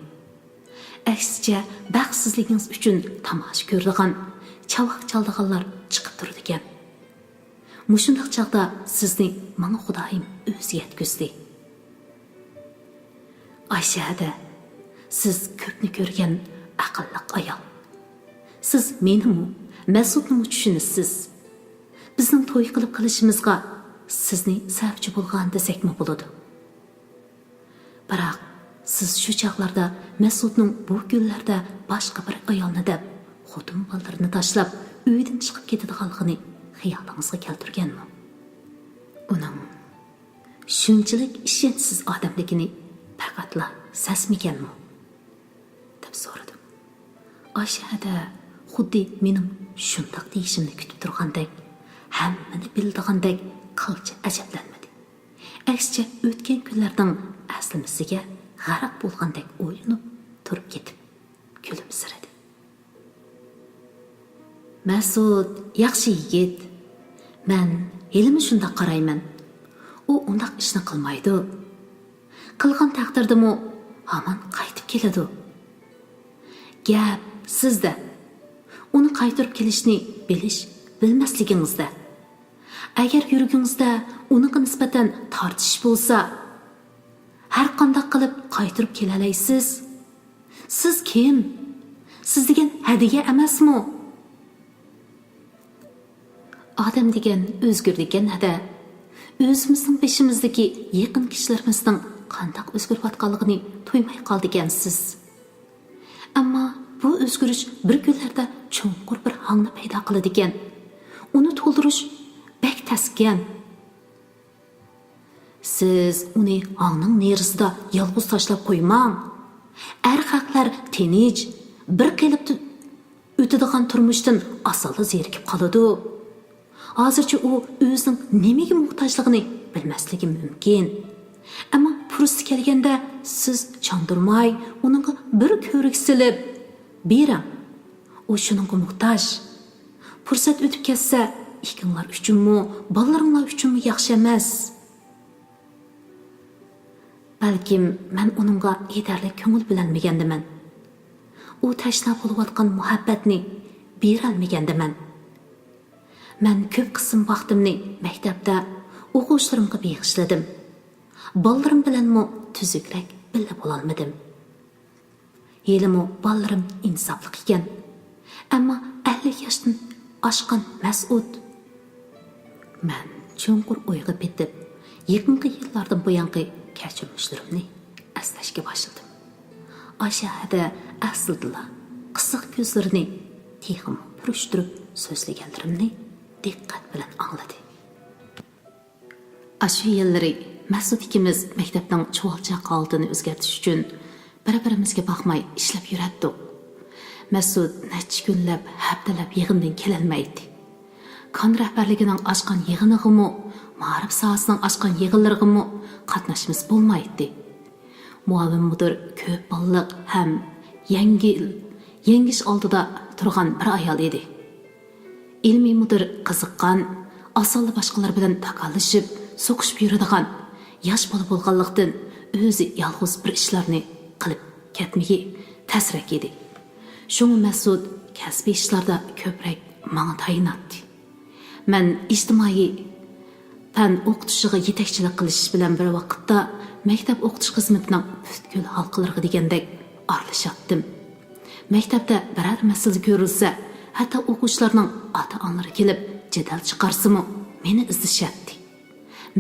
ئەكسىچە، بەختسىزلىكىڭىز ئۈچۈن تاماشا كۆرىدىغان، چاۋاك چالىدىغانلار چىقىپ تۇرىدىكەن. مۇشۇنداق چاغدا سىزنى ماڭا خۇدايىم ئۆزى يەتكۈزدى. ئايشەھىدە، سىز كۆپنى كۆرگەن ئەقىللىق ئايال. سىز مېنىمۇ، مەسۇتنىمۇ چۈشىنىسىز. بىزنىڭ توي قىلىپ قېلىشىمىزغا سىزنى سەۋەبچى بولغان دېسەكمۇ بولىدۇ. بىراق، سىز شۇ چاغلاردا مەسۇتنىڭ بۇ كۈنلەردە باشقا بىر ئايالنى دەپ، خوتۇن بالىلىرىنى تاشلاپ، ئۆيدىن چىقىپ كېتىدىغانلىقىنى خىيالىڭىزغا كەلتۈرگەنمۇ؟ ئۇنىڭ شۇنچىلىك ئىشەنچسىز ئادەملىكىنى پەقەتلا سەزمىگەنمۇ؟ دەپ سورىدىم. ئايشەھىدە خۇددى مېنىڭ شۇنداق دېيىشىمنى كۈتۈپ تۇرغاندەك، ھەممىنى بىلىدىغاندەك قىلچە ئەجەبلەنمىدى. ئەكسىچە، ئۆتكەن كۈنلەرنىڭ ئەسلىمىسىگە غەرق بولغاندەك ئويلىنىپ تۇرۇپ كېتىپ، كۈلۈمسىرىدى. مەسۇت ياخشى يىگىت. مەن ھېلىمۇ شۇنداق قارايمەن. ئۇ ئۇنداق ئىشنى قىلمايدۇ. قىلغان تەقدىردىمۇ ھامان قايتىپ كېلىدۇ. گەپ سىزدە. ئۇنى قايتۇرۇپ كېلىشنى بىلىش، بىلمەسلىكىڭىزدە. ئەگەر يۈرىكىڭىزدە ئۇنىڭغا نىسبەتەن تارتىش بولسا، ھەر قانداق قىلىپ قايتۇرۇپ كېلەلەيسىز؟ سىز كىم؟ سىز دېگەن ھەدىگە ئەمەسمۇ؟ ئادەم دېگەن ئۆزگىرىدىكەن ھەدە. ئۆزىمىزنىڭ بېشىمىزدىكى يېقىن كىشىلىرىمىزنىڭ قانداق ئۆزگىرىۋاتقانلىقىنى تۇيماي قالىدىكەنسىز. ئەمما بۇ ئۆزگىرىش بىر كۈنلەردە چوڭقۇر بىر ھاڭنى پەيدا قىلىدىكەن. ئۇنى تولدۇرۇش بەك تەسكەن. سىز ئۇنى ھاڭنىڭ نېرىسىدا يالغۇز تاشلاپ قويماڭ. ئەرخەقلەر تىنچ، بىر قېلىپتا ئۆتىدىغان تۇرمۇشتىن ئاسانلا زېرىكىپ قالىدۇ. ھازىرچە ئۇ ئۆزىنىڭ نېمىگە موھتاجلىقىنى بىلمەسلىكى مۇمكىن. ئەمما پۇرسىتى كەلگەندە سىز چاندۇرماي، ئۇنىڭغا بىر كۆۋرۈك سېلىپ بېرىڭ. ئۇ شۇنىڭغا موھتاج. پۇرسەت ئۆتۈپ كەتسە، ئىككىڭلار ئۈچۈنمۇ، بالىلىرىڭلار ئۈچۈنمۇ ياخشى ئەمەس. بەلكىم مەن ئۇنىڭغا يېتەرلىك كۆڭۈل بۆلەلمىگەندىمەن. ئۇ تەشنا بولۇۋاتقان مۇھەببەتنى بېرەلمىگەندىمەن. مەن كۆپ قىسىم ۋاقتىمنى مەكتەپتە ئوقۇغۇچىلىرىمغا بېغىشلىدىم. بالىلىرىم بىلەنمۇ تۈزۈكرەك بىللە بولالمىدىم. ھېلىمۇ بالىلىرىم ئىنساپلىق ئىكەن. ئەمما ئەللىك ياشتىن ئاشقان مەسئۇد. مەن چوڭقۇر ئويغا پېتىپ، يېقىنقى يىللاردىن بۇيانقى كەچۈرمىشلىرىمنى ئەسلەشكە باشلىدىم. ئايشەھىدە ئەسلىدىلا قىسىق كۆزلىرىنى تېخىمۇ پۈرۈشتۈرۈپ سۆزلىگەنلىرىمنى دىققەت بىلەن ئاڭلىدى. ئاشۇ يىللىرى مەسۇت ئىككىمىز مەكتەپنىڭ چۇۋالچاق ھالىتىنى ئۆزگەرتىش ئۈچۈن بىر-بىرىمىزگە باقماي ئىشلەپ يۈرەتتۇق. مەسۇت نەچچە كۈنلەپ، ھەپتىلەپ يىغىندىن كېلەلمەيتتى. كان رەھبەرلىكىنىڭ ئاچقان يىغىنىغىمۇ، مائارىپ ساھەسىنىڭ ئاچقان يىغىنلىرىغىمۇ قاتناشمىسا بولمايتتى. مۇئاۋىن مۇدىر كۆپ بالىلىق ھەم يەڭگىل، يەڭگىش ئالدىدا تۇرغان بىر ئايال ئىدى. ئىلمىي مۇدىر قىزىققان، ئاسانلا باشقىلار بىلەن تاكاللىشىپ، سوقۇشۇپ يۈرىدىغان ياش بالا بولغانلىقتىن، ئۆزى يالغۇز بىر ئىشلارنى قىلىپ كەتمىگى تەسرەك ئىدى. شۇڭا مەسۇت كەسپىي ئىشلاردا كۆپرەك ماڭا تايىناتتى. مەن ئىجتىمائىي پەن ئوقۇتۇشىغا يېتەكچىلىك قىلىش بىلەن بىر ۋاقىتتا، مەكتەپ ئوقۇتۇش خىزمىتىنىڭ پۈتكۈل ھالقىلىرىغا دېگەندەك ئارىلىشاتتىم. مەكتەپتە بىرەر مەسىلە كۆرۈلسە، ھەتتا ئوقۇغۇچىلارنىڭ ئاتا-ئانىلىرى كېلىپ جېدەل چىقارسىمۇ، مېنى ئىزدىشەتتى.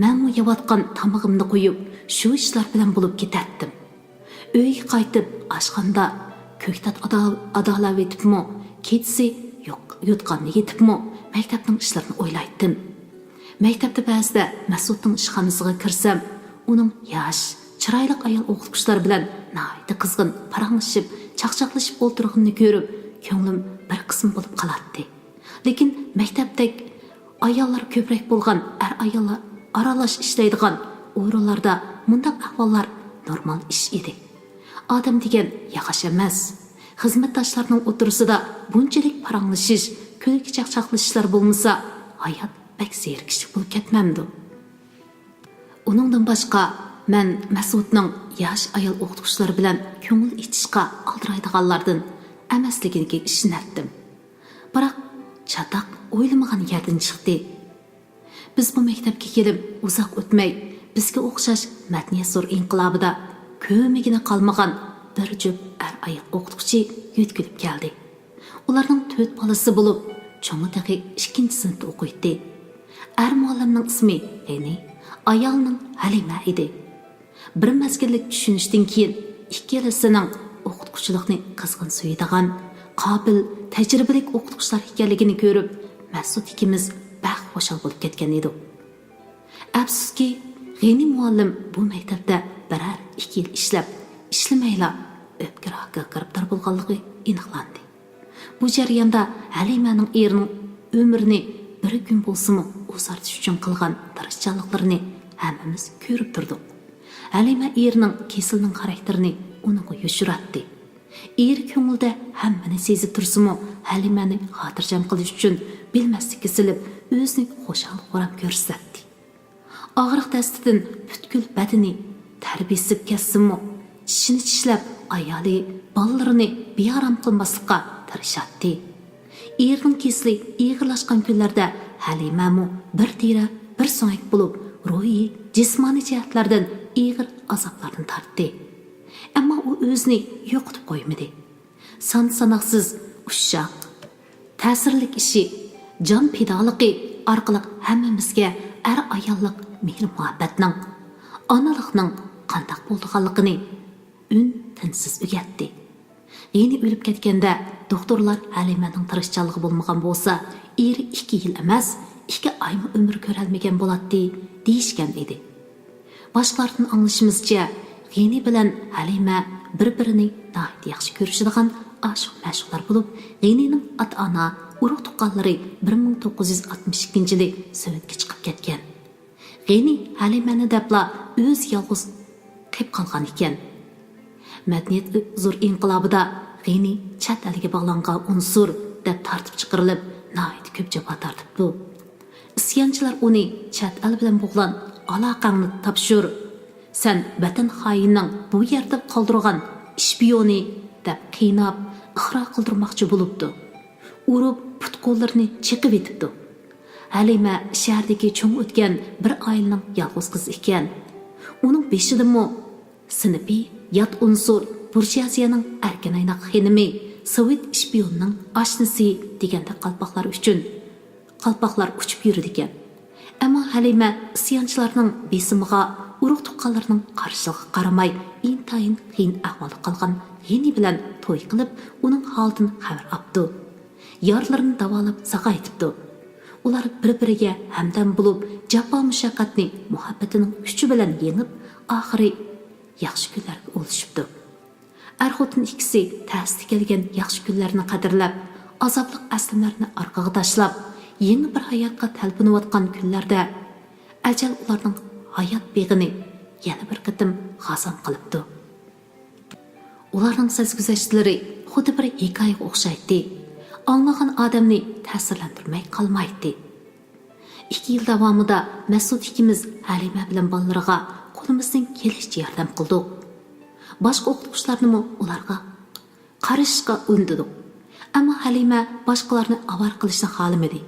مەنمۇ يەۋاتقان تامىقىمنى قويۇپ، شۇ ئىشلار بىلەن بولۇپ كېتەتتىم. ئۆيگە قايتىپ، ئاشخانىدا كۆكتات ئادا-، ئادالاۋېتىپمۇ، كېچىسى يوق-، يوتقاندا يېتىپمۇ، مەكتەپنىڭ ئىشلىرىنى ئويلايتتىم. مەكتەپتە بەزىدە مەسۇتنىڭ ئىشخانىسىغا كىرسەم، ئۇنىڭ ياش، چىرايلىق ئايال ئوقۇتقۇچىلار بىلەن ناھايىتى قىزغىن پاراڭلىشىپ، چاقچاقلىشىپ ئولتۇرغىنىنى كۆرۈپ، كۆڭلۈم بىر قىسىم بولۇپ قالاتتى. لېكىن مەكتەپتەك ئاياللار كۆپرەك بولغان، ئەر-ئاياللار ئارىلاش ئىشلەيدىغان ئورۇنلاردا مۇنداق ئەھۋاللار نورمال ئىش ئىدى. ئادەم دېگەن ياغاچ ئەمەس. خىزمەتداشلارنىڭ ئوتتۇرىسىدا بۇنچىلىك پاراڭلىشىش، كۈلكە چاقچاقلىشىشلار بولمىسا، ھايات بەك زېرىكىشلىك بولۇپ كەتمەمدۇ؟ ئۇنىڭدىن باشقا، مەن مەسۇتنىڭ ياش ئايال ئوقۇتقۇچىلار بىلەن كۆڭۈل ئېچىشقا ئالدىرايدىغانلاردىن ئەمەسلىكىگە ئىشىنەتتىم. بىراق، چاتاق ئويلىمىغان يەردىن چىقتى. بىز بۇ مەكتەپكە كېلىپ ئۇزاق ئۆتمەي، بىزگە ئوخشاش مەدەنىيەت زور ئىنقىلابىدا كۆمۈگىنى قالمىغان بىر جۈپ ئەر-ئايال ئوقۇتقۇچى يۆتكىلىپ كەلدى. ئۇلارنىڭ تۆت بالىسى بولۇپ، چوڭى تېخى ئىككىنچى سىنىپتا ئوقۇيتتى. ئەر مۇئەللىمنىڭ ئىسمى غېنى، ئايالنىڭ ھەلىمە ئىدى. بىر مەزگىللىك چۈشىنىشتىن كېيىن، ئىككىلىسىنىڭ ئوقۇتقۇچىلىقنى قىزغىن سۆيىدىغان، قابىل، تەجرىبىلىك ئوقۇتقۇچىلار ئىكەنلىكىنى كۆرۈپ، مەسۇت ئىككىمىز بەك خۇشال بولۇپ كەتكەن ئىدۇق. ئەپسۇسكى، غېنى مۇئەللىم بۇ مەكتەپتە بىرەر ئىككى يىل ئىشلەپ، ئىشلىمەيلا ئۆپكە راكىغا گىرىپتار بولغانلىقى ئېنىقلاندى. بۇ جەرياندا ھەلىمەنىڭ ئېرىنىڭ ئۆمرىنى بىر كۈن بولسىمۇ ئۇزارتىش ئۈچۈن قىلغان تىرىشچانلىقلىرىنى ھەممىمىز كۆرۈپ تۇردۇق. ھەلىمە ئېرىنىڭ كېسىلىنىڭ خاراكتېرىنى ئۇنىڭغا يوشۇراتتى. ئېرى كۆڭلىدە ھەممىنى سېزىپ تۇرسىمۇ، ھەلىمەنى خاتىرجەم قىلىش ئۈچۈن بىلمەسلىككە سېلىپ، ئۆزىنى خۇشال-خۇرام كۆرسەتتى. ئاغرىق دەستىدىن پۈتكۈل بەدىنى تەر بېسىپ كەتسىمۇ، چىشىنى چىشلەپ، ئايالى، بالىلىرىنى بىئارام قىلماسلىققا تىرىشاتتى. ئېرىنىڭ كېسىلى ئېغىرلاشقان كۈنلەردە ھەلىمەمۇ بىر تېرە، بىر سۆڭەك بولۇپ، روھىي، جىسمانىي جەھەتلەردىن ئېغىر ئازابلارنى تارتتى. ئەمما ئۇ ئۆزىنى يوقىتىپ قويمىدى. سان-ساناقسىز ئۇششاق، تەسىرلىك ئىشى، جان پىدالىقى ئارقىلىق ھەممىمىزگە ئەر-ئاياللىق مېھىر-مۇھەببەتنىڭ، ئانىلىقنىڭ قانداق بولىدىغانلىقىنى ئۈن-تىنسىز ئۆگەتتى. غېنى ئۆلۈپ كەتكەندە، دوختۇرلار ھەلىمەنىڭ تىرىشچانلىقى بولمىغان بولسا، ئېرى ئىككى يىل ئەمەس، ئىككى ئايمۇ ئۆمۈر كۆرەلمىگەن بولاتتى، دېيىشكەن ئىدى. باشقىلاردىن ئاڭلىشىمىزچە، غېنى بىلەن ھەلىمە بىر-بىرىنى ناھايىتى ياخشى كۆرۈشىدىغان ئاشىق-مەشۇقلار بولۇپ، غېنىنىڭ ئاتا-ئانا، ئۇرۇق-تۇغقانلىرى بىر مىڭ توققۇز يۈز ئاتمىش ئىككىنچى يىلى سوۋېتكە چىقىپ كەتكەن. غېنى ھەلىمەنى دەپلا ئۆزى يالغۇز قېپ قالغان ئىكەن. مەدەنىيەت زور ئىنقىلابىدا غېنى چەت ئەلگە باغلانغان ئۇنسۇر دەپ تارتىپ چىقىرىلىپ، ناھايىتى كۆپ جاپا تارتىپتۇ. ئىسيانچىلار ئۇنى چەت ئەل بىلەن بوغلان ئالاقەڭنى تاپشۇر، سەن ۋەتەن خائىنىنىڭ بۇ يەردە قالدۇرغان ئىشپىيونى دەپ قىيناپ، ئىقرار قىلدۇرماقچى بولۇپتۇ. ئۇرۇپ، پۇت-قوللىرىنى چېقىۋېتىپتۇ. ھەلىمە شەھەردىكى چوڭ ئۆتكەن بىر ئائىلىنىڭ يالغۇز قىزى ئىكەن. ئۇنىڭ بېشىدىمۇ سىنىپى يات ئۇنسۇر بۇرژۇئازىيەنىڭ ئەركىن ئايناق خېنىمى، سوۋېت ئىشپىيونىنىڭ ئاشنىسى دېگەندەك قالپاقلار ئۈچۈن قالپاقلار ئۇچۇپ يۈرىدىكەن. ئەمما ھەلىمە ئىسيانچىلارنىڭ بېسىمىغا، ئۇرۇق-تۇغقانلىرىنىڭ قارشىلىقىغا قارىماي، ئىنتايىن قىيىن ئەھۋالدا قالغان غېنى بىلەن توي قىلىپ، ئۇنىڭ ھالىدىن خەۋەر ئاپتۇ. يارىلىرىنى داۋالاپ ساقايتىپتۇ. ئۇلار بىر-بىرىگە ھەمدەم بولۇپ، جاپا-مۇشەققەتنى مۇھەببىتىنىڭ كۈچى بىلەن يېڭىپ، ئاخىرى ياخشى كۈنلەرگە ئۇلىشىپتۇ. ئەر-خوتۇن ئىككىسى تەستە كەلگەن ياخشى كۈنلەرنى قەدىرلەپ، ئازابلىق ئەسلىمىلەرنى ئارقىغا تاشلاپ، يېڭى بىر ھاياتقا تەلپۈنۈۋاتقان كۈنلەردە، ئەجەل ئۇلارنىڭ ھايات بېغىنى يەنە بىر قېتىم خازان قىلىپتۇ. ئۇلارنىڭ سەرگۈزەشتلىرى خۇددى بىر ھېكايىگە ئوخشايتتى. ئاڭلىغان ئادەمنى تەسىرلەندۈرمەي قالمايتتى. ئىككى يىل داۋامىدا مەسۇت ئىككىمىز ھەلىمە بىلەن بالىلىرىغا قولىمىزدىن كېلىشىچە ياردەم قىلدۇق. باشقا ئوقۇتقۇچىلارنىمۇ ئۇلارغا قارىشىشقا ئۈندىدۇق. ئەمما ھەلىمە باشقىلارنى ئاۋارە قىلىشنى خالىمىدى.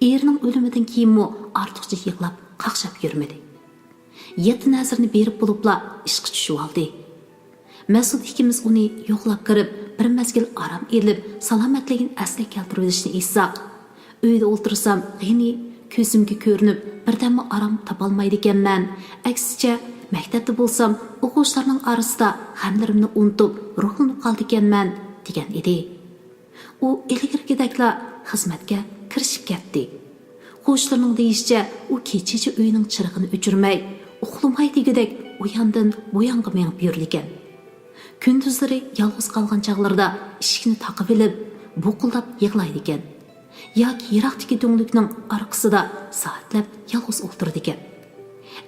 ئېرىنىڭ ئۆلۈمىدىن كېيىنمۇ ئارتۇقچە يىغلاپ، قاقشاپ يۈرمىدى. يەتتە نەزىرىنى بېرىپ بولۇپلا ئىشقا چۈشۈۋالدى. مەسۇت ئىككىمىز ئۇنى يوقلاپ كىرىپ، بىر مەزگىل ئارام ئېلىپ، سالامەتلىكىنى ئەسلىگە كەلتۈرۈۋېلىشنى ئېيتساق، ئۆيدە ئولتۇرسام، غېنى كۆزۈمگە كۆرۈنۈپ، بىردەممۇ ئارام تاپالمايدىكەنمەن. ئەكسىچە، مەكتەپتە بولسام، ئوقۇغۇچىلارنىڭ ئارىسىدا غەملىرىمنى ئۇنتۇپ، روھلىنىپ قالىدىكەنمەن، دېگەن ئىدى. ئۇ ئىلگىرىكىدەكلا خىزمەتكە كىرىشىپ كەتتى. قوشنىلىرىنىڭ دېيىشىچە، ئۇ كېچىچە ئۆيىنىڭ چىرىغىنى ئۆچۈرمەي، ئۇخلىماي دېگۈدەك ئۇ ياندىن بۇ يانغا مېڭىپ يۈرىدىكەن. كۈندۈزلىرى يالغۇز قالغان چاغلىرىدا ئىشىكنى تاقىۋېلىپ، بۇقۇلداپ يىغلايدىكەن. ياكى يىراقتىكى تۈڭلۈكنىڭ ئارقىسىدا سائەتلەپ يالغۇز ئولتۇرىدىكەن.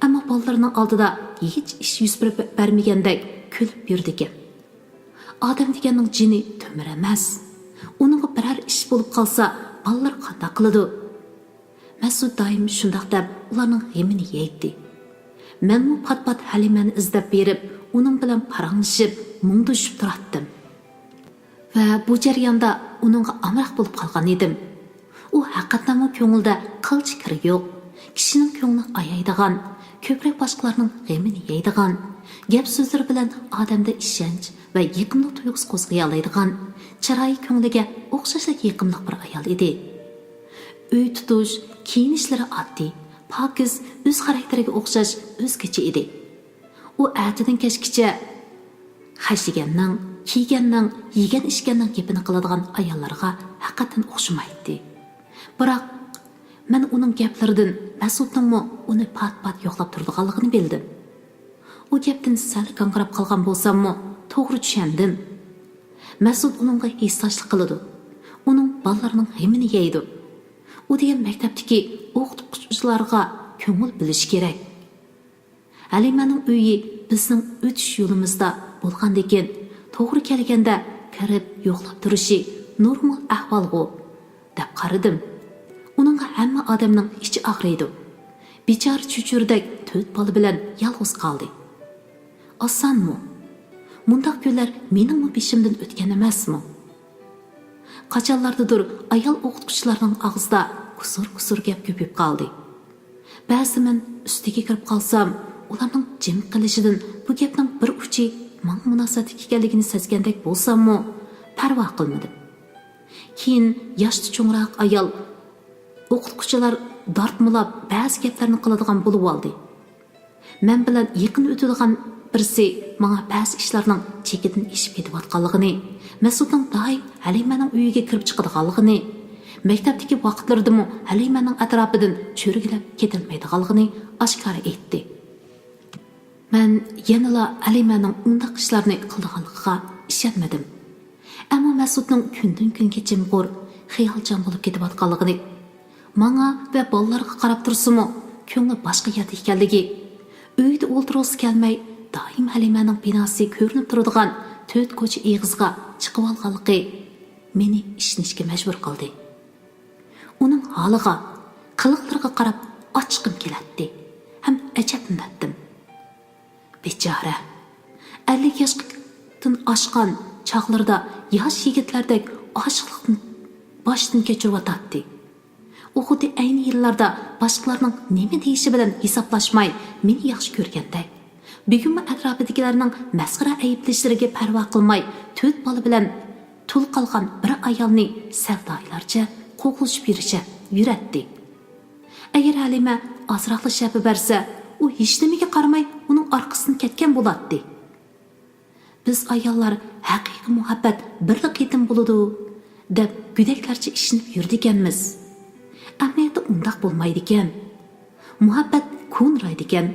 ئەمما بالىلىرىنىڭ ئالدىدا ھېچ ئىش يۈز بېرىپ بەرمىگەندەك كۈلۈپ يۈرىدىكەن. ئادەم دېگەننىڭ جېنى تۆمۈر ئەمەس. ئۇنىڭغا بىرەر ئىش بولۇپ قالسا، بالىلار قانداق قىلىدۇ؟ مەسۇت دائىم شۇنداق دەپ، ئۇلارنىڭ غېمىنى يەيتتى. مەنمۇ پات-پات ھەلىمەنى ئىزدەپ بېرىپ، ئۇنىڭ بىلەن پاراڭلىشىپ، مۇڭدىشىپ تۇراتتىم. ۋە بۇ جەرياندا ئۇنىڭغا ئامراق بولۇپ قالغان ئىدىم. ئۇ ھەقىقەتەنمۇ كۆڭلىدە قىلچە كىرى يوق، كىشىنىڭ كۆڭلىنى ئايايدىغان، كۆپرەك باشقىلارنىڭ غېمىنى يەيدىغان، گەپ-سۆزلىرى بىلەن ئادەمدە ئىشەنچ ۋە يېقىملىق تۇيغۇسى قوزغىيالايدىغان، چىرايى كۆڭلىگە ئوخشاشلا يېقىملىق بىر ئايال ئىدى. ئۆي تۇتۇش، كىيىنىشلىرى ئاددىي، پاكىز، ئۆز خاراكتېرىگە ئوخشاش ئۆزگىچە ئىدى. ئۇ ئەتىدىن كەچكىچە خەجلىگەننىڭ، كىيگەننىڭ، يېگەن-ئىچكەننىڭ گېپىنى قىلىدىغان ئاياللارغا ھەقىقەتەن ئوخشىمايتتى. بىراق، مەن ئۇنىڭ گەپلىرىدىن مەسۇتنىڭمۇ ئۇنى پات-پات يوقلاپ تۇرىدىغانلىقىنى بىلدىم. ئۇ گەپتىن سەل گاڭگىراپ قالغان بولساممۇ، توغرا چۈشەندىم. مەسۇت ئۇنىڭغا ھېسداشلىق قىلىدۇ. ئۇنىڭ بالىلىرىنىڭ غېمىنى يەيدۇ. ئۇ دېگەن مەكتەپتىكى ئوقۇتقۇچىلارغا كۆڭۈل بۆلۈشى كېرەك. ھەلىمەنىڭ ئۆيى بىزنىڭ ئۆتۈش يولىمىزدا بولغاندىكىن، توغرا كەلگەندە كىرىپ يوقلاپ تۇرۇشى نورمال ئەھۋالغۇ، دەپ قارىدىم. ئۇنىڭغا ھەممە ئادەمنىڭ ئىچى ئاغرىيدۇ. بىچارە چۆچۈرىدەك تۆت بالا بىلەن يالغۇز قالدى. ئاسانمۇ؟ مۇنداق كۈنلەر مېنىڭمۇ بېشىمدىن ئۆتكەن ئەمەسمۇ؟ قاچانلاردىدۇر ئايال ئوقۇتقۇچىلارنىڭ ئاغزىدا كۇسۇر-كۇسۇر گەپ كۆپىيىپ قالدى. بەزىدە مەن ئۈستىگە كىرىپ قالسام، ئۇلارنىڭ جىم قىلىشىدىن بۇ گەپنىڭ بىر ئۇچى ماڭا مۇناسىۋەتلىك ئىكەنلىكىنى سەزگەندەك بولساممۇ، پەرۋا قىلمىدىم. كېيىن ياشتا چوڭراق ئايال ئوقۇتقۇچىلار دارتمىلاپ بەزى گەپلەرنى قىلىدىغان بولۇۋالدى. مەن بىلەن يېقىن ئۆتىدىغان بىرسى ماڭا بەزى ئىشلارنىڭ چېكىدىن ئېشىپ كېتىۋاتقانلىقىنى، مەسۇتنىڭ دائىم ھەلىمەنىڭ ئۆيىگە كىرىپ چىقىدىغانلىقىنى، مەكتەپتىكى ۋاقىتلىرىدىمۇ ھەلىمەنىڭ ئەتراپىدىن چۆرگىلەپ كېتەلمەيدىغانلىقىنى ئاشكارا ئېيتتى. مەن يەنىلا ھەلىمەنىڭ ئۇنداق ئىشلارنى قىلىدىغانلىقىغا ئىشەنمىدىم. ئەمما مەسۇتنىڭ كۈندىن-كۈنگە جىمغۇر، خىيالچان بولۇپ كېتىۋاتقانلىقىنى، ماڭا ۋە بالىلارغا قاراپ تۇرسىمۇ، كۆڭلى باشقا يەردە ئىكەنلىكى، ئۆيدە ئولتۇرغۇسى كەلمەي، دائىم ھەلىمەنىڭ بىناسى كۆرۈنۈپ تۇرىدىغان تۆت كوچا ئېغىزىغا چىقىۋالغانلىقى مېنى ئىشىنىشكە مەجبۇر قىلدى. ئۇنىڭ ھالىغا، قىلىقلىرىغا قاراپ ئاچچىقىم كېلەتتى ھەم ئەجەبلىنەتتىم. بىچارە، ئەللىك ياشتىن ئاشقان چاغلىرىدا ياش يىگىتلەردەك ئاشىقلىقنى باشتىن كەچۈرۈۋاتاتتى. ئۇ خۇددى ئەينى يىللاردا باشقىلارنىڭ نېمە دېيىشى بىلەن ھېسابلاشماي، مېنى ياخشى كۆرگەندەك، بۈگۈنمۇ ئەتراپىدىكىلەرنىڭ مەسخىرە ئەيىبلىشلىرىگە پەرۋا قىلماي، تۆت بالا بىلەن تۇل قالغان بىر ئايالنى سەۋدايىلارچە قوغلىشىپ يۈرۈشە-، يۈرەتتى. ئەگەر ھەلىمە ئازراقلا شەپە بەرسە، ئۇ ھېچنېمىگە قارىماي ئۇنىڭ ئارقىسىدىن كەتكەن بولاتتى. بىز ئاياللار ھەقىقىي مۇھەببەت بىرلا قېتىم بولىدۇ، دەپ گۆدەكلەرچە ئىشىنىپ يۈرىدىكەنمىز. ئەمەلىيەتتە ئۇنداق بولمايدىكەن. مۇھەببەت كونىرايدىكەن،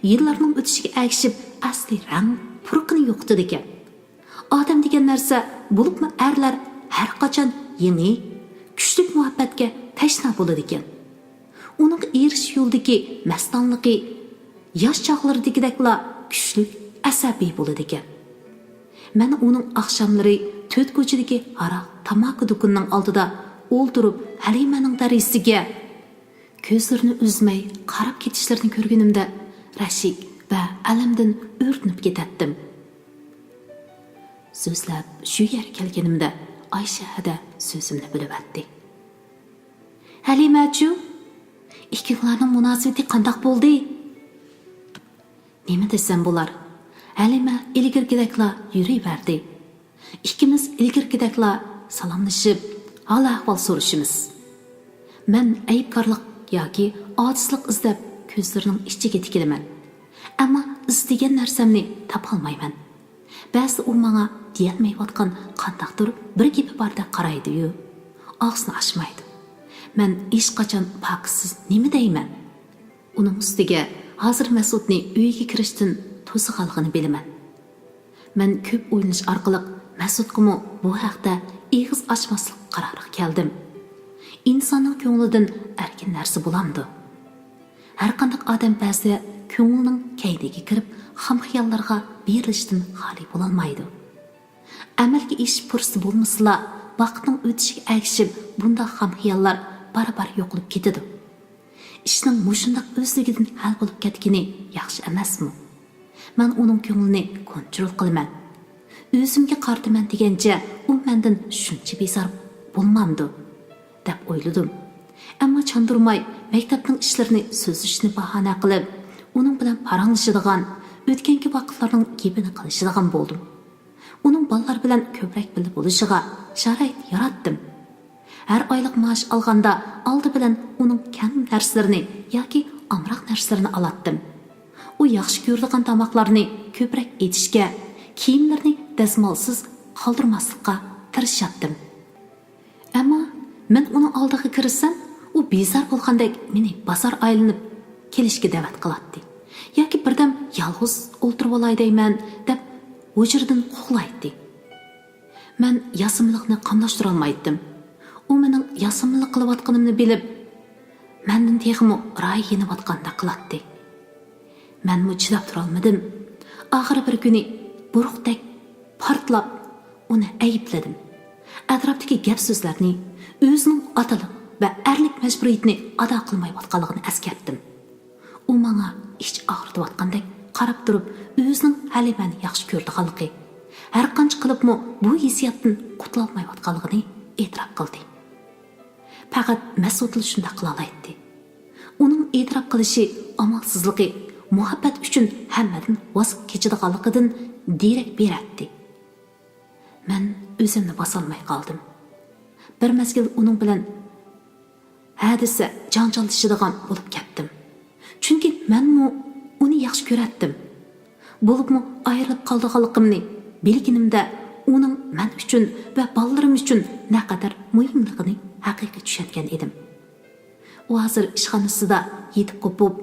يىللارنىڭ ئۆتۈشىگە ئەگىشىپ ئەسلى رەڭ، پۇرىقىنى يوقىتىدىكەن. ئادەم دېگەن نەرسە، بولۇپمۇ ئەرلەر ھەر قاچان يېڭى، كۈچلۈك مۇھەببەتكە تەشنا بولىدىكەن. ئۇنىڭغا ئېرىشىش يولىدىكى مەستانىلىقى ياش چاغلىرىدىكىدەكلا كۈچلۈك، ئەسەبىي بولىدىكەن. مەن ئۇنىڭ ئاخشاملىرى تۆت كوچىدىكى ھاراق، تاماكا دۇكىنىنىڭ ئالدىدا ئولتۇرۇپ، ھەلىمەنىڭ دەرىجىسىگە كۆزلىرىنى ئۈزمەي قاراپ كېتىشلىرىنى كۆرگىنىمدە، رەشك ۋە ئەلەمدىن ئۆرتىنىپ كېتەتتىم. سۆزلەپ شۇ يەرگە كەلگىنىمدە، ئايشە ھەدە سۆزۈمنى بۆلۈۋەتتى. ھەلىمەچۇ؟ ئىككىڭلارنىڭ مۇناسىۋىتى قانداق بولدى؟ نېمە دېسەم بولار؟ ھەلىمە ئىلگىرىكىدەكلا يۈرۈۋەردى. ئىككىمىز ئىلگىرىكىدەكلا سالاملىشىپ، ھال-ئەھۋال سورىشىمىز. مەن ئەيىبكارلىق ياكى ئاجىزلىق ئىزدەپ كۆزلىرىنىڭ ئىچىگە تىكىلىمەن. ئەمما ئىزدىگەن نەرسەمنى تاپالمايمەن. بەزىدە ئۇ ماڭا دېيەلمەيۋاتقان قانداقتۇر بىر گېپى باردەك قارايدۇ-يۇ، ئاغزىنى ئاچمايدۇ. مەن ھېچقاچان پاكىزسىز نېمە دەيمەن؟ ئۇنىڭ ئۈستىگە ھازىر مەسئۇدنى ئۆيىگە كىرىشتىن توسىغانلىقىنى بىلىمەن. مەن كۆپ ئويلىنىش ئارقىلىق مەسئۇدقىمۇ بۇ ھەقتە ئېغىز ئاچماسلىق قارارىغا كەلدىم. ئىنساننىڭ كۆڭلىدىن ئەركىن نەرسە بولامدۇ؟ ھەرقانداق ئادەم بەزىدە كۆڭلىنىڭ كەينىگە كىرىپ، خام خىياللارغا بېرىلىشتىن خالىي بولالمايدۇ. ئەمەلگە ئېشىش پۇرسىتى بولمىسىلا، ۋاقىتنىڭ ئۆتۈشىگە ئەگىشىپ بۇنداق خام خىياللار بارا-بارا يوقىلىپ كېتىدۇ. ئىشنىڭ مۇشۇنداق ئۆزلۈكىدىن ھەل بولۇپ كەتكىنى ياخشى ئەمەسمۇ؟ مەن ئۇنىڭ كۆڭلىنى كونترول قىلىمەن. ئۆزۈمگە قارىتىمەن دېگەنچە ئۇ مەندىن شۇنچە بىزار بولمامدۇ؟ دەپ ئويلىدىم. ئەمما چاندۇرماي مەكتەپنىڭ ئىشلىرىنى سۆزلىشىشنى باھانە قىلىپ، ئۇنىڭ بىلەن پاراڭلىشىدىغان، ئۆتكەنكى ۋاقىتلارنىڭ گېپىنى قىلىشىدىغان بولدۇم. ئۇنىڭ بالىلار بىلەن كۆپرەك بىللە بولۇشىغا شارائىت ياراتتىم. ھەر ئايلىق مائاش ئالغاندا ئالدى بىلەن ئۇنىڭ كەڭ نەرسىلىرىنى ياكى ئامراق نەرسىلىرىنى ئالاتتىم. ئۇ ياخشى كۆرىدىغان تاماقلارنى كۆپرەك ئېتىشكە، كىيىملىرىنى دەزمالسىز قالدۇرماسلىققا تىرىشاتتىم. ئەمما مەن ئۇنىڭ ئالدىغا كىرسەم، ئۇ بىزار بولغاندەك مېنى بازار ئايلىنىپ كېلىشكە دەۋەت قىلاتتى ياكى بىردەم يالغۇز ئولتۇرۇۋالاي دەيمەن دەپ ھۇجرىدىن قوغلايتتى. مەن ياسىمىلىقنى قاملاشتۇرالمايتتىم. ئۇ مېنىڭ ياسىمىلىق قىلىۋاتقىنىمنى بىلىپ، مەندىن تېخىمۇ رايى يېنىۋاتقاندەك قىلاتتى. مەنمۇ چىداپ تۇرالمىدىم. ئاخىرى بىر كۈنى بۇرۇقتەك پارتلاپ ئۇنى ئەيىبلىدىم. ئەتراپتىكى گەپ-سۆزلەرنى، ئۆزىنىڭ ئاتىلىق ۋە ئەرلىك مەجبۇرىيىتىنى ئادا قىلمايۋاتقانلىقىنى ئەسكەرتتىم. ئۇ ماڭا ئىچ ئاغرىتىۋاتقاندەك قاراپ تۇرۇپ، ئۆزىنىڭ ھەلىمەنى ياخشى كۆرىدىغانلىقى، ھەرقانچە قىلىپمۇ بۇ ھېسسىياتتىن قۇتۇلالمايۋاتقانلىقىنى ئېتىراپ قىلدى. پەقەت مەسئۇدلا شۇنداق قىلالايتتى. ئۇنىڭ ئېتىراپ قىلىشى ئامالسىزلىقى، مۇھەببەت ئۈچۈن ھەممىدىن ۋاز كېچىدىغانلىقىدىن دېرەك بېرەتتى. مەن ئۆزۈمنى باسالماي قالدىم. بىر مەزگىل ئۇنىڭ بىلەن ھە دېسە جاڭجاللىشىدىغان بولۇپ كەتتىم. چۈنكى مەنمۇ ئۇنى ياخشى كۆرەتتىم. بولۇپمۇ ئايرىلىپ قالىدىغانلىقىمنى بىلگىنىمدە، ئۇنىڭ مەن ئۈچۈن ۋە بالىلىرىم ئۈچۈن نەقەدەر مۇھىملىقىنى ھەقىقىي چۈشەنگەن ئىدىم. ئۇ ھازىر ئىشخانىسىدا يېتىپ قوپۇپ،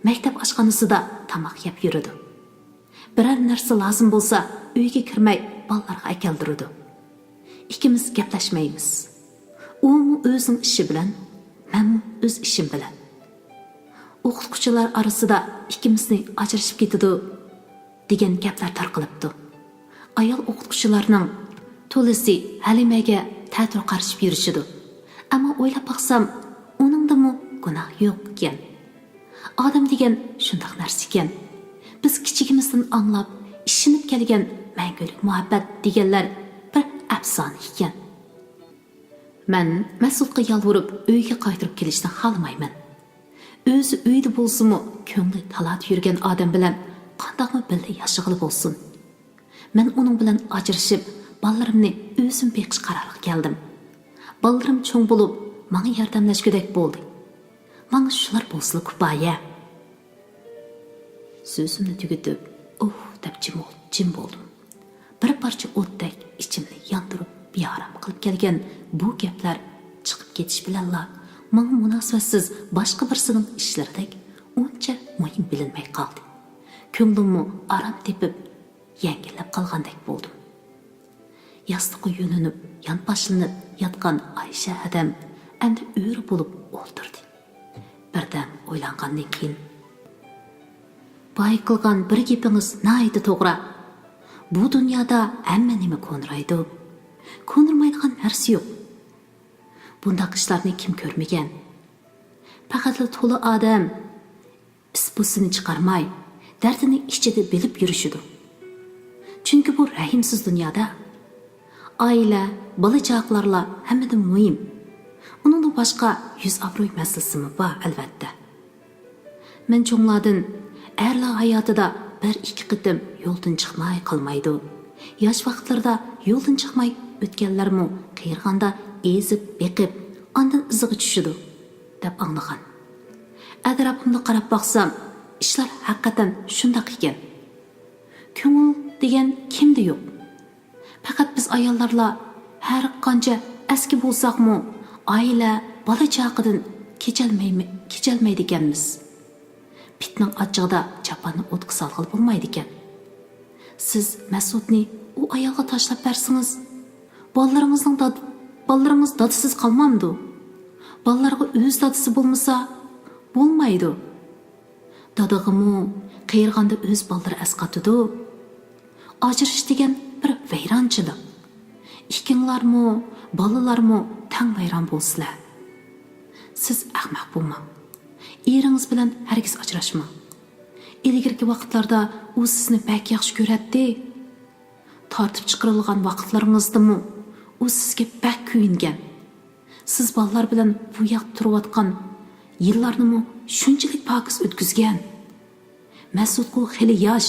مەكتەپ ئاشخانىسىدا تاماق يەپ يۈرىدۇ. بىرەر نەرسە لازىم بولسا، ئۆيگە كىرمەي بالىلارغا ئەكەلدۈرىدۇ. ئىككىمىز گەپلەشمەيمىز. ئۇمۇ ئۆزىنىڭ ئىشى بىلەن، مەنمۇ ئۆز ئىشىم بىلەن. ئوقۇتقۇچىلار ئارىسىدا ئىككىمىزنى ئاجرىشىپ كېتىدۇ دېگەن گەپلەر تارقىلىپتۇ. ئايال ئوقۇتقۇچىلارنىڭ تولىسى ھەلىمەگە تەتۈر قارىشىپ يۈرۈشىدۇ. ئەمما ئويلاپ باقسام، ئۇنىڭدىمۇ گۇناھ يوق ئىكەن. ئادەم دېگەن شۇنداق نەرسە ئىكەن. بىز كىچىكىمىزدىن ئاڭلاپ، ئىشىنىپ كەلگەن مەڭگۈلۈك مۇھەببەت دېگەنلەر بىر ئەپسانە ئىكەن. مەن مەسئۇدقا يالۋۇرۇپ ئۆيگە قايتۇرۇپ كېلىشنى خالىمايمەن. ئۆزى ئۆيدە بولسىمۇ، كۆڭلى تالادا يۈرگەن ئادەم بىلەن قانداقمۇ بىللە ياشىغىلى بولسۇن؟ مەن ئۇنىڭ بىلەن ئاجرىشىپ، بالىلىرىمنى ئۆزۈم بېقىش قارارىغا كەلدىم. بالىلىرىم چوڭ بولۇپ، ماڭا ياردەملەشكۈدەك بولدى. ماڭا شۇلار بولسىلا كۇپايە. سۆزۈمنى تۈگىتىپ، ئۇھ دەپ جىم، جىم بولدۇم. بىر پارچە ئوتتەك ئىچىمنى ياندۇرۇپ، بىئارام قىلىپ كەلگەن بۇ گەپلەر چىقىپ كېتىش بىلەنلا، ماڭا مۇناسىۋەتسىز باشقا بىرسىنىڭ ئىشلىرىدەك ئۇنچە مۇھىم بىلىنمەي قالدى. كۆڭلۈممۇ ئارام تېپىپ، يەڭگىللەپ قالغاندەك بولدۇم. ياستۇققا يۆلىنىپ، يانپاشلىنىپ ياتقان ئايشە ھەدەم ئەمدى ئۆرە بولۇپ ئولتۇردى. بىردەم ئويلانغاندىن كېيىن، بايا قىلغان بىر گېپىڭىز ناھايىتى توغرا. بۇ دۇنيادا ھەممە نېمە كونىرايدۇ. كونىرىمايدىغان نەرسە يوق. بۇنداق ئىشلارنى كىم كۆرمىگەن؟ پەقەتلا تولا ئادەم پىس-پۇسىنى چىقارماي، دەردىنى ئىچىدە بىلىپ يۈرۈشىدۇ. چۈنكى بۇ رەھىمسىز دۇنيادا ئائىلە، بالا-چاقىلارلا ھەممىدىن مۇھىم. ئۇنىڭدىن باشقا يۈز-ئابرۇي مەسىلىسىمۇ بار، ئەلۋەتتە. مەن چوڭلاردىن، ئەرلەر ھاياتىدا بىر ئىككى قېتىم يولدىن چىقماي قالمايدۇ. ياش ۋاقىتلىرىدا يولدىن چىقماي ئۆتكەنلەرمۇ قېرىغاندا ئېزىپ، بېقىپ، ئاندىن ئىزىغا چۈشىدۇ، دەپ ئاڭلىغان. ئەتراپىمدا قاراپ باقسام، ئىشلار ھەقىقەتەن شۇنداق ئىكەن. كۆڭۈل دېگەن كىمدە يوق؟ پەقەت بىز ئاياللارلا ھەر قانچە ئەسكى بولساقمۇ، ئائىلە، بالا-چاقىدىن كېچەلمەيمە-، كېچەلمەيدىكەنمىز. پىتنىڭ ئاچچىقىدا چاپاننى ئوتقا سالغىلى بولمايدىكەن. سىز مەسئۇدنى ئۇ ئايالغا تاشلاپ بەرسىڭىز، بالىلىرىڭىزنىڭ داد-، بالىلىرىڭىز دادىسىز قالمامدۇ؟ بالىلارغا ئۆز دادىسى بولمىسا، بولمايدۇ. دادىغىمۇ قېرىغاندا ئۆز بالىلىرى ئەسقاتىدۇ. ئاجرىشىش دېگەن بىر ۋەيرانچىلىق. ئىككىڭلارمۇ، بالىلارمۇ تەڭ ۋەيران بولىسىلەر. سىز ئەخمەق بولماڭ. ئېرىڭىز بىلەن ھەرگىز ئاجراشماڭ. ئىلگىرىكى ۋاقىتلاردا ئۇ سىزنى بەك ياخشى كۆرەتتى. تارتىپ چىقىرىلغان ۋاقىتلىرىڭىزدىمۇ ئۇ سىزگە بەك كۆيۈنگەن. سىز بالىلار بىلەن بۇ ياقتا تۇرۇۋاتقان يىللارنىمۇ شۇنچىلىك پاكىز ئۆتكۈزگەن. مەسئۇدقۇ خېلى ياش.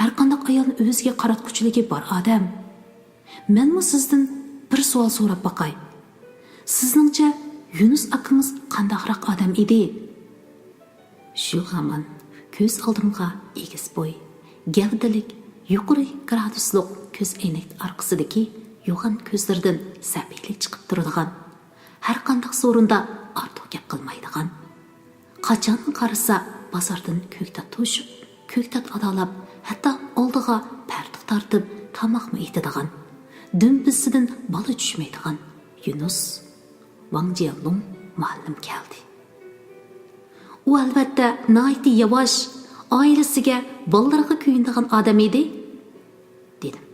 ھەرقانداق ئايالنى ئۆزىگە قاراتقۇچىلىكى بار ئادەم. مەنمۇ سىزدىن بىر سوئال سوراپ باقاي. سىزنىڭچە يۇنۇس ئاكىڭىز قانداقراق ئادەم ئىدى؟ شۇ ھامان كۆز ئالدىمغا ئېگىز بوي، گەۋدىلىك، يۇقىرى گرادۇسلۇق كۆز ئەينەك ئارقىسىدىكى يوغان كۆزلىرىدىن سەبىيلىك چىقىپ تۇرىدىغان، ھەرقانداق سورۇندا ئارتۇق گەپ قىلمايدىغان، قاچان قارىسا بازاردىن كۆكتات توشۇپ، كۆكتات ئادالاپ، ھەتتا ئالدىغا پەرتۇق تارتىپ تاماقمۇ ئېتىدىغان، دۈمبىسىدىن بالا چۈشمەيدىغان يۇنۇس ۋاڭ جيەنلۇڭ مۇئەللىم كەلدى. ئۇ ئەلۋەتتە ناھايىتى ياۋاش، ئائىلىسىگە، بالىلىرىغا كۆيۈنىدىغان ئادەم ئىدى، دېدىم.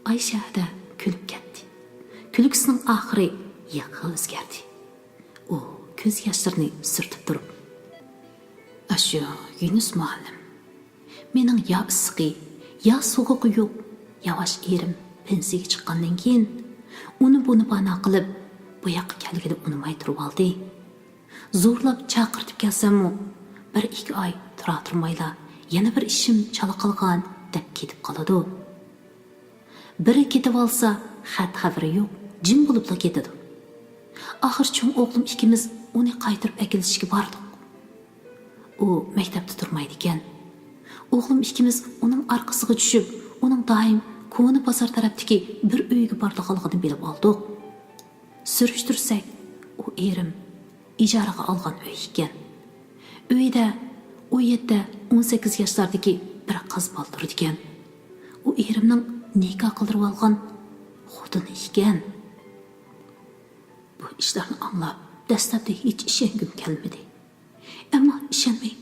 ئايشەھىدە كۈلۈپ كەتتى. كۈلكىسىنىڭ ئاخىرى يىغىغا ئۆزگەردى. ئۇ كۆز ياشلىرىنى سۈرتۈپ تۇرۇپ، ئاشۇ يۇنۇس مۇئەللىم. مېنىڭ يا ئىسسىقى، يا سوغۇقى يوق. ياۋاش ئېرىم پېنسىيەگە چىققاندىن كېيىن، ئۇنى بۇنى بانا قىلىپ، بۇ ياققا كەلگىلى ئۇنىماي تۇرۇۋالدى. زورلاپ چاقىرتىپ كەلسەممۇ، بىر ئىككى ئاي تۇرا تۇرمايلا يەنە بىر ئىشىم چالا قالغان دەپ كېتىپ قالىدۇ. بىرى كېتىۋالسا، خەت خەۋىرى يوق، جىم بولۇپلا كېتىدۇ. ئاخىر چوڭ ئوغلۇم ئىككىمىز ئۇنى قايتۇرۇپ ئەكېلىشكە باردۇق. ئۇ مەكتەپتە تۇرمايدىكەن. ئوغلۇم ئىككىمىز ئۇنىڭ ئارقىسىغا چۈشۈپ، ئۇنىڭ دائىم كونا بازار تەرەپتىكى بىر ئۆيگە بارىدىغانلىقىنى بىلىپ ئالدۇق. سۈرۈشتۈرسەك، ئۇ ئېرىم ئىجارىغا ئالغان ئۆي ئىكەن. ئۆيدە ئون يەتتە، ئون سەككىز ياشلاردىكى بىر قىز بالا تۇرىدىكەن. ئۇ ئېرىمنىڭ نىكاھ قىلدۇرۇۋالغان خوتۇنى ئىكەن. بۇ ئىشلارنى ئاڭلاپ، دەسلەپتە ھېچ ئىشەنگۈم كەلمىدى. ئەمما ئىشەنمەي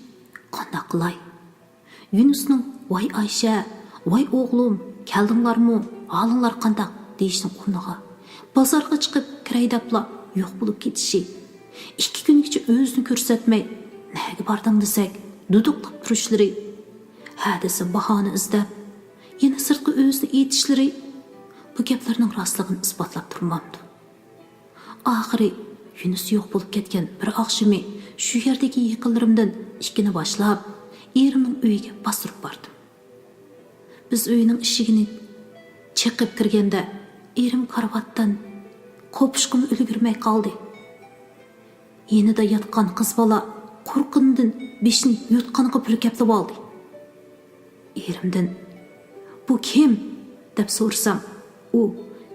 قانداق قىلاي؟ يۇنۇسنىڭ «ۋاي ئايشە، ۋاي ئوغلۇم، كەلدىڭلارمۇ؟ ھالىڭلار قانداق؟» دېيىشنىڭ ئورنىغا، بازارغا چىقىپ كىرەي دەپلا يوق بولۇپ كېتىشى، ئىككى كۈنگىچە ئۆزىنى كۆرسەتمەي، «نەگە باردىڭ؟» دېسەك، دۇدۇقلاپ تۇرۇشلىرى، ھە دېسە باھانە ئىزدەپ، يەنە سىرتقا ئۆزىنى ئېتىشلىرى بۇ گەپلەرنىڭ راستلىقىنى ئىسپاتلاپ تۇرمامدۇ؟ ئاخىرى يۇنۇس يوق بولۇپ كەتكەن بىر ئاخشىمى شۇ يەردىكى يېقىنلىرىمدىن ئىككىنى باشلاپ، ئېرىمنىڭ ئۆيىگە باستۇرۇپ باردىم. بىز ئۆينىڭ ئىشىكىنى چېقىپ كىرگەندە، ئېرىم كارىۋاتتىن قوپۇشقىمۇ ئۈلگۈرمەي قالدى. يېنىدا ياتقان قىز بالا قورققىنىدىن بېشىنى يوتقانغا پۈركەپلا ئالدى. ئېرىمدىن، «بۇ كىم؟» دەپ سورىسام، ئۇ،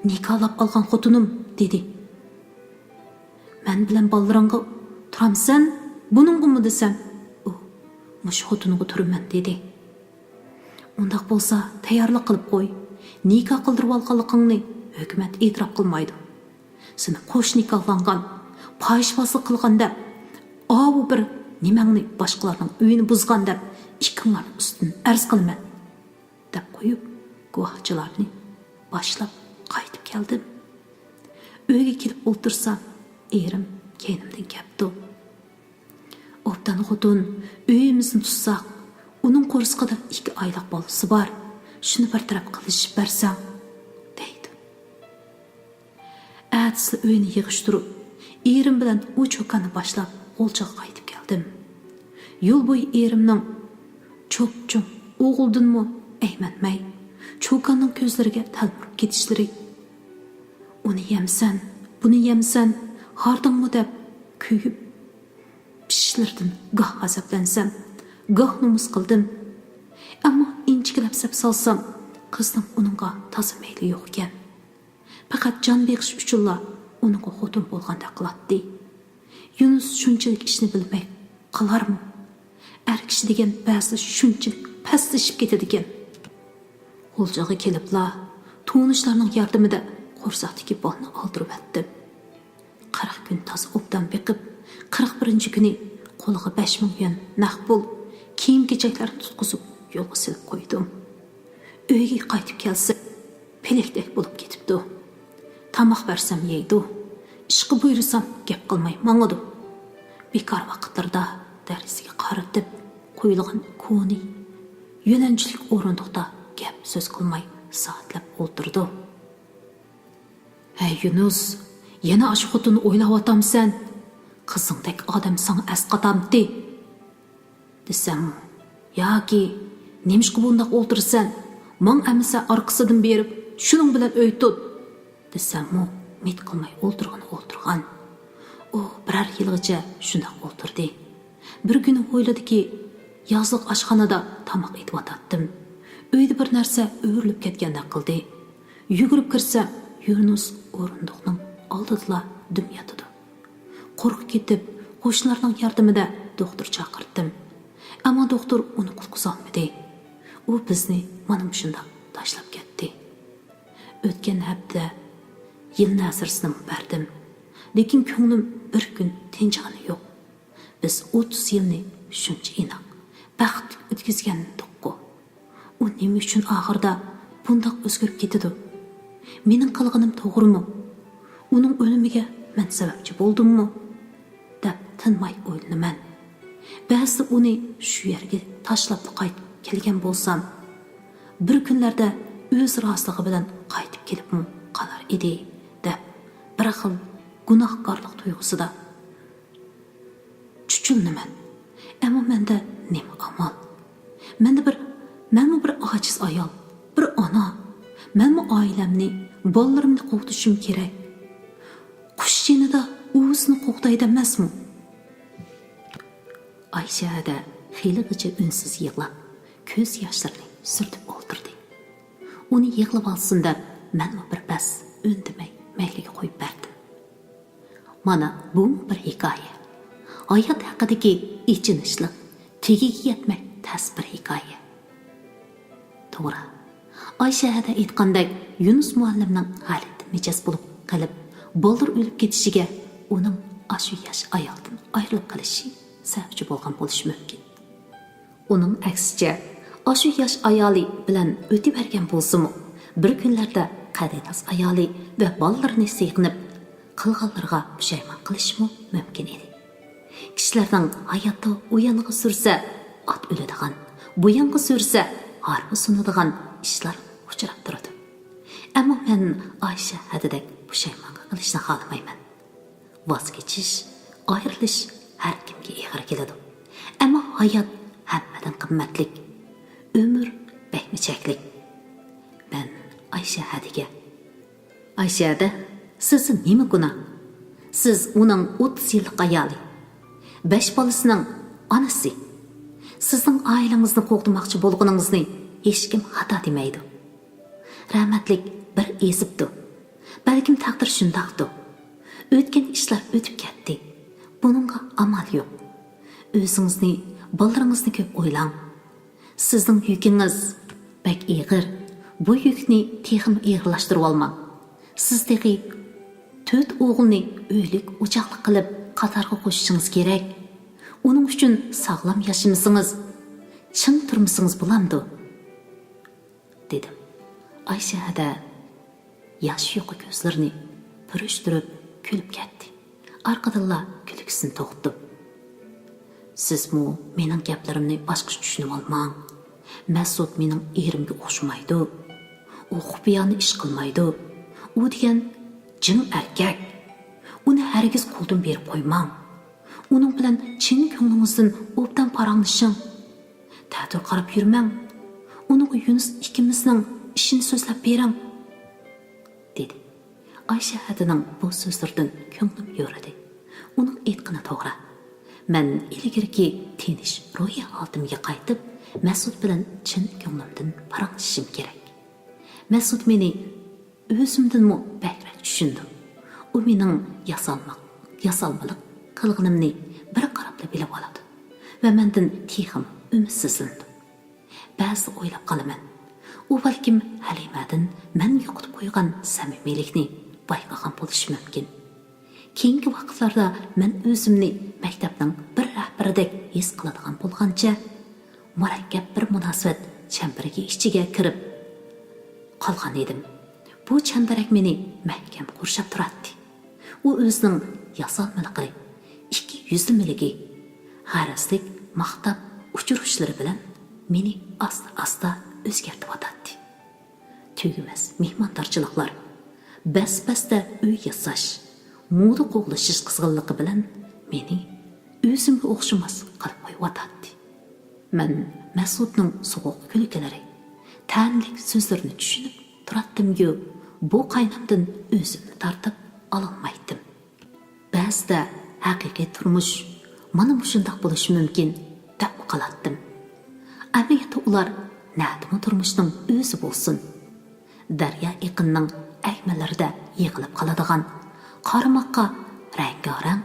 «نىكاھلاپ ئالغان خوتۇنۇم» دېدى. «مەن بىلەن بالىلىرىڭغا تۇرامسەن، بۇنىڭغىمۇ؟» دېسەم، ئۇ، «مۇشۇ خوتۇنغا تۇرىمەن» دېدى. «ئۇنداق بولسا تەييارلىق قىلىپ قوي. نىكاھ قىلدۇرۇۋالغانلىقىڭنى ھۆكۈمەت ئېتىراپ قىلمايدۇ. سېنى قوش نىكاھلانغان، پاھىشپازلىق قىلغان دەپ، ئاۋۇ بىر نېمەڭنى باشقىلارنىڭ ئۆيىنى بۇزغان دەپ ئىككىڭلارنىڭ ئۈستىدىن ئەرز قىلىمەن» دەپ قويۇپ، گۇۋاھچىلارنى باشلاپ قايتىپ كەلدىم. ئۆيگە كېلىپ ئولتۇرسام، ئېرىم كەينىمدىن كەپتۇ. «ئوبدان خوتۇن، ئۆيىمىزنى تۇتساق، ئۇنىڭ قورسىقىدا ئىككى ئايلىق بالىسى بار، شۇنى بىر تەرەپ قىلىشىپ بەرسەڭ» دەيدۇ. ئەتىسى ئۆينى يىغىشتۇرۇپ، ئېرىم بىلەن ئۇ چوكاننى باشلاپ، غۇلجىغا قايتىپ كەلدىم. يول بويى ئېرىمنىڭ چوپچوڭ ئوغۇلدىنمۇ ئەيمەنمەي، چوكاننىڭ كۆزلىرىگە تەلمۈرۈپ كېتىشلىرى. ئۇنى يەمسەن، بۇنى يەمسەن، ھاردىڭمۇ دەپ كۆيۈپ، پىشىشلىرىدىن گاھ غەزەپلەنسەم، گاھ نومۇس قىلدىم. ئەمما ئىنچىكىلەپ سەپ سالسام، قىزنىڭ ئۇنىڭغا تازا مەيلى يوق ئىكەن. پەقەت جان بېقىش ئۈچۈنلا ئۇنىڭغا خوتۇن بولغاندەك قىلاتتى. يۇنۇس شۇنچىلىك ئىشنى بىلمەي قالارمۇ؟ ئەر كىشى دېگەن بەزىدە شۇنچىلىك پەسلىشىپ كېتىدىكەن. غۇلجىغا كېلىپلا، تونۇشلارنىڭ ياردىمىدە قورساقتىكى بالىنى ئالدۇرۇۋەتتىم. قىرىق كۈن تازا ئوبدان بېقىپ، قىرىق بىرىنچى كۈنى قولىغا بەش مىڭ يۈەن نەق پۇل، كىيىم-كېچەكلەرنى تۇتقۇزۇپ يولغا سېلىپ قويدۇم. ئۆيگە قايتىپ كەلسە، پېلەكتەك بولۇپ كېتىپتۇ. تاماق بەرسەم يەيدۇ، ئىشقا بۇيرۇسام گەپ قىلماي ماڭىدۇ. بىكار ۋاقىتلىرىدا دەرىزىگە قارىتىپ قويۇلغان كونا يۆلەنچۈكلۈك ئورۇندۇقتا گەپ سۆز قىلماي سائەتلەپ ئولتۇرىدۇ. ھەي يۇنۇس، يەنە ئاشۇ خوتۇننى ئويلاۋاتامسەن؟ قىزىڭدەك ئادەم ساڭا ئەسقاتامتى؟ دېسەممۇ، ياكى نېمىشقا بۇنداق ئولتۇرىسەن؟ ماڭ ئەمىسە ئارقىسىدىن بېرىپ، شۇنىڭ بىلەن ئۆي تۇت! دېسەممۇ، مىت قىلماي ئولتۇرغىنى ئولتۇرغان. ئۇ بىرەر يىلغىچە شۇنداق ئولتۇردى. بىر كۈنى ھويلىدىكى يازلىق ئاشخانىدا تاماق ئېتىۋاتاتتىم. ئۆيدە بىر نەرسە ئۆرۈلۈپ كەتكەندەك قىلدى. يۈگۈرۈپ كىرسەم، يۇنۇس ئورۇندۇقنىڭ ئالدىدىلا دۈم ياتىدۇ. قورقۇپ كېتىپ، قوشنىلارنىڭ ياردىمىدە دوختۇر چاقىرتتىم. ئەمما دوختۇر ئۇنى قۇتقۇزالمىدى. ئۇ بىزنى مانا مۇشۇنداق تاشلاپ كەتتى. ئۆتكەن ھەپتە يىلنى ھەسرىسىنىمۇ بەردىم. لېكىن كۆڭلۈم بىر كۈن تىنچىغىنى يوق. بىز ئوتتۇز يىلنى شۇنچە ئىناق، بەختلىك ئۆتكۈزگەنىدۇققۇ. ئۇ نېمە ئۈچۈن ئاخىرىدا بۇنداق ئۆزگىرىپ كېتىدۇ؟ مېنىڭ قىلغىنىم توغرىمۇ؟ ئۇنىڭ ئۆلۈمىگە مەن سەۋەبچى بولدۇممۇ؟ دەپ تىنماي ئويلىنىمەن. بەزىدە ئۇنى شۇ يەرگە تاشلاپلا قايتىپ كەلگەن بولسام، بىر كۈنلەردە ئۆز رازىلىقى بىلەن قايتىپ كېلىپمۇ قالار ئىدى، دەپ بىر خىل گۇناھكارلىق تۇيغۇسىدا چۈچۈلىنىمەن. ئەمما مەندە نېمە ئامال؟ مەندە بىر، مەنمۇ بىر ئاجىز ئايال، بىر ئانا. مەنمۇ ئائىلەمنى، بالىلىرىمنى قوغدىشىم كېرەك. قۇش جېنىدا ئۇۋىسىنى قوغدايدۇ ئەمەسمۇ؟ ئايشەھەدە خېلىغىچە ئۈنسىز يىغلاپ، كۆز ياشلىرىنى سۈرتۈپ ئولتۇردى. ئۇنى يىغلىۋالسۇن دەپ، مەنمۇ بىر پەس ئۈندىمەي مەيلىگە قويۇپ بەردىم. مانا، بۇمۇ بىر ھېكايە. ھايات ھەققىدىكى ئېچىنىشلىق، تېگىگە يەتمەك تەس بىر ھېكايە. توغرا، ئايشەھەدە ئېيتقاندەك، يۇنۇس مۇئەللىمنىڭ غەلىتە مىجەز بولۇپ قېلىپ، بالدۇر ئۆلۈپ كېتىشىگە ئۇنىڭ ئاشۇ ياش ئايالدىن ئايرىلىپ قېلىشى سەۋەبچى بولغان بولۇشى مۇمكىن. ئۇنىڭ ئەكسىچە، ئاشۇ ياش ئايالى بىلەن ئۆتۈۋەرگەن بولسىمۇ، بىر كۈنلەردە قەدىناس ئايالى ۋە بالىلىرىنى سېغىنىپ، قىلغانلىرىغا پۇشايمان قىلىشىمۇ مۇمكىن ئىدى. كىشىلەرنىڭ ھاياتتا ئۇ يانغا سۈرسە، ئات ئۆلىدىغان، بۇ يانغا سۈرسە، ھارپا سۇنىدىغان ئىشلار ئۇچراپ تۇرىدۇ. ئەمما مەن ئايشەھەدىدەك پۇشايمانغا قېلىشنى خالىمايمەن. ۋاز كېچىش، ئايرىلىش ھەر كىمگە ئېغىر كېلىدۇ. ئەمما ھايات ھەممىدىن قىممەتلىك. ئۆمۈر بەكمۇ چەكلىك. مەن ئايشەھەدىگە، ئايشەھەدە، سىزدە نېمە گۇناھ؟ سىز ئۇنىڭ ئوتتۇز يىللىق ئايالى. بەش بالىسىنىڭ ئانىسى. سىزنىڭ ئائىلىڭىزنى قوغدىماقچى بولغىنىڭىزنى ھېچكىم خاتا دېمەيدۇ. رەھمەتلىك بىر ئېزىپتۇ. بەلكىم تەقدىر شۇنداقتۇ. ئۆتكەن ئىشلار ئۆتۈپ كەتتى. بۇنىڭغا ئامال يوق. ئۆزىڭىزنى، بالىلىرىڭىزنى كۆپ ئويلاڭ. سىزنىڭ يۈكىڭىز بەك ئېغىر. بۇ يۈكنى تېخىمۇ ئېغىرلاشتۇرۇۋالماڭ. سىز تېخى تۆت ئوغۇلنى ئۆيلۈك ئوچاقلىق قىلىپ قاتارغا قوشۇشىڭىز كېرەك. ئۇنىڭ ئۈچۈن ساغلام ياشىمىسىڭىز، چىڭ تۇرمىسىڭىز بولامدۇ؟ دېدىم. ئايشەھەدە ياش يۇقا كۆزلىرىنى پۈرۈشتۈرۈپ كۈلۈپ كەتتى. ئارقىدىنلا كۈلكىسىنى توختىتىپ، سىزمۇ مېنىڭ گەپلىرىمنى باشقىچە چۈشىنىۋالماڭ. مەسۇت مېنىڭ ئېرىمگە ئوخشىمايدۇ. ئۇ خۇپىيانە ئىش قىلمايدۇ. ئۇ دېگەن جىڭ ئەركەك. ئۇنى ھەرگىز قولدىن بېرىپ قويماڭ. ئۇنىڭ بىلەن چىن كۆڭلىڭىزدىن ئوبدان پاراڭلىشىڭ. تەتۈر قاراپ يۈرمەڭ. ئۇنىڭغا يۈنۈس ئىككىمىزنىڭ ئىشىنى سۆزلەپ بېرىڭ، دېدى. ئايشەھەدىنىڭ بۇ سۆزلىرىدىن كۆڭلۈم يورىدى. ئۇنىڭ ئېيتقىنى توغرا. مەن ئىلگىرىكى تىنچ روھىي ھالىتىمگە قايتىپ، مەسۇت بىلەن چىن كۆڭلۈمدىن پاراڭلىشىشىم كېرەك. مەسۇت مېنى ئۆزۈمدىنمۇ بەكرەك چۈشىنىدۇ. ئۇ مېنىڭ ياسالماق، ياسالمىلىق قىلغىنىمنى بىر قاراپلا بىلىۋالىدۇ ۋە مەندىن تېخىمۇ ئۈمىدسىزلىنىدۇ. بەزىدە ئويلاپ قالىمەن، ئۇ بەلكىم ھەلىمەدىن مەن يوقىتىپ قويغان سەمىمىيلىكنى بايقىغان بولۇشى مۇمكىن. كېيىنكى ۋاقىتلاردا مەن ئۆزۈمنى مەكتەپنىڭ بىر رەھبىرىدەك ھېس قىلىدىغان بولغانچە، مۇرەككەپ بىر مۇناسىۋەت چەمبىرىكى ئىچىگە كىرىپ قالغان ئىدىم. بۇ چەمبىرەك مېنى مەھكەم قورشاپ تۇراتتى. ئۇ ئۆزىنىڭ ياسالمىلىقى، ئىككى يۈزلىمىلىكى، غەرەزلىك ماختاپ ئۇچۇرۇشلىرى بىلەن مېنى ئاستا-ئاستا ئۆزگەرتىۋاتاتتى. تۈگىمەس مېھماندارچىلىقلار، بەس-بەستە ئۆي ياساش، مودا قوغلىشىش قىزغىنلىقى بىلەن مېنى ئۆزۈمگە ئوخشىماس قىلىپ قويۇۋاتاتتى. مەن مەسۇتنىڭ سوغۇق كۈلكىلىرى، تەنلىك سۆزلىرىنى چۈشىنىپ تۇراتتىمغۇ، بۇ قاينامدىن ئۆزۈمنى تارتىپ ئالالمايتتىم. بەزىدە ھەقىقىي تۇرمۇش مانا مۇشۇنداق بولۇشى مۇمكىن دەپمۇ قالاتتىم. ئەمەلىيەتتە ئۇلار نەدىمۇ تۇرمۇشنىڭ ئۆزى بولسۇن. دەريا ئېقىنىنىڭ ئەگمىلىرىدە يىغىلىپ قالىدىغان، قارىماققا رەڭگارەڭ،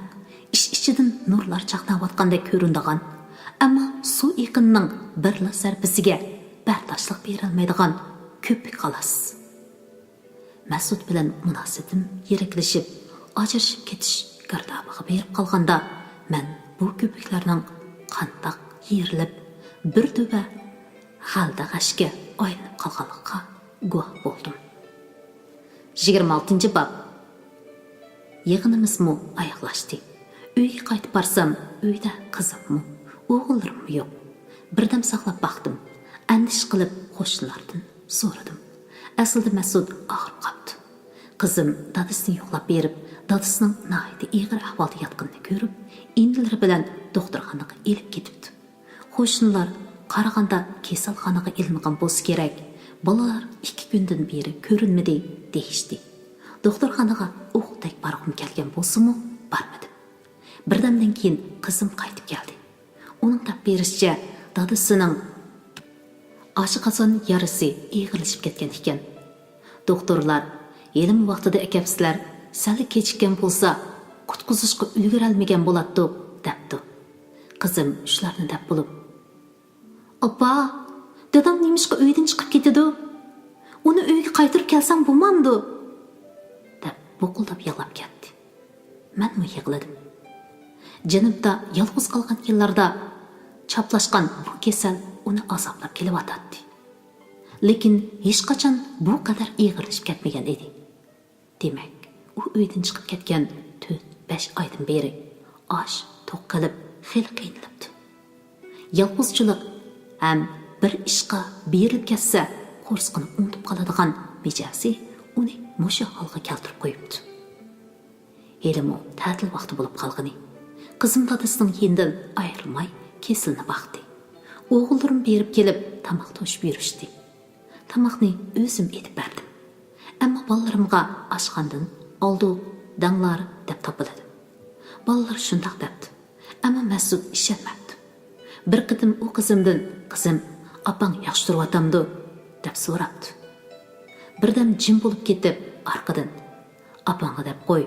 ئىچ-ئىچىدىن نۇرلار چاقناۋاتقاندەك كۆرۈنىدىغان، ئەمما سۇ ئېقىنىنىڭ بىرلا زەربىسىگە بەرداشلىق بېرەلمەيدىغان كۆپۈك خالاس. مەسۇت بىلەن مۇناسىۋىتىم يىرىكلىشىپ، ئاجرىشىپ كېتىش گىردابىغا بېرىپ قالغاندا، مەن بۇ كۆپۈكلەرنىڭ قانداق يېرىلىپ، بىر دۆۋە غەلدە غەشكە ئايلىنىپ قالغانلىقىغا گۇۋاھ بولدۇم. يىگىرمە ئالتىنچى باب. يىغىنىمىزمۇ ئاياغلاشتى. ئۆيگە قايتىپ بارسام، ئۆيدە قىزىممۇ، ئوغۇللىرىممۇ يوق. بىردەم ساقلاپ باقتىم. ئەندىشە قىلىپ قوشنىلاردىن سورىدىم. ئەسلىدە مەسۇت ئاغرىپ قاپتۇ. قىزىم دادىسىنى يوقلاپ بېرىپ، دادىسىنىڭ ناھايىتى ئېغىر ئەھۋالدا ياتقىنىنى كۆرۈپ، ئىنىلىرى بىلەن دوختۇرخانىغا ئېلىپ كېتىپتۇ. قوشنىلار قارىغاندا كېسەلخانىغا ئېلىنغان بولسا كېرەك، بالىلار ئىككى كۈندىن بېرى كۆرۈنمىدى، دېيىشتى. دوختۇرخانىغا ئوغۇلدەك بارغۇم كەلگەن بولسىمۇ، بارمىدىم. بىردەمدىن كېيىن قىزىم قايتىپ كەلدى. ئۇنىڭ دەپ بېرىشىچە، دادىسىنىڭ ئاشقازان يارىسى ئېغىرلىشىپ كەتكەن ئىكەن. دوختۇرلار، «ھېلىمۇ ۋاقتىدا ئەكەپسىلەر، سەل كېچىككەن بولسا، قۇتقۇزۇشقا ئۈلگۈرەلمىگەن بولاتتۇق» دەپتۇ. قىزىم شۇلارنى دەپ بولۇپ، «ئاپا، دادام نېمىشقا ئۆيدىن چىقىپ كېتىدۇ؟ ئۇنى ئۆيگە قايتۇرۇپ كەلسەڭ بولمامدۇ؟» دەپ بۇقۇلداپ يىغلاپ كەتتى. مەنمۇ يىغلىدىم. جېنىمدا يالغۇز قالغان يىللاردا چاپلاشقان بۇ كېسەل ئۇنى ئازابلاپ كېلىۋاتاتتى. لېكىن ھېچقاچان بۇ قەدەر ئېغىرلىشىپ كەتمىگەن ئىدى. دېمەك، ئۇ ئۆيدىن چىقىپ كەتكەن تۆت، بەش ئايدىن بېرى ئاش، توق قىلىپ خېلى قىينىلىپتۇ. يالغۇزچىلىق ھەم بىر ئىشقا بېرىلىپ كەتسە، قورسىقىنى ئۇنتۇپ قالىدىغان مىجەزى ئۇنى مۇشۇ ھالغا كەلتۈرۈپ قويۇپتۇ. ھېلىمۇ تەتىل ۋاقتى بولۇپ قالغىنى. قىزىم دادىسىنىڭ يېنىدىن ئايرىلماي كېسىلىنى باقتى. ئوغۇللىرىم بېرىپ كېلىپ تاماق توشۇپ يۈرۈشتى. تاماقنى ئۆزۈم ئېتىپ بەردىم. ئەمما بالىلىرىمغا ئاشخانىدىن «ئالدۇق، دەڭلار» دەپ تاپىلىدۇ. بالىلار شۇنداق دەپتۇ. ئەمما مەسۇت ئىشەنمەپتۇ. بىر قېتىم ئۇ قىزىمدىن، «قىزىم، ئاپاڭ ياخشى تۇرۇۋاتامدۇ؟» دەپ سوراپتۇ. بىردەم جىم بولۇپ كېتىپ، ئارقىدىن، «ئاپاڭغا دەپ قوي،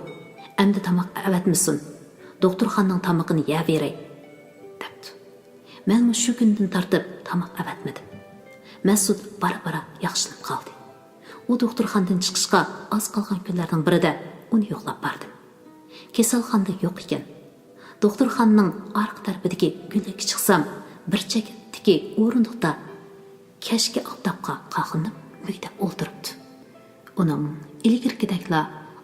ئەمدى تاماق ئەۋەتمىسۇن، دوختۇرخانىنىڭ تامىقىنى يەۋېرەي» دەپتۇ. مەنمۇ شۇ كۈندىن تارتىپ تاماق ئەۋەتمىدىم. مەسۇت بارا-بارا ياخشىلىنىپ قالدى. ئۇ دوختۇرخانىدىن چىقىشقا ئاز قالغان كۈنلەرنىڭ بىرىدە ئۇنى يوقلاپ باردىم. كېسەلخانىدا يوق ئىكەن. دوختۇرخانىنىڭ ئارقا تەرىپىدىكى گۈللۈككە چىقسام، بىر چەتتىكى ئورۇندۇقتا كەچكى ئاپتاپقا قاقلىنىپ مۈگدەپ ئولتۇرۇپتۇ. ئۇنىڭ ئىلگىرىكىدەكلا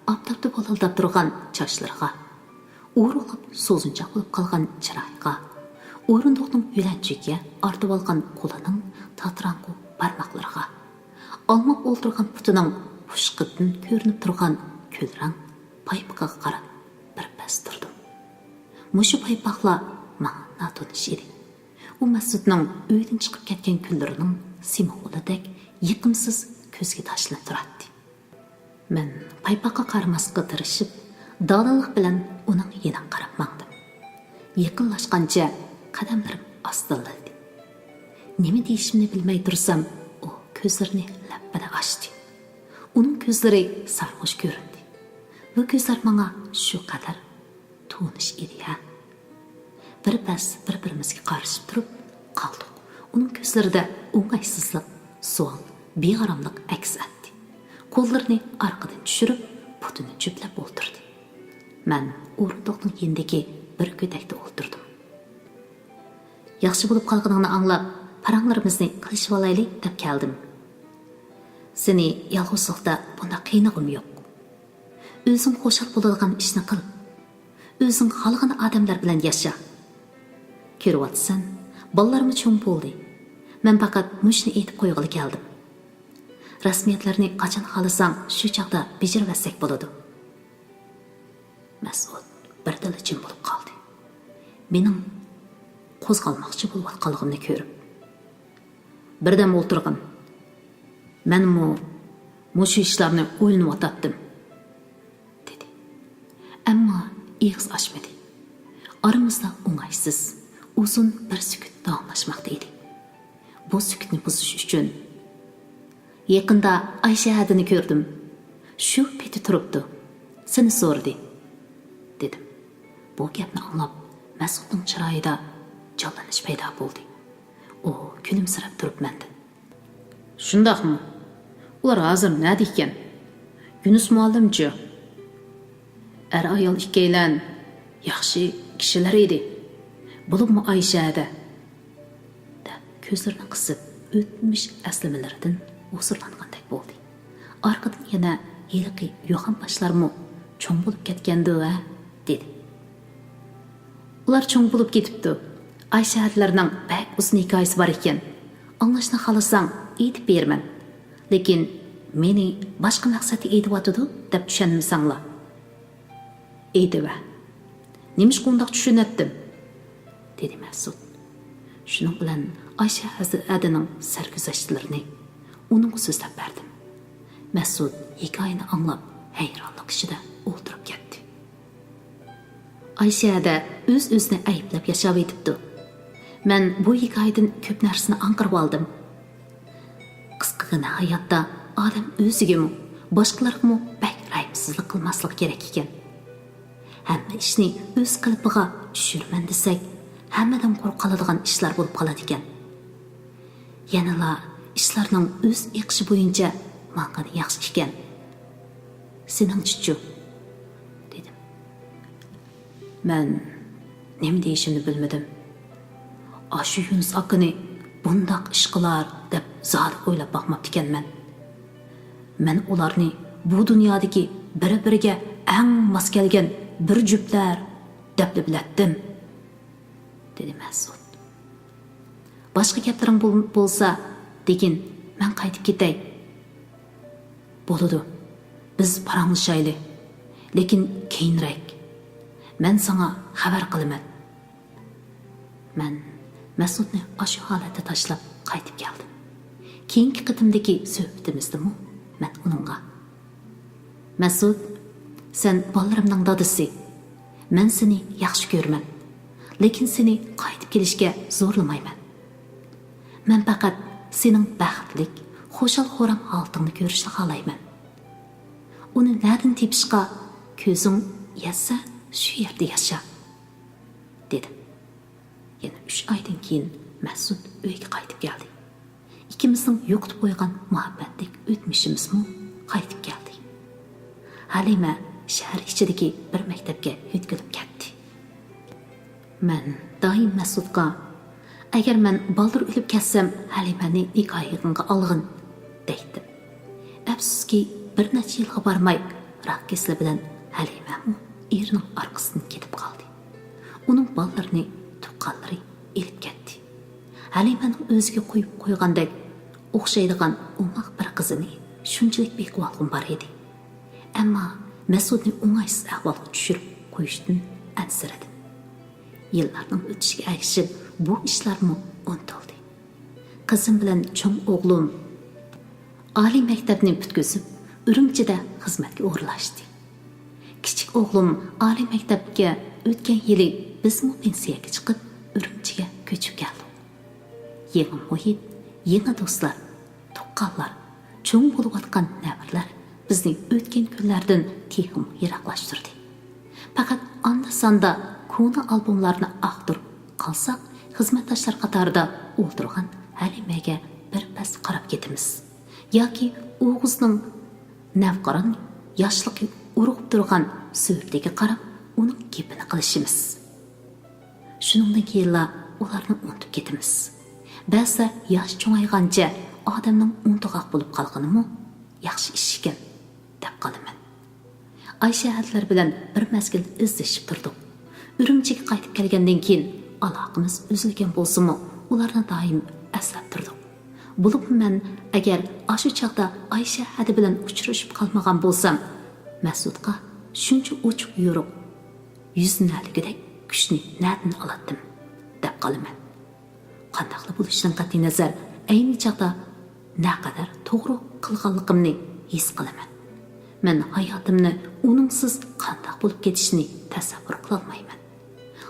ئاپتاپتا ۋالىلداپ تۇرغان چاچلىرىغا، ئورۇلۇپ سوزۇنچاق بولۇپ قالغان چىرايىغا، ئورۇندۇقنىڭ يۆلەنچۈكىگە ئارتىۋالغان قولىنىڭ تاتىراڭغۇ بارماقلىرىغا، ئالماپ ئولتۇرغان پۇتىنىڭ پۇشقىدىن كۆرۈنۈپ تۇرغان كۈلرەڭ پايپىقىغا قاراپ بىر پەس تۇردۇم. مۇشۇ پايپاقلار ماڭا ناتونۇش ئىدى. ئۇ مەسئۇدنىڭ ئۆيدىن چىقىپ كەتكەن كۈنلىرىنىڭ سىمۋولىدەك يېقىمسىز كۆزگە تاشلىنىپ تۇراتتى. مەن پايپاققا قارىماسلىققا تىرىشىپ، دادىللىق بىلەن ئۇنىڭ يېنىغا قاراپ ماڭدىم. يېقىنلاشقانچە قەدەملىرىم ئاستىلىدى. نېمە دېيىشىمنى بىلمەي تۇرسام، ئۇ كۆزلىرىنى لەپپىدە ئاچتى. ئۇنىڭ كۆزلىرى سارغۇچ كۆرۈندى. بۇ كۆزلەر ماڭا شۇ قەدەر تونۇش ئىدى ھە. بىر پەس بىر-بىرىمىزگە قارىشىپ تۇرۇپ قالدۇق. ئۇنىڭ كۆزلىرىدە ئوڭايسىزلىق، سوئال، بىئاراملىق ئەكس ئەتتى. قوللىرىنى ئارقىدىن چۈشۈرۈپ، پۇتىنى جۈپلەپ ئولتۇردى. مەن ئورۇندۇقنىڭ يېنىدىكى بىر كۆتەكتە ئولتۇردۇم. ياخشى بولۇپ قالغىنىڭنى ئاڭلاپ، پاراڭلىرىمىزنى قىلىشىۋالايلى دەپ كەلدىم. سېنى يالغۇزلۇقتا بۇنداق قىينىغۇم يوق. ئۆزۈڭ خۇشال بولىدىغان ئىشنى قىل. ئۆزۈڭ خالىغان ئادەملەر بىلەن ياشا. كۆرۈۋاتىسەن، بالىلارمۇ چوڭ بولدى. مەن پەقەت مۇشۇنى ئېيتىپ قويغىلى كەلدىم. رەسمىيەتلەرنى قاچان خالىساڭ، شۇ چاغدا بېجىرىۋەتسەك بولىدۇ. مەسئۇد بىردىنلا جىم بولۇپ قالدى. مېنىڭ قوزغالماقچى بولۇۋاتقانلىقىمنى كۆرۈپ، بىردەم ئولتۇرغىن. مەنمۇ مۇشۇ ئىشلارنى ئويلىنىۋاتاتتىم، دېدى. ئەمما ئېغىز ئاچمىدى. ئارىمىزدا ئوڭايسىز، ئۇزۇن بىر سۈكۈت داۋاملاشماقتا ئىدى. بۇ سۈكۈتنى بۇزۇش ئۈچۈن، يېقىندا ئايشەھەدىنى كۆردۈم. شۇ پېتى تۇرۇپتۇ. سېنى سورىدى، دېدىم. بۇ گەپنى ئاڭلاپ، مەسئۇدنىڭ چىرايىدا جانلىنىش پەيدا بولدى. ئۇ كۈلۈمسىرەپ تۇرۇپ مەندىن، شۇنداقمۇ؟ ئۇلار ھازىر نەدە ئىكەن؟ يۇنۇس مۇئەللىمچۇ؟ ئەر-ئايال ئىككىيلەن ياخشى كىشىلەر ئىدى. بولۇپمۇ ئايشەھەدە، دەپ كۆزلىرىنى قىسىپ، ئۆتمۈش ئەسلىمىلىرىدىن ھۇزۇرلانغاندەك بولدى. ئارقىدىن يەنە، ھېلىقى يوخان باشلارمۇ چوڭ بولۇپ كەتكەندۇ ھە؟ دېدى. ئۇلار چوڭ بولۇپ كېتىپتۇ. ئايشەھەدىلەرنىڭ بەك ئۇزۇن ھېكايىسى بار ئىكەن. ئاڭلاشنى خالىساڭ ئېيتىپ بېرىمەن. لېكىن مېنى باشقا مەقسەتتە ئېيتىۋاتىدۇ دەپ چۈشەنمىسەڭلار. ئېيتىۋە. نېمىشقا ئۇنداق چۈشىنەتتىم؟ دېدى مەسۇت. شۇنىڭ بىلەن ئايشەھەدىنىڭ سەرگۈزەشتلىرىنى ئۇنىڭغا سۆزلەپ بەردىم. مەسۇت ھېكايىنى ئاڭلاپ، ھەيرانلىق ئىچىدە ئولتۇرۇپ كەتتى. ئايشەھەدە ئۆز-ئۆزىنى ئەيىبلەپ ياشاۋېتىپتۇ. مەن بۇ ھېكايىدىن كۆپ نەرسىنى ئاڭقىرىۋالدىم. قىسقىغىنە ھاياتتا ئادەم ئۆزىگىمۇ، باشقىلارغىمۇ بەك رەھىمسىزلىك قىلماسلىقى كېرەك ئىكەن. ھەممە ئىشنى ئۆز قېلىپىغا چۈشۈرىمەن دېسەك، ھەممىدىن قورقۇلىدىغان ئىشلار بولۇپ قالىدىكەن. يەنىلا ئىشلارنىڭ ئۆز ئېقىشى بويىچە ماڭغىنى ياخشى ئىكەن. سېنىڭچىچۇ؟ دېدىم. مەن نېمە دېيىشىمنى بىلمىدىم. ئاشۇ يۇنۇس ئاكىنى بۇنداق ئىش قىلار دەپ زادى ئويلاپ باقماپتىكەنمەن. مەن ئۇلارنى بۇ دۇنيادىكى بىر-بىرىگە ئەڭ ماس كەلگەن بىر جۈپلەر دەپلا بىلەتتىم، دېدى مەسۇت. باشقا گەپلىرىڭ بول-، بولسا دېگىن، مەن قايتىپ كېتەي. بولىدۇ، بىز پاراڭلىشايلى، لېكىن كېيىنرەك. مەن ساڭا خەۋەر قىلىمەن. مەن مەسۇتنى ئاشۇ ھالەتتە تاشلاپ قايتىپ كەلدىم. كېيىنكى قېتىمدىكى سۆھبىتىمىزدىمۇ مەن ئۇنىڭغا، مەسۇت، سەن بالىلىرىمنىڭ دادىسى. مەن سېنى ياخشى كۆرىمەن. لېكىن سېنى قايتىپ كېلىشكە زورلىمايمەن. مەن پەقەت سېنىڭ بەختلىك، خۇشال-خۇرام ھالىتىڭنى كۆرۈشنى خالايمەن. ئۇنى نەدىن تېپىشقا كۆزۈڭ يەتسە، شۇ يەردە ياشا، دېدىم. يەنە ئۈچ ئايدىن كېيىن مەسۇت ئۆيگە قايتىپ كەلدى. ئىككىمىزنىڭ يوقىتىپ قويغان مۇھەببەتلىك ئۆتمۈشىمىزمۇ قايتىپ كەلدى. ھەلىمە شەھەر ئىچىدىكى بىر مەكتەپكە يۆتكىلىپ كەتتى. مەن دائىم مەسۇتقا، ئەگەر مەن بالدۇر ئۆلۈپ كەتسەم، ھەلىمەنى نىكاھىڭغا ئالغىن، دەيتتىم. ئەپسۇسكى، بىر نەچچە يىلغا بارماي، راك كېسىلى بىلەن ھەلىمەمۇ ئېرىنىڭ ئارقىسىدىن كېتىپ قالدى. ئۇنىڭ بالىلىرىنى تۇغقانلىرى ئېلىپ كەتتى. ھەلىمەنىڭ ئۆزىگە قويۇپ قويغاندەك ئوخشايدىغان ئوماق بىر قىزىنى شۇنچىلىك بېقىۋالغۇم بار ئىدى. ئەمما مەسۇتنى ئوڭايسىز ئەھۋالغا چۈشۈرۈپ قويۇشتىن ئەنسىرىدىم. يىللارنىڭ ئۆتۈشىگە ئەگىشىپ، بۇ ئىشلارمۇ ئۇنتۇلدى. قىزىم بىلەن چوڭ ئوغلۇم ئالىي مەكتەپنى پۈتكۈزۈپ، ئۈرۈمچىدە خىزمەتكە ئورۇنلاشتى. كىچىك ئوغلۇم ئالىي مەكتەپكە ئۆتكەن يىلى، بىزمۇ پېنسىيەگە چىقىپ، ئۈرۈمچىگە كۆچۈپ كەلدۇق. يېڭى مۇھىت، يېڭى دوستلار، تۇغقانلار، چوڭ بولۇۋاتقان نەۋرىلەر بىزنى ئۆتكەن كۈنلەردىن تېخىمۇ يىراقلاشتۇردى. پەقەت ئاندا-ساندا كونا ئالبوملارنى ئاختۇرۇپ قالساق، خىزمەتداشلار قاتارىدا ئولتۇرغان ھەلىمەگە بىر پەس قاراپ كېتىمىز. ياكى ئوغۇزنىڭ نەۋقىران ياشلىقى ئۇرغۇپ تۇرغان سۈرىتىگە قاراپ، ئۇنىڭ گېپىنى قىلىشىمىز. شۇنىڭدىن كېيىنلا ئۇلارنى ئۇنتۇپ كېتىمىز. بەزىدە ياش چوڭايغانچە ئادەمنىڭ ئۇنتۇغاق بولۇپ قالغىنىمۇ ياخشى ئىش ئىكەن، دەپ قالىمەن. ئايشەھەدىلەر بىلەن بىر مەزگىل ئىزدىشىپ تۇردۇق. ئۈرۈمچىگە قايتىپ كەلگەندىن كېيىن ئالاقىمىز ئۈزۈلگەن بولسىمۇ، ئۇلارنى دائىم ئەسلەپ تۇردۇق. بولۇپمۇ مەن ئەگەر ئاشۇ چاغدا ئايشەھەدى بىلەن ئۇچرىشىپ قالمىغان بولسام، مەسۇتقا شۇنچە ئوچۇق يورۇق يۈزلىنەلىگۈدەك كۈچنى نەدىن ئالاتتىم، دەپ قالىمەن. قانداقلا بولۇشىدىن قەتئىينەزەر، ئەينى چاغدا نەقەدەر توغرا قىلغانلىقىمنى ھېس قىلىمەن. مەن ھاياتىمنى ئۇنىڭسىز قانداق بولۇپ كېتىشىنى تەسەۋۋۇر قىلالمايمەن.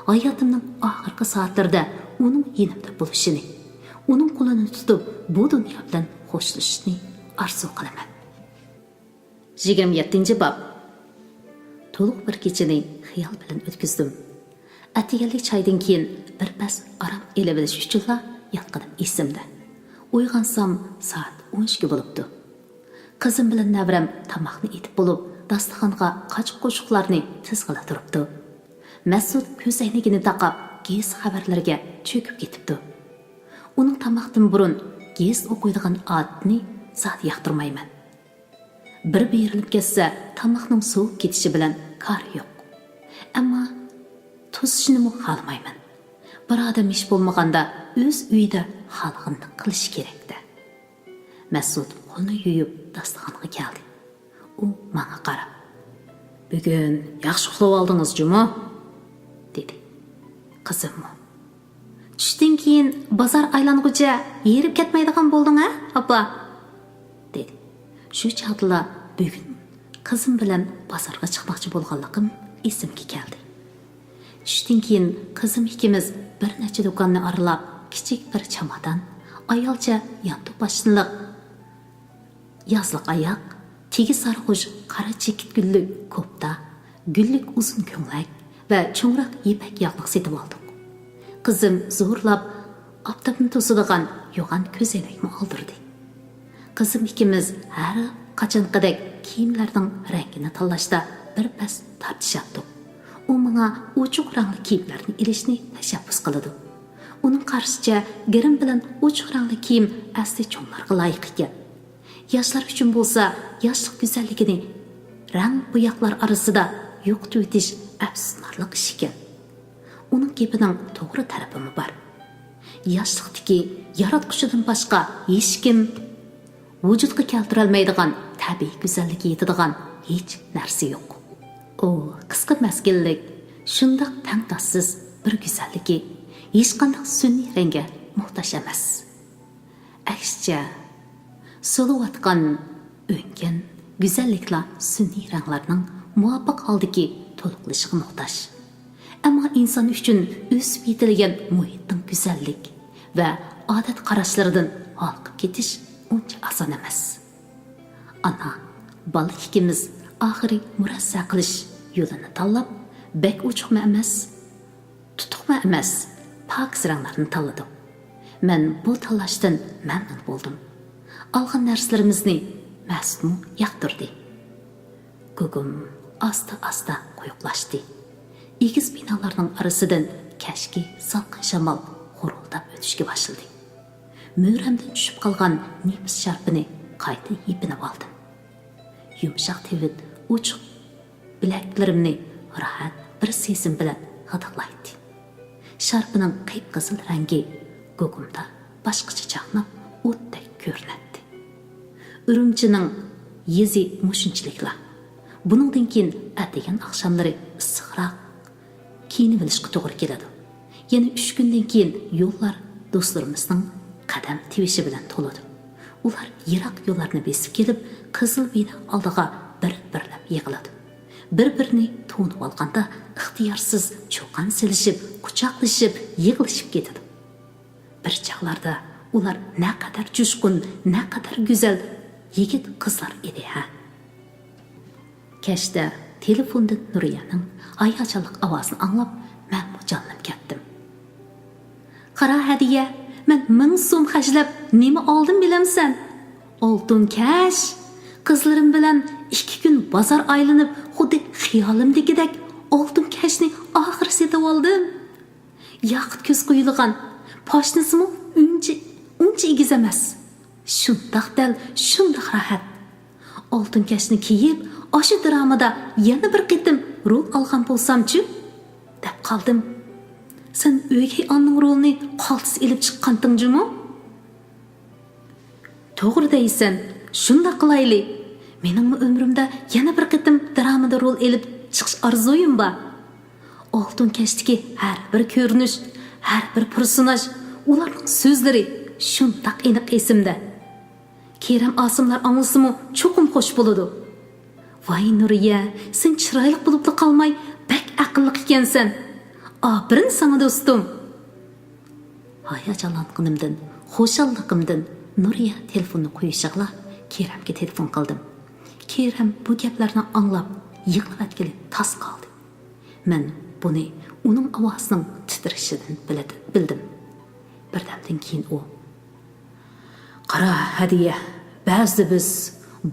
ھاياتىمنىڭ ئاخىرقى سائەتلىرىدە ئۇنىڭ يېنىمدا بولۇشىنى، ئۇنىڭ قولىنى تۇتۇپ، بۇ دۇنيا بىلەن خوشلىشىشنى ئارزۇ قىلىمەن. يىگىرمە يەتتىنچى باب. تولۇق بىر كېچىنى خىيال بىلەن ئۆتكۈزدۈم. ئەتىگەنلىك چايدىن كېيىن بىر پەس ئارام ئېلىۋېلىش ئۈچۈنلا ياتقىنىم ئېسىمدە. ئويغانسام، سائەت ئون ئىككى بولۇپتۇ. قىزىم بىلەن نەۋرەم تاماقنى ئېتىپ بولۇپ، داستىخانغا قاچا-قوشۇقلارنى تىزغىلى تۇرۇپتۇ. مەسۇت كۆزەينىكىنى تاقاپ، گېزىت خەۋەرلىرىگە چۆكۈپ كېتىپتۇ. ئۇنىڭ تاماقتىن بۇرۇن گېزىت ئوقۇيدىغان ئادىتىنى زادى ياقتۇرمايمەن. بىر بېرىلىپ كەتسە، تاماقنىڭ سوۋۇپ كېتىشى بىلەن كارى يوق. ئەمما توسۇشنىمۇ خالىمايمەن. بىر ئادەم ھېچ بولمىغاندا ئۆز ئۆيىدە خالىغىنىنى قىلىشى كېرەك-دە. مەسۇت قولىنى يۇيۇپ داستىخانغا كەلدى. ئۇ ماڭا قاراپ، «بۈگۈن ياخشى ئۇخلىۋالدىڭىز جۇمۇ؟» دېدى. قىزىممۇ، «چۈشتىن كېيىن بازار ئايلانغۇچە ھېرىپ كەتمەيدىغان بولدۇڭ ھە، ئاپا؟» دېدى. شۇ چاغدىلا بۈگۈن قىزىم بىلەن بازارغا چىقماقچى بولغانلىقىم ئېسىمگە كەلدى. چۈشتىن كېيىن قىزىم ئىككىمىز بىر نەچچە دۇكاننى ئارىلاپ، كىچىك بىر چامادان، ئايالچە يانتۇ پاشنىلىق، يازلىق ئاياق، تېگى سارغۇچ قارا چېكىت گۈللۈك كوپتا، گۈللۈك ئۇزۇن كۆڭلەك ۋە چوڭراق يىپەك ياغلىق سېتىۋالدۇق. قىزىم زورلاپ ئاپتاپنى توسىدىغان يوغان كۆزەينەكمۇ ئالدۇردى. قىزىم ئىككىمىز ھەر قاچانقىدەك كىيىملەرنىڭ رەڭگىنى تاللاشتا بىر پەس تارتىشاتتۇق. ئۇ ماڭا ئوچۇق رەڭلىك كىيىملەرنى ئېلىشنى تەشەببۇس قىلىدۇ. ئۇنىڭ قارىشىچە، گىرىم بىلەن ئوچۇق رەڭلىك كىيىم ئەسلى چوڭلارغا لايىق ئىكەن. ياشلار ئۈچۈن بولسا ياشلىق گۈزەللىكىنى رەڭ بوياقلار ئارىسىدا يوقىتىۋېتىش ئەپسۇسلىنارلىق ئىش ئىكەن. ئۇنىڭ گېپىنىڭ توغرا تەرىپىمۇ بار. ياشلىقتىكى ياراتقۇچىدىن باشقا ھېچكىم ۋۇجۇدقا كەلتۈرەلمەيدىغان تەبىئىي گۈزەللىككە يېتىدىغان ھېچ نەرسە يوق. ئۇ قىسقا مەزگىللىك، شۇنداق تەڭداشسىز بىر گۈزەللىكى، ھېچقانداق سۈنئىي رەڭگە موھتاج ئەمەس. ئەكسىچە، سولىۋاتقان ئۆڭگەن گۈزەللىكلا سۈنئىي رەڭلەرنىڭ مۇۋاپىق ھالدىكى تولۇقلىشىغا موھتاج. ئەمما ئىنسان ئۈچۈن ئۆسۈپ يېتىلگەن مۇھىتنىڭ گۈزەللىك ۋە ئادەت قاراشلىرىدىن ھالقىپ كېتىش ئۇنچە ئاسان ئەمەس. ئانا، بالا ئىككىمىز ئاخىرى مۇرەسسە قىلىش يولىنى تاللاپ، بەك ئوچۇقمۇ ئەمەس، تۇتۇقمۇ ئەمەس، پاكىز رەڭلەرنى تاللىدۇق. مەن بۇ تاللاشتىن مەمنۇن بولدۇم. ئالغان نەرسىلىرىمىزنى مەسۇتمۇ ياقتۇردى. گۇگۇم ئاستا-ئاستا قويۇقلاشتى. ئېگىز بىنالارنىڭ ئارىسىدىن كەچكى سالقىن شامال غۇرۇلداپ ئۆتۈشكە باشلىدى. مۈرەمدىن چۈشۈپ قالغان نېپىز شارپىنى قايتا يېپىنىۋالدىم. يۇمشاق تىۋىت ئوچۇق بىلەكلىرىمنى راھەت بىر سېزىم بىلەن غىدىقلايتتى. شارپىنىڭ قىپقىزىل رەڭگى گۇگۇمدا باشقىچە چاقناپ، ئوتتەك كۆرۈنەتتى. ئۈرۈمچىنىڭ يېزى مۇشۇنچىلىكلا. بۇنىڭدىن كېيىن ئەتىگەن ئاخشاملىرى ئىسسىقراق كىيىنىۋېلىشقا توغرا كېلىدۇ. يەنە ئۈچ كۈندىن كېيىن يوللار دوستلىرىمىزنىڭ قەدەم تىۋىشى بىلەن تولىدۇ. ئۇلار يىراق يوللارنى بېسىپ كېلىپ، قىزىل بىنا ئالدىغا بىر-بىرلەپ يىغىلىدۇ. بىر-بىرىنى تونۇۋالغاندا ئىختىيارسىز چۇقان سېلىشىپ، قۇچاقلىشىپ، يىغلىشىپ كېتىدۇ. بىر چاغلاردا ئۇلار نەقەدەر جۇشقۇن، نەقەدەر گۈزەل يىگىت قىزلار ئىدى ھە! كەچتە تېلېفوندىن نۇرىيەنىڭ ھاياجانلىق ئاۋازىنى ئاڭلاپ، مەنمۇ جانلىنىپ كەتتىم. قارا ھەدىيە، مەن مىڭ سوم خەجلەپ نېمە ئالدىم بىلەمسەن؟ ئالتۇن كەش! قىزلىرىم بىلەن ئىككى كۈن بازار ئايلىنىپ، خۇددى خىيالىمدىكىدەك ئالتۇن كەشنى ئاخىرى سېتىۋالدىم. ياقۇت كۆز قويۇلغان، پاشنىسىمۇ ئۇنچە، ئۇنچە ئېگىز ئەمەس. شۇنداق دەل، شۇنداق راھەت. ئالتۇن كەشنى كىيىپ، ئاشۇ درامىدا يەنە بىر قېتىم رول ئالغان بولسامچۇ؟ دەپ قالدىم. سەن ئۆگەي ئانىنىڭ رولىنى قالتىس ئېلىپ چىققانتىڭ جۇمۇ؟ توغرا دەيسەن، شۇنداق قىلايلى. مېنىڭمۇ ئۆمرۈمدە يەنە بىر قېتىم درامىدا رول ئېلىپ چىقىش ئارزۇيۇم بار. ئالتۇن كەشتىكى ھەر بىر كۆرۈنۈش، ھەر بىر پېرسوناژ، ئۇلارنىڭ سۆزلىرى شۇنداق ئېنىق ئېسىمدە. كېرەم ئاسىملار ئاڭلىسىمۇ چوقۇم خوش بولىدۇ. ۋاي نۇرىيە، سەن چىرايلىق بولۇپلا قالماي، بەك ئەقىللىق ئىكەنسەن. ئاپىرىن ساڭا دوستۇم. ھاياجانلانغىنىمدىن، خۇشاللىقىمدىن نۇرىيە تېلېفوننى قويۇشىغىلا كېرەمگە تېلېفون قىلدىم. كېرەم بۇ گەپلەرنى ئاڭلاپ يىغلىۋەتكىلى تاس قالدى. مەن بۇنى ئۇنىڭ ئاۋازىنىڭ تىترىشىدىن بىلدىم. بىردەمدىن كېيىن ئۇ، قارا ھەدىيە، بەزىدە بىز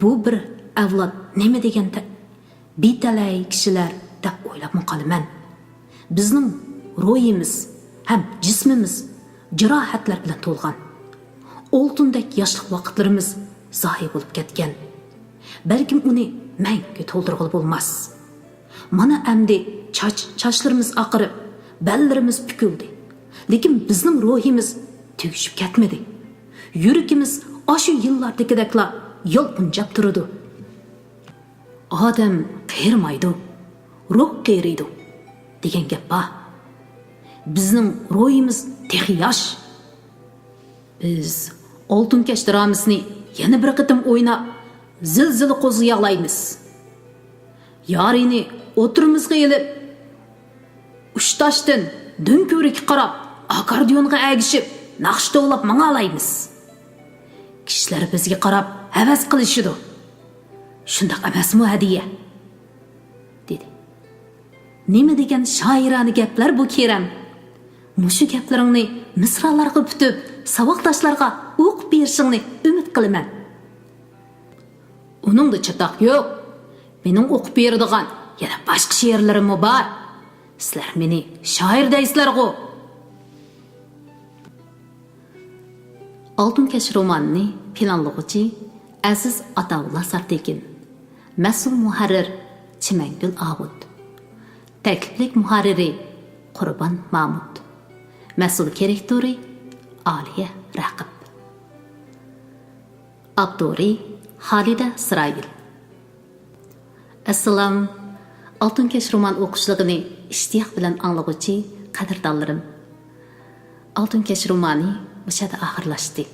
بۇ بىر ئەۋلاد نېمە دېگەن بىتەلەي كىشىلەر دەپ ئويلاپمۇ قالىمەن. بىزنىڭ روھىمىز ھەم جىسمىمىز جاراھەتلەر بىلەن تولغان. ئالتۇندەك ياشلىق ۋاقىتلىرىمىز زايە بولۇپ كەتكەن. بەلكىم ئۇنى مەڭگۈ تولدۇرغىلى بولماس. مانا ئەمدى چاچ، چاچلىرىمىز ئاقىرىپ، بەللىرىمىز پۈكۈلدى. لېكىن بىزنىڭ روھىمىز تۈگىشىپ كەتمىدى. يۈرىكىمىز ئاشۇ يىللاردىكىدەكلا يالقۇنجاپ تۇرىدۇ. ئادەم قېرىمايدۇ، روھ قېرىيدۇ دېگەن گەپ بار. بىزنىڭ روھىمىز تېخى ياش. بىز ئالتۇن كەش درامىسىنى يەنە بىر قېتىم ئويناپ، زىلزىلە قوزغىيالايمىز. يارىنى ئوتتۇرىمىزغا ئېلىپ، ئۇشتاشتىن دۆڭكۆۋرۈككە قاراپ، ئاكاردىيونغا ئەگىشىپ، ناخشا توۋلاپ ماڭالايمىز. كىشىلەر بىزگە قاراپ ھەۋەس قىلىشىدۇ. شۇنداق ئەمەسمۇ، ھەدىيە؟ دېدى. نېمە دېگەن شائىرانە گەپلەر بۇ، كېرەم! مۇشۇ گەپلىرىڭنى مىسرالارغا پۈتۈپ، ساۋاقداشلارغا ئوقۇپ بېرىشىڭنى ئۈمىد قىلىمەن. ئۇنىڭدا چاتاق يوق. مېنىڭ ئوقۇپ بېرىدىغان يەنە باشقا شېئىرلىرىممۇ بار. سىلەر مېنى شائىر دەيسىلەرغۇ؟ ئالتۇن كەش رومانىنى پىلانلىغۇچى ئەزىز ئاتاۋۇللا سارتېكىن. مەسئۇل مۇھەررىر چىمەنگۈل ئاۋۇت. تەكلىپلىك مۇھەررىرى قۇربان مامۇت. مەسئۇل كېرەكتورى ئالىيە رەقىب. ئاپتورى خالىدە ئىسرائىل. ئەسسالام. ئالتۇن كەش رومان ئوقۇشلۇقىنى ئىشتىياق بىلەن ئاڭلىغۇچى قەدىردانلىرىم. ئالتۇن كەش رومانى مۇشۇ يەردە ئاخىرلاشتى.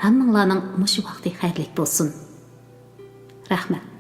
ھەممىڭلارنىڭ مۇشۇ ۋاقتى خەيرلىك بولسۇن. رەھمەت.